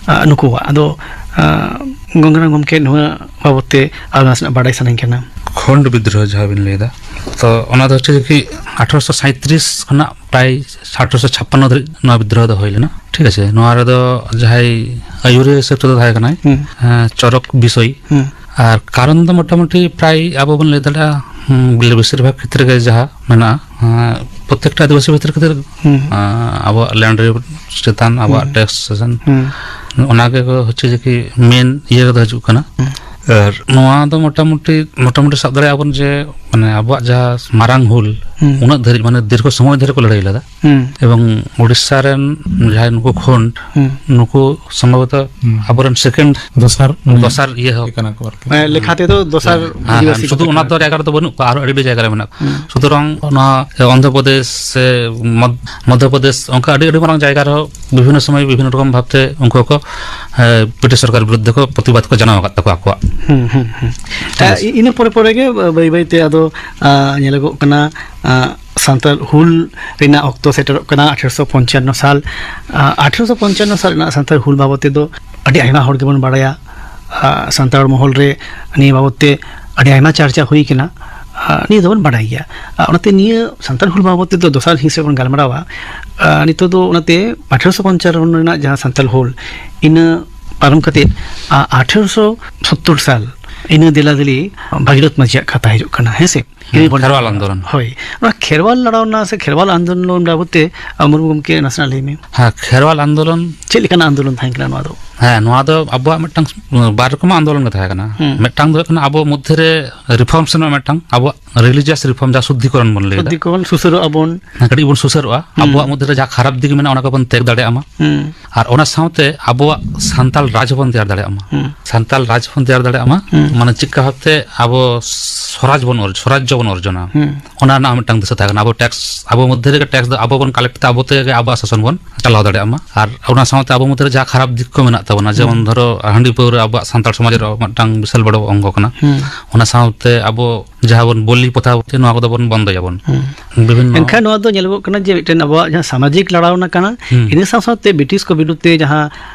ᱟᱸ, ᱱᱩᱠᱩᱣᱟᱜ᱾ ᱟᱫᱚ, ᱟᱸ, ᱜᱚᱝᱜᱟᱨᱟᱢ ᱜᱚᱢᱠᱮ, ᱱᱚᱣᱟ ᱵᱟᱵᱚᱛ ᱛᱮ ᱟᱨ ᱱᱟᱥᱮᱱᱟᱜ ᱵᱟᱰᱟᱭ ᱥᱟᱱᱟᱧ ᱠᱟᱱᱟ᱾ ᱠᱷᱚᱸᱰ ᱵᱤᱫᱽᱨᱳᱦᱚ ᱡᱟᱦᱟᱸ ᱵᱤᱱ ᱞᱟᱹᱭᱫᱟ, ᱛᱚ ᱚᱱᱟ ᱫᱚ ᱦᱚᱪᱪᱷᱮ ᱡᱮ ᱠᱤ ᱟᱴᱷᱨᱚᱥᱚ ᱥᱟᱸᱭᱛᱨᱤᱥ ᱠᱷᱚᱱᱟᱜ ᱯᱨᱟᱭ ᱟᱴᱷᱨᱚᱥᱚ ᱪᱷᱟᱯᱯᱟᱱᱱᱚ ᱫᱷᱟᱹᱨᱤᱡ ᱱᱚᱣᱟ ᱵᱤᱫᱽᱨᱳᱦᱚ ᱫᱚ ᱦᱩᱭ ᱞᱮᱱᱟ, ᱴᱷᱤᱠ ᱟᱪᱷᱮ? ᱱᱚᱣᱟ ᱨᱮᱫᱚ ᱡᱟᱦᱟᱸᱭ ᱟᱹᱭᱩᱨᱤᱭᱟᱹ ᱦᱤᱥᱟᱹᱵ ᱛᱮᱫᱚ ᱛᱟᱦᱮᱸ ᱠᱟᱱᱟᱭ, ᱦᱩᱸ᱾ ᱮᱸ, ᱪᱚᱨᱚᱠ ᱵᱤᱥᱚᱭ᱾ ᱦᱩᱸ᱾ ᱟᱨ ᱠᱟᱨᱚᱱ ᱫᱚ ᱢᱚᱴᱟᱢᱩᱴᱤ ᱯᱨᱟᱭ ᱟᱵᱚ ᱵᱚᱱ ᱞᱟᱹᱭ ᱫᱟᱲᱮᱭᱟᱜᱼᱟ, ᱦᱩᱸ, ᱵᱮᱥᱤᱨ ᱵᱷᱟᱜᱽ ᱠᱷᱮᱛᱨᱮ ᱜᱮ ᱡᱟᱦᱟᱸ ᱢᱮᱱᱟᱜᱼᱟ, ᱮᱸ, ᱯᱨᱚᱛᱛᱮᱠᱴᱟ ᱟᱹᱫᱤᱵᱟᱹᱥᱤ ᱵᱷᱤᱛᱨᱤ ᱠᱷᱮᱛᱨᱮ, ᱦᱩᱸ᱾ ᱮᱸ, ᱟᱵᱚᱣᱟᱜ ᱞᱮᱱᱰ ᱨᱮ ᱪᱮᱛᱟᱱ ᱟᱵᱚᱣᱟᱜ ᱦᱩᱸ᱾ ᱴᱮᱠᱥᱮᱥᱚᱱ, ᱦᱩᱸ᱾ ᱚᱱᱟ ᱜᱮ ᱦᱚᱪᱪᱷᱮ ᱡᱮ ᱠᱤ ᱢᱮᱱ ᱤᱭᱟᱹ ᱨᱮᱫᱚ ᱦᱤᱡᱩᱜ ᱠᱟᱱᱟ᱾ ᱦᱩᱸ᱾ ᱟᱨ ᱱᱚᱣᱟ ᱫᱚ ᱢᱚᱴᱟᱢᱩᱴᱤ, ᱢᱚᱴᱟᱢᱩᱴᱤ ᱥᱟᱵ ᱫᱟᱲᱮᱭᱟᱜᱼᱟ ᱵᱚᱱ ᱡᱮ ᱢᱟᱱᱮ ᱟᱵᱚᱣᱟᱜ ᱡᱟᱦᱟᱸ ᱢᱟᱨᱟᱝ ᱦᱩᱞ, ᱦᱩᱸ᱾ ᱩᱱᱟᱹᱜ ᱫᱷᱟᱹᱨᱤᱡ, ᱢᱟᱱᱮ ᱫᱤᱨᱜᱷᱚ ᱥᱚᱢᱚᱭ ᱫᱷᱚᱨᱮ ᱠᱚ ᱞᱟᱹᱲᱦᱟᱹᱭ ᱞᱮᱫᱟ᱾ ᱦᱩᱸ᱾ ᱮᱵᱚᱝ ᱩᱲᱤᱥᱥᱟ ᱨᱮᱱ ᱡᱟᱦᱟᱸᱭ ᱱᱩᱠᱩ ᱠᱷᱚᱸᱰ, ᱦᱩᱸ᱾ ᱱᱩᱠᱩ ᱥᱚᱢᱵᱷᱚᱵᱚᱛᱚ ᱦᱩᱸ᱾ ᱟᱵᱚᱨᱮᱱ ᱥᱮᱠᱮᱱᱰ ᱫᱚᱥᱟᱨ, ᱢᱟᱱᱮ ᱫᱚᱥᱟᱨ ᱤᱭᱟᱹ ᱦᱚᱸ᱾ ᱤᱭᱟᱹ ᱠᱟᱱᱟ ᱠᱚ ᱟᱨᱠᱤ᱾ ᱢᱟᱱᱮ ᱞᱮᱠᱷᱟ ᱛᱮᱫᱚ ᱫᱚᱥᱟᱨ ᱦᱮᱸ, ᱟᱹᱫᱤᱵᱟᱹᱥᱤ ᱦᱮᱸ, ᱠᱚ ᱥᱩᱫᱷᱩ ᱛᱟᱦᱮᱸ ᱚᱱᱟ ᱠᱟᱱᱟ᱾ ᱫᱚ ᱡᱟᱭᱜᱟ ᱨᱮᱫᱚ ᱵᱟᱹᱱᱩᱜ ᱠᱚᱣᱟ, ᱟᱨᱚ ᱟᱹᱰᱤ ᱟᱹᱰᱤ ᱡᱟᱭᱜᱟ ᱨᱮ ᱢᱮᱱᱟᱜ ᱠᱚᱣᱟ᱾ ᱦᱩᱸ᱾ ᱥᱩᱛᱚᱨᱟᱝ ᱱᱚᱣᱟ ᱚᱱᱫᱷᱨᱚ ᱯᱨᱚᱫᱮᱥ ᱥᱮ ᱢᱚᱫ-, ᱢᱚᱫᱷᱭᱚ ᱯᱨᱚᱫᱮᱥ, ᱚᱱᱠᱟ ᱟᱹᱰᱤ ᱟᱹᱰᱤ ᱢᱟᱨᱟᱝ ᱡᱟᱭᱜᱟ ᱨᱮᱦᱚᱸ ᱵᱤᱵᱷᱤᱱᱱᱚ ᱥᱚᱢᱚᱭ ᱵᱤᱵᱷᱤᱱᱱᱚ ᱨᱚᱠᱚᱢ ᱵᱷᱟᱵᱛᱮ ᱩᱱᱠᱩ ᱠᱚ, ᱮ, ᱵᱨᱤᱴᱤᱥ ᱥᱚᱨᱠᱟᱨ ᱵᱤᱨᱩᱫᱽᱫᱷᱮ ᱠᱚ ᱯᱨᱚᱛᱤᱵᱟᱫ ᱠᱚ ᱡᱟᱱᱟᱣ ᱟᱠᱟᱫ ᱛᱟᱠᱚᱣᱟ ᱟᱠᱚᱣᱟᱜ᱾ ᱦᱩᱸ, ᱦᱩᱸ, ᱦᱩᱸ᱾ ᱴᱷᱤᱠ ᱟ, ᱟᱪᱷᱮ᱾ ᱤ-, ᱤᱱᱟᱹ ᱯᱚᱨᱮ ᱯᱚᱨᱮ ᱜᱮ ᱵᱟᱹᱭ ᱵᱟᱹᱭ ᱛᱮ ᱟᱫᱚ, ᱟ, ᱧᱮᱞᱚᱜᱚᱜ ᱠᱟᱱᱟ, ᱟ, ᱥᱟᱱᱛᱟᱲ ᱦᱩᱞ ᱨᱮᱱᱟᱜ ᱚᱠᱛᱚ ᱥᱮᱴᱮᱨᱚᱜ ᱠᱟᱱᱟ, ᱟᱴᱷᱮᱨᱚᱥᱚ ᱯᱚᱧᱪᱟᱱᱱᱚ ᱥᱟᱞ᱾ ᱟ, ᱟᱴᱷᱮᱨᱚᱥᱚ ᱯᱚᱧᱪᱟᱱᱱᱚ ᱥᱟᱞ ᱨᱮᱱᱟᱜ ᱥᱟᱱᱛᱟᱲ ᱦᱩᱞ ᱵᱟᱵᱚᱫ ᱛᱮᱫᱚ ᱟᱹᱰᱤ ᱟᱭᱢᱟ ᱦᱚᱲ ᱜᱮᱵᱚᱱ ᱵᱟᱲᱟᱭᱟ᱾ ᱟ, ᱥᱟᱱᱛᱟᱲ ᱢᱚᱦᱚᱞ ᱨᱮ ᱱᱤᱭᱟᱹ ᱵᱟᱵᱚᱫ ᱛᱮ ᱟᱹᱰᱤ ᱟᱭᱢᱟ ᱪᱟᱨᱪᱟ ᱦᱩᱭ ᱠᱟᱱᱟ᱾ ᱟ, ᱱᱤᱭᱟᱹ ᱫᱚᱵᱚᱱ ᱵᱟᱰᱟᱭ ᱜᱮᱭᱟ᱾ ᱟ, ᱚᱱᱟᱛᱮ ᱱᱤᱭᱟᱹ ᱥᱟᱱᱛᱟᱲ ᱦᱩᱞ ᱵᱟᱵᱚᱫ ᱛᱮᱫᱚ ᱫᱚᱥᱟᱨ ᱦᱤᱸᱥ ᱨᱮᱵᱚᱱ ᱜᱟᱞᱢᱟᱨᱟᱣᱟ᱾ ᱟ, ᱱᱤᱛᱚᱜ ᱫᱚ ᱚᱱᱟᱛᱮ ᱟᱴᱷᱮᱨᱚᱥᱚ ᱯᱚᱧᱪᱟᱱᱱᱚ ᱨᱮᱱᱟᱜ ᱡᱟᱦᱟᱸ ᱥᱟᱱᱛᱟᱲ ᱦᱩᱞ, ᱤᱱᱟᱹ ᱯᱟᱨᱚᱢ ᱠᱟᱛᱮ, ᱟ, ᱟᱴᱷᱮᱨᱚᱥᱚ ᱥᱳᱛᱛᱳᱨ ᱥᱟᱞ, ᱤᱱᱟᱹ ᱫᱮᱞᱟ ᱫᱮᱞᱤ ᱵᱷᱟᱜᱤᱨᱚᱛᱷ ᱢᱟᱹᱡᱷᱤᱭᱟᱜ ᱠᱟᱛᱷᱟ ᱦᱤᱡᱩᱜ ᱠᱟᱱᱟ, ᱦᱮᱸ ᱥᱮ? ᱦᱮᱸ, ᱠᱷᱮᱨᱣᱟᱞ ᱟᱱᱫᱳᱞᱚᱱ᱾ ᱦᱳᱭ, ᱚᱱᱟ ᱠᱷᱮᱨᱣᱟᱞ ᱞᱟᱲᱟᱣᱱᱟ ᱥᱮ ᱠᱷᱮᱨᱣᱟᱞ ᱟᱱᱫᱳᱞᱚᱱ ᱵᱟᱵᱚᱛ ᱛᱮ, ᱟ, ᱢᱩᱨᱢᱩ ᱜᱚᱢᱠᱮ, ᱱᱟᱥᱮᱱᱟᱜ ᱞᱟᱹᱭ ᱢᱮ᱾ ᱦᱮᱸ, ᱠᱷᱮᱨᱣᱟᱞ ᱟᱱᱫᱳᱞᱚᱱ᱾ ᱪᱮᱫ ᱞᱮᱠᱟᱱᱟᱜ ᱟᱱᱫᱳᱞᱚᱱ ᱛᱟᱦᱮᱸ ᱠᱟᱱᱟ ᱱᱚᱣᱟ ᱫᱚ? ᱦᱮᱸ, ᱱᱚᱣᱟ ᱫᱚ ᱟᱵᱚᱣᱟᱜ ᱢᱤᱫᱴᱟᱝ, ᱵᱟᱨ ᱨᱚᱠᱚᱢᱟᱜ ᱟᱱᱫᱳᱞᱚᱱ ᱜᱮ ᱛᱟᱦᱮᱸ ᱠᱟᱱᱟ᱾ ᱦᱩᱸ᱾ ᱢᱤᱫᱴᱟᱝ ᱫᱚ ᱦᱩᱭᱩᱜ ᱠᱟᱱᱟ ᱟᱵᱚ ᱢᱚᱫᱽᱫᱷᱮ ᱨᱮ ᱨᱤᱯᱷᱚᱨᱢᱥ ᱨᱮᱱᱟᱜ ᱢᱤᱫᱴᱟᱝ, ᱟᱵᱚᱣᱟᱜ ᱨᱤᱞᱤᱡᱤᱭᱟᱥ ᱨᱤᱯᱷᱚᱨᱢ, ᱡᱟᱦᱟᱸ ᱥᱩᱫᱽᱫᱷᱤᱠᱚᱨᱚᱱ ᱵᱚᱱ ᱞᱟᱹᱭ ᱮᱫᱟ᱾ ᱥᱩᱫᱽᱫᱷᱤᱠᱚᱨᱚᱱ, ᱥᱩᱥᱟᱹᱨᱚᱜᱼᱟ ᱵᱚᱱ᱾ ᱦᱮᱸ, ᱠᱟᱹᱴᱤᱡ ᱵᱚᱱ ᱥᱩᱥᱟᱹᱨᱚᱜᱼᱟ᱾ ᱦᱩᱸ᱾ ᱟᱵᱚᱣᱟᱜ ᱢᱚᱫᱽᱫᱷᱮ ᱨᱮ ᱡᱟᱦᱟᱸ ᱠᱷᱟᱨᱟᱯ ᱫᱤᱠ ᱢᱮᱱᱟᱜᱼᱟ, ᱚᱱᱟ ᱠᱚᱵᱚᱱ ᱛᱮᱜ ᱫᱟᱲᱮᱭᱟᱜ ᱢᱟ᱾ ᱦᱩᱸ᱾ ᱟᱨ ᱚᱱᱟ ᱥᱟᱶᱛᱮ ᱟᱵᱚᱣᱟᱜ ᱥᱟᱱᱛᱟᱞ ᱨᱟᱡᱽ ᱵᱚᱱ ᱛᱮᱭᱟᱨ ᱫᱟᱲᱮᱭᱟᱜ ᱢᱟ᱾ ᱦᱩᱸ᱾ ᱥᱟᱱᱛᱟᱞ ᱨᱟᱡᱽ ᱵᱚᱱ ᱛᱮᱭᱟᱨ ᱫᱟᱲᱮᱭᱟᱜ ᱢᱟ᱾ ᱦᱩᱸ᱾ ᱢᱟᱱᱮ ᱪᱮᱫᱠᱟ ᱵᱷᱟᱵᱛᱮ ᱟᱵᱚ ᱥᱚᱨᱟᱡᱽ ᱵᱚᱱ ᱚᱨ-, ᱥᱚᱨᱟᱡᱽᱡᱚ ᱵᱚᱱ ᱚᱨᱡᱚᱱᱟ᱾ ᱦᱩᱸ᱾ ᱚᱱᱟ ᱨᱮᱱᱟᱜ ᱢᱤᱫᱴᱟᱝ ᱫᱤᱥᱟᱹ ᱛᱟᱦᱮᱸ ᱠᱟᱱᱟ᱾ ᱟᱵᱚ ᱴᱮᱠᱥ, ᱟᱵᱚ ᱢᱚᱫᱽᱫᱷᱮ ᱨᱮᱜᱮ ᱴᱮᱠᱥ ᱫᱚ ᱟᱵᱚ ᱵᱚᱱ ᱠᱟᱞᱮᱠᱴ ᱛᱮ ᱟᱵᱚ ᱛᱮᱜᱮ ᱟᱵᱚᱣᱟᱜ ᱥᱟᱥᱚᱱ ᱵᱚᱱ ᱪᱟᱞᱟᱣ ᱫᱟᱲᱮᱭᱟᱜ ᱢᱟ᱾ ᱟᱨ ᱚᱱᱟ ᱥᱟᱶᱛᱮ ᱟᱵᱚ ᱢᱚᱫᱽᱫᱷᱮ ᱨᱮ ᱡᱟᱦᱟᱸ ᱠᱷᱟᱨᱟᱯ ᱫᱤᱠ ᱠᱚ ᱢᱮᱱᱟᱜ ᱛᱟᱵᱚᱱᱟ, ᱡᱮᱢᱚᱱ ᱦᱩᱸ᱾ ᱫᱷᱚᱨᱚ ᱦᱟᱺᱰᱤ ᱯᱟᱹᱣᱨᱟᱹ ᱟᱵᱚᱣᱟᱜ ᱥᱟᱱᱛᱟᱲ ᱥᱚᱢᱟᱡᱽ ᱨᱮ ᱢᱤᱫᱴᱟᱝ ᱵᱤᱥᱟᱞ ᱵᱚᱲᱚ ᱚᱝᱜᱚ ᱠᱟᱱᱟ᱾ ᱦᱩᱸ᱾ ᱚᱱᱟ ᱥᱟᱶᱛᱮ ᱟᱵᱚ ᱡᱟᱦᱟᱸ ᱵᱚᱱ ᱵᱚᱞᱤ ᱯᱨᱚᱛᱷᱟ, ᱱᱚᱣᱟ ᱠᱚᱫᱚ ᱵᱚᱱ ᱵᱚᱱᱫᱚᱭᱟᱵᱚᱱ᱾ ᱦᱩᱸ᱾ ᱵᱤᱵᱷᱤᱱᱱᱚ ᱮᱱᱠᱷᱟᱱ ᱱᱚᱣᱟ ᱫᱚ ᱧᱮᱞᱚᱜᱚᱜ ᱠᱟᱱᱟ ᱡᱮ ᱢᱤᱫᱴᱮᱱ ᱟᱵᱚᱣᱟᱜ ᱡᱟᱦᱟᱸ ᱥᱟᱢᱟᱡᱤᱠ ᱞᱟᱲᱟᱣᱱᱟ ᱠᱟᱱᱟ, ᱦᱩᱸ᱾ ᱤᱱᱟᱹ ᱥᱟᱶ ᱥᱟᱶᱛᱮ ᱵᱨᱤᱴᱤᱥ ᱠᱚ ᱵᱤᱨᱩᱫᱷ ᱛᱮ ᱡᱟᱦᱟᱸ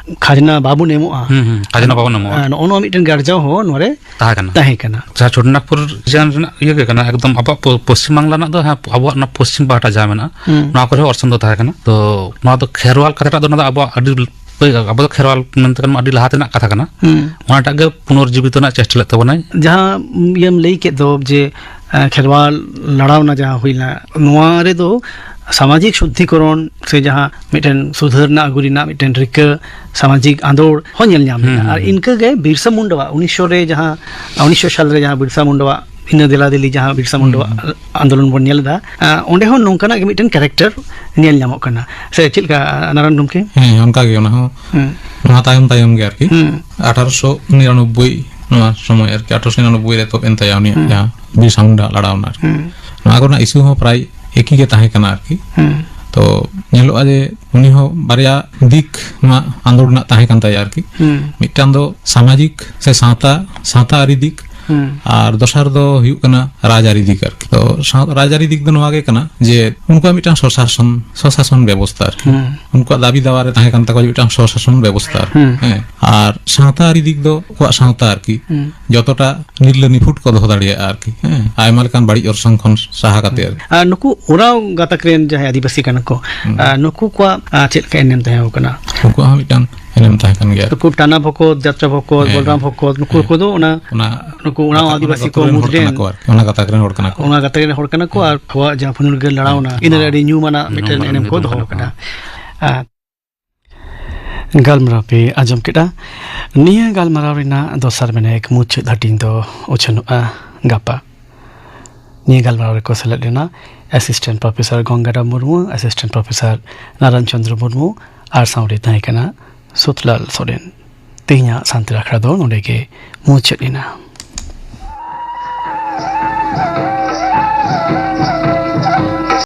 ᱠᱷᱟᱡᱽᱱᱟ ᱵᱟᱵᱚᱱ ᱮᱢᱚᱜᱼᱟ, ᱦᱩᱸ, ᱦᱩᱸ, ᱠᱷᱟᱡᱽᱱᱟ ᱵᱟᱵᱚᱱ ᱮᱢᱚᱜᱼᱟ᱾ ᱟᱨ ᱱᱚᱜᱼᱚ ᱱᱚᱣᱟ ᱢᱤᱫᱴᱮᱱ ᱜᱟᱨᱡᱟᱣ ᱦᱚᱸ ᱱᱚᱣᱟ ᱨᱮ ᱛᱟᱦᱮᱸ ᱠᱟᱱᱟ᱾ ᱛᱟᱦᱮᱸ ᱠᱟᱱᱟ᱾ ᱡᱟᱦᱟᱸ ᱪᱷᱳᱴᱳᱱᱟᱜᱽᱯᱩᱨ ᱨᱤᱡᱤᱭᱚᱱ ᱨᱮᱱᱟᱜ ᱤᱭᱟᱹ ᱜᱮ ᱠᱟᱱᱟ, ᱮᱠᱫᱚᱢ ᱟᱵᱚᱣᱟᱜ ᱯᱚ-, ᱯᱚᱥᱪᱤᱢ ᱵᱟᱝᱞᱟ ᱨᱮᱱᱟᱜ ᱫᱚ, ᱦᱮᱸ, ᱟᱵᱚᱣᱟᱜ ᱚᱱᱟ ᱯᱚᱥᱪᱤᱢ ᱯᱟᱦᱴᱟ ᱡᱟᱦᱟᱸ ᱢᱮᱱᱟᱜᱼᱟ, ᱦᱩᱸ᱾ ᱱᱚᱣᱟ ᱠᱚᱨᱮ ᱦᱚᱸ ᱚᱨᱥᱚᱝ ᱫᱚ ᱛᱟᱦᱮᱸ ᱠᱟᱱᱟ᱾ ᱛᱚ ᱱᱚᱣᱟ ᱫᱚ ᱠᱷᱮᱨᱣᱟᱞ ᱠᱟᱛᱷᱟᱴᱟᱜ ᱫᱚ, ᱚᱱᱟ ᱫᱚ ᱟᱵᱚᱣᱟᱜ ᱟᱹᱰᱤ, ᱟᱵᱚ ᱫᱚ ᱠᱷᱮᱨᱣᱟᱞ ᱢᱮᱱᱛᱮ ᱠᱟᱱᱟ, ᱟᱹᱰᱤ ᱞᱟᱦᱟ ᱛᱮᱱᱟᱜ ᱠᱟᱛᱷᱟ ᱠᱟᱱᱟ᱾ ᱦᱩᱸ᱾ ᱚᱱᱟᱴᱟᱜ ᱜᱮ ᱯᱩᱱᱚᱨᱡᱤᱵᱤᱛᱚ ᱨᱮᱱᱟᱜ ᱪᱮᱥᱴᱟ ᱞᱮᱫ ᱛᱟᱵᱚᱱᱟᱭ᱾ ᱡᱟᱦᱟᱸ ᱤᱭᱟᱹᱢ ᱞᱟᱹᱭ ᱠᱮᱫ ᱫᱚ ᱡᱮ, ᱮ, ᱠᱷᱮᱨᱣᱟᱞ ᱞᱟᱲᱟᱣᱱᱟ ᱡᱟᱦᱟᱸ ᱦᱩᱭᱱᱟ, ᱱᱚᱣᱟ ᱨᱮᱫᱚ ᱥᱟᱢᱟᱡᱤᱠ ᱥᱩᱫᱽᱫᱷᱤᱠᱚᱨᱚᱱ ᱥᱮ ᱡᱟᱦᱟᱸ ᱢᱤᱫᱴᱮᱱ ᱥᱩᱫᱷᱟᱹᱨ ᱨᱮᱱᱟᱜ ᱟᱹᱜᱩ ᱨᱮᱱᱟᱜ ᱢᱤᱫᱴᱮᱱ ᱨᱤᱠᱟᱹ, ᱥᱟᱢᱟᱡᱤᱠ ᱟᱸᱫᱳᱲ ᱦᱚᱸ ᱧᱮᱞ ᱧᱟᱢ ᱦᱩᱸ, ᱞᱮᱱᱟ᱾ ᱦᱩᱸ, ᱟᱨ ᱦᱩᱸ᱾ ᱤᱱᱠᱟᱹᱜᱮ ᱵᱤᱨᱥᱟ ᱢᱩᱱᱰᱟᱣᱟᱜ ᱩᱱᱤᱥᱥᱚ ᱨᱮ ᱡᱟᱦᱟᱸ, ᱩᱱᱤᱥᱥᱚ ᱥᱟᱞ ᱨᱮ ᱡᱟᱦᱟᱸ ᱵᱤᱨᱥᱟ ᱢᱩᱱᱰᱟᱣᱟᱜ ᱤᱱᱟᱹ ᱫᱮᱞᱟ ᱫᱮᱞᱤ ᱡᱟᱦᱟᱸ ᱵᱤᱨᱥᱟ ᱢᱩᱱᱰᱟ ᱦᱩᱸ᱾ ᱟᱱᱫᱳᱞᱚᱱ ᱵᱚᱱ ᱧᱮᱞ ᱮᱫᱟ, ᱟᱸ, ᱚᱸᱰᱮ ᱦᱚᱸ ᱱᱚᱝᱠᱟᱱᱟᱜ ᱜᱮ ᱢᱤᱫᱴᱮᱱ ᱠᱮᱨᱮᱠᱴᱟᱨ ᱧᱮᱞ ᱧᱟᱢᱚᱜ ᱠᱟᱱᱟ᱾ ᱥᱮ ᱪᱮᱫ ᱞᱮᱠᱟ, ᱱᱟᱨᱟᱭᱚᱱ ᱜᱚᱢᱠᱮ? ᱦᱮᱸ, ᱚᱱᱠᱟ ᱜᱮ, ᱚᱱᱟ ᱦᱚᱸ ᱦᱩᱸ᱾ ᱱᱚᱣᱟ ᱛᱟᱭᱚᱢ ᱛᱟᱭᱚᱢ ᱜᱮ ᱟᱨᱠᱤ᱾ ᱦᱩᱸ᱾ ᱟᱴᱷᱟᱨᱚᱥᱚ ᱱᱤᱨᱟᱱᱚᱵᱵᱳᱭ, ᱱᱚᱣᱟ ᱥᱚᱢᱚᱭ ᱟᱨᱠᱤ, ᱟᱴᱷᱟᱨᱚᱥᱚ ᱱᱤᱨᱟᱱᱚᱵᱵᱳᱭ ᱨᱮ ᱮᱛᱚᱦᱚᱵ ᱮᱱ ᱛᱟᱭᱟ ᱩᱱᱤᱭᱟᱜ ᱦᱩᱸ᱾ ᱡᱟᱦᱟᱸ ᱵᱤᱨᱥᱟ ᱢᱩᱱᱰᱟ ᱞᱟᱲᱟᱣ ᱚᱱᱟ ᱟᱨᱠᱤ᱾ ᱦᱩᱸ᱾ ᱱᱚᱣᱟ ᱠᱚᱨᱮᱱᱟᱜ ᱤᱥᱩ ᱦᱚᱸ ᱯᱨᱟᱭ ᱮᱠᱤ ᱜᱮ ᱛᱟᱦᱮᱸ ᱠᱟᱱᱟ ᱟᱨᱠᱤ᱾ ᱦᱩᱸ᱾ ᱛᱚ ᱧᱮᱞᱚᱜᱼᱟ ᱡᱮ ᱩᱱᱤ ᱦᱚᱸ ᱵᱟᱨᱭᱟ ᱫᱤᱠ ᱱᱚᱣᱟ ᱟᱸᱫᱳᱲ ᱨᱮᱱᱟᱜ ᱛᱟᱦᱮᱸ ᱠᱟᱱ ᱛᱟᱭᱟ ᱟᱨᱠᱤ᱾ ᱦᱩᱸ᱾ ᱢᱤᱫᱴᱟᱝ ᱫᱚ ᱥᱟᱢᱟᱡᱤᱠ ᱥᱮ ᱥᱟᱶᱛᱟ, ᱥᱟᱶᱛᱟ ᱟᱹᱨᱤ ᱫᱤᱠ, ᱦᱩᱸ᱾ ᱟᱨ ᱫᱚᱥᱟᱨ ᱫᱚ ᱦᱩᱭᱩᱜ ᱠᱟᱱᱟ ᱨᱟᱡᱽᱟᱹᱨᱤ ᱫᱤᱠ ᱟᱨᱠᱤ᱾ ᱛᱚ ᱥᱟᱶ-, ᱨᱟᱡᱽᱟᱹᱨᱤ ᱫᱤᱠ ᱫᱚ ᱱᱚᱣᱟ ᱜᱮ ᱠᱟᱱᱟ ᱡᱮ ᱩᱱᱠᱩᱣᱟᱜ ᱢᱤᱫᱴᱟᱝ ᱥᱚᱥᱟᱥᱚᱱ, ᱥᱚᱥᱟᱥᱚᱱ ᱵᱮᱵᱚᱥᱛᱷᱟ ᱟᱨᱠᱤ᱾ ᱦᱩᱸ᱾ ᱩᱱᱠᱩᱣᱟᱜ ᱫᱟᱹᱵᱤ ᱫᱟᱣᱟ ᱨᱮ ᱛᱟᱦᱮᱸ ᱠᱟᱱ ᱛᱟᱠᱚᱣᱟ ᱡᱮ ᱢᱤᱫᱴᱟᱝ ᱥᱚᱥᱟᱥᱚᱱ ᱵᱮᱵᱚᱥᱛᱷᱟ ᱟᱨᱠᱤ᱾ ᱦᱩᱸ᱾ ᱦᱮᱸ, ᱟᱨ ᱥᱟᱶᱛᱟ ᱟᱹᱨᱤ ᱫᱤᱠ ᱫᱚ ᱟᱠᱚᱣᱟᱜ ᱥᱟᱶᱛᱟ ᱟᱨᱠᱤ᱾ ᱦᱩᱸ᱾ ᱡᱚᱛᱚᱴᱟ ᱱᱤᱨᱞᱟᱹ ᱱᱤᱯᱷᱩᱴ ᱠᱚ ᱫᱚᱦᱚ ᱫᱟᱲᱮᱭᱟᱜᱼᱟ ᱟᱨᱠᱤ, ᱦᱮᱸ, ᱟᱭᱢᱟ ᱞᱮᱠᱟᱱ ᱵᱟᱹᱲᱤᱡ ᱚᱨᱥᱚᱝ ᱠᱷᱚᱱ ᱥᱟᱦᱟ ᱠᱟᱛᱮ ᱟᱨᱠᱤ᱾ ᱟᱨ ᱱᱩᱠᱩ ᱳᱨᱟᱣ ᱜᱟᱛᱟᱠ ᱨᱮᱱ ᱡᱟᱦᱟᱸᱭ ᱟᱹᱫᱤᱵᱟᱹᱥᱤ ᱠᱟᱱᱟ ᱠᱚ, ᱦᱩᱸ᱾ ᱟᱨ ᱱᱩᱠᱩ ᱠᱚᱣᱟᱜ, ᱟᱨ, ᱪᱮᱫ ᱞᱮᱠᱟ ᱮᱱᱮᱢ ᱛᱟᱦᱮᱸ ᱠᱟᱱᱟ? ᱱᱩᱠᱩᱣᱟᱜ ᱦᱚᱸ ᱢᱤᱫᱴᱟᱝ ᱮᱱᱮᱢ ᱛᱟᱦᱮᱸ ᱠᱟᱱ ᱜᱮᱭᱟ᱾ ᱱᱩᱠᱩ ᱴᱟᱱᱟ ᱵᱷᱚᱠᱚᱛ, ᱡᱟᱛᱨᱟ ᱵᱷᱚᱠᱚᱛ, ᱦᱮᱸ᱾ ᱵᱚᱞᱨᱟᱢ ᱵᱷᱚᱠᱚᱛ, ᱱᱩᱠᱩ ᱦᱮᱸ᱾ ᱠᱚᱫᱚ ᱚᱱᱟ, ᱚᱱᱟ ᱱᱩᱠᱩ ᱳᱨᱟᱣ ᱜᱟᱛᱟᱠ ᱟᱹᱫᱤᱵᱟᱹᱥᱤ ᱜᱟᱛᱟᱠ ᱠᱚ ᱨᱮᱱ ᱦᱚᱲ ᱢᱩᱫᱽ ᱠᱟᱱᱟ ᱨᱮᱱ, ᱠᱚ ᱟᱨᱠᱤ, ᱚᱱᱟ ᱜᱟᱛᱟᱠ ᱨᱮᱱ ᱦᱚᱲ ᱠᱟᱱᱟ ᱠᱚ᱾ ᱚᱱᱟ ᱜᱟᱛᱟᱠ ᱨᱮᱱ ᱦᱚᱲ ᱠᱟᱱᱟ ᱠᱚ, ᱦᱮᱸ᱾ ᱟᱨ ᱟᱵᱚᱣᱟᱜ ᱡᱟᱦᱟᱸ ᱯᱷᱩᱨᱜᱟᱹᱞ ᱞᱟᱲᱟᱣ ᱦᱮᱸ᱾ ᱚᱱᱟ, ᱤᱱᱟᱹ ᱨᱮ ᱟᱹᱰᱤ ᱧᱩᱢᱟᱱᱟᱜ ᱢᱤᱫᱴᱮᱱ ᱦᱮᱸ᱾ ᱮᱱᱮᱢ ᱠᱚ ᱫᱚᱦᱚ ᱟᱠᱟᱫᱟ᱾ ᱟᱨ ᱜᱟᱞᱢᱟᱨᱟᱣ ᱯᱮ ᱟᱸᱡᱚᱢ ᱠᱮᱫᱟ᱾ ᱱᱤᱭᱟᱹ ᱜᱟᱞᱢᱟᱨᱟᱣ ᱨᱮᱱᱟᱜ ᱫᱚᱥᱟᱨ ᱢᱮᱱᱮᱠ ᱢᱩᱪᱟᱹᱫ ᱦᱟᱹᱴᱤᱧ ᱫᱚ ᱩᱪᱷᱟᱹᱱᱚᱜᱼᱟ ᱜᱟᱯᱟ᱾ ᱱᱤᱭᱟᱹ ᱜᱟᱞᱢᱟᱨᱟᱣ ᱨᱮᱠᱚ ᱥᱮᱞᱮᱫ ᱞᱮᱱᱟ Assistant Professor Ganga Ram Murmu, Assistant Professor Narayan Chandra Murmu ᱟᱨ ᱥᱟᱶᱨᱮ ᱛᱟᱦᱮᱸ ᱠᱟᱱᱟ ᱥᱩᱛᱞᱟᱞ ᱥᱚᱨᱮᱱ᱾ ᱛᱮᱦᱮᱧᱟᱜ ᱥᱟᱱᱛᱟᱲ ᱟᱠᱷᱲᱟ ᱫᱚ ᱱᱚᱰᱮ ᱜᱮ ᱢᱩᱪᱟᱹᱫ ᱮᱱᱟ᱾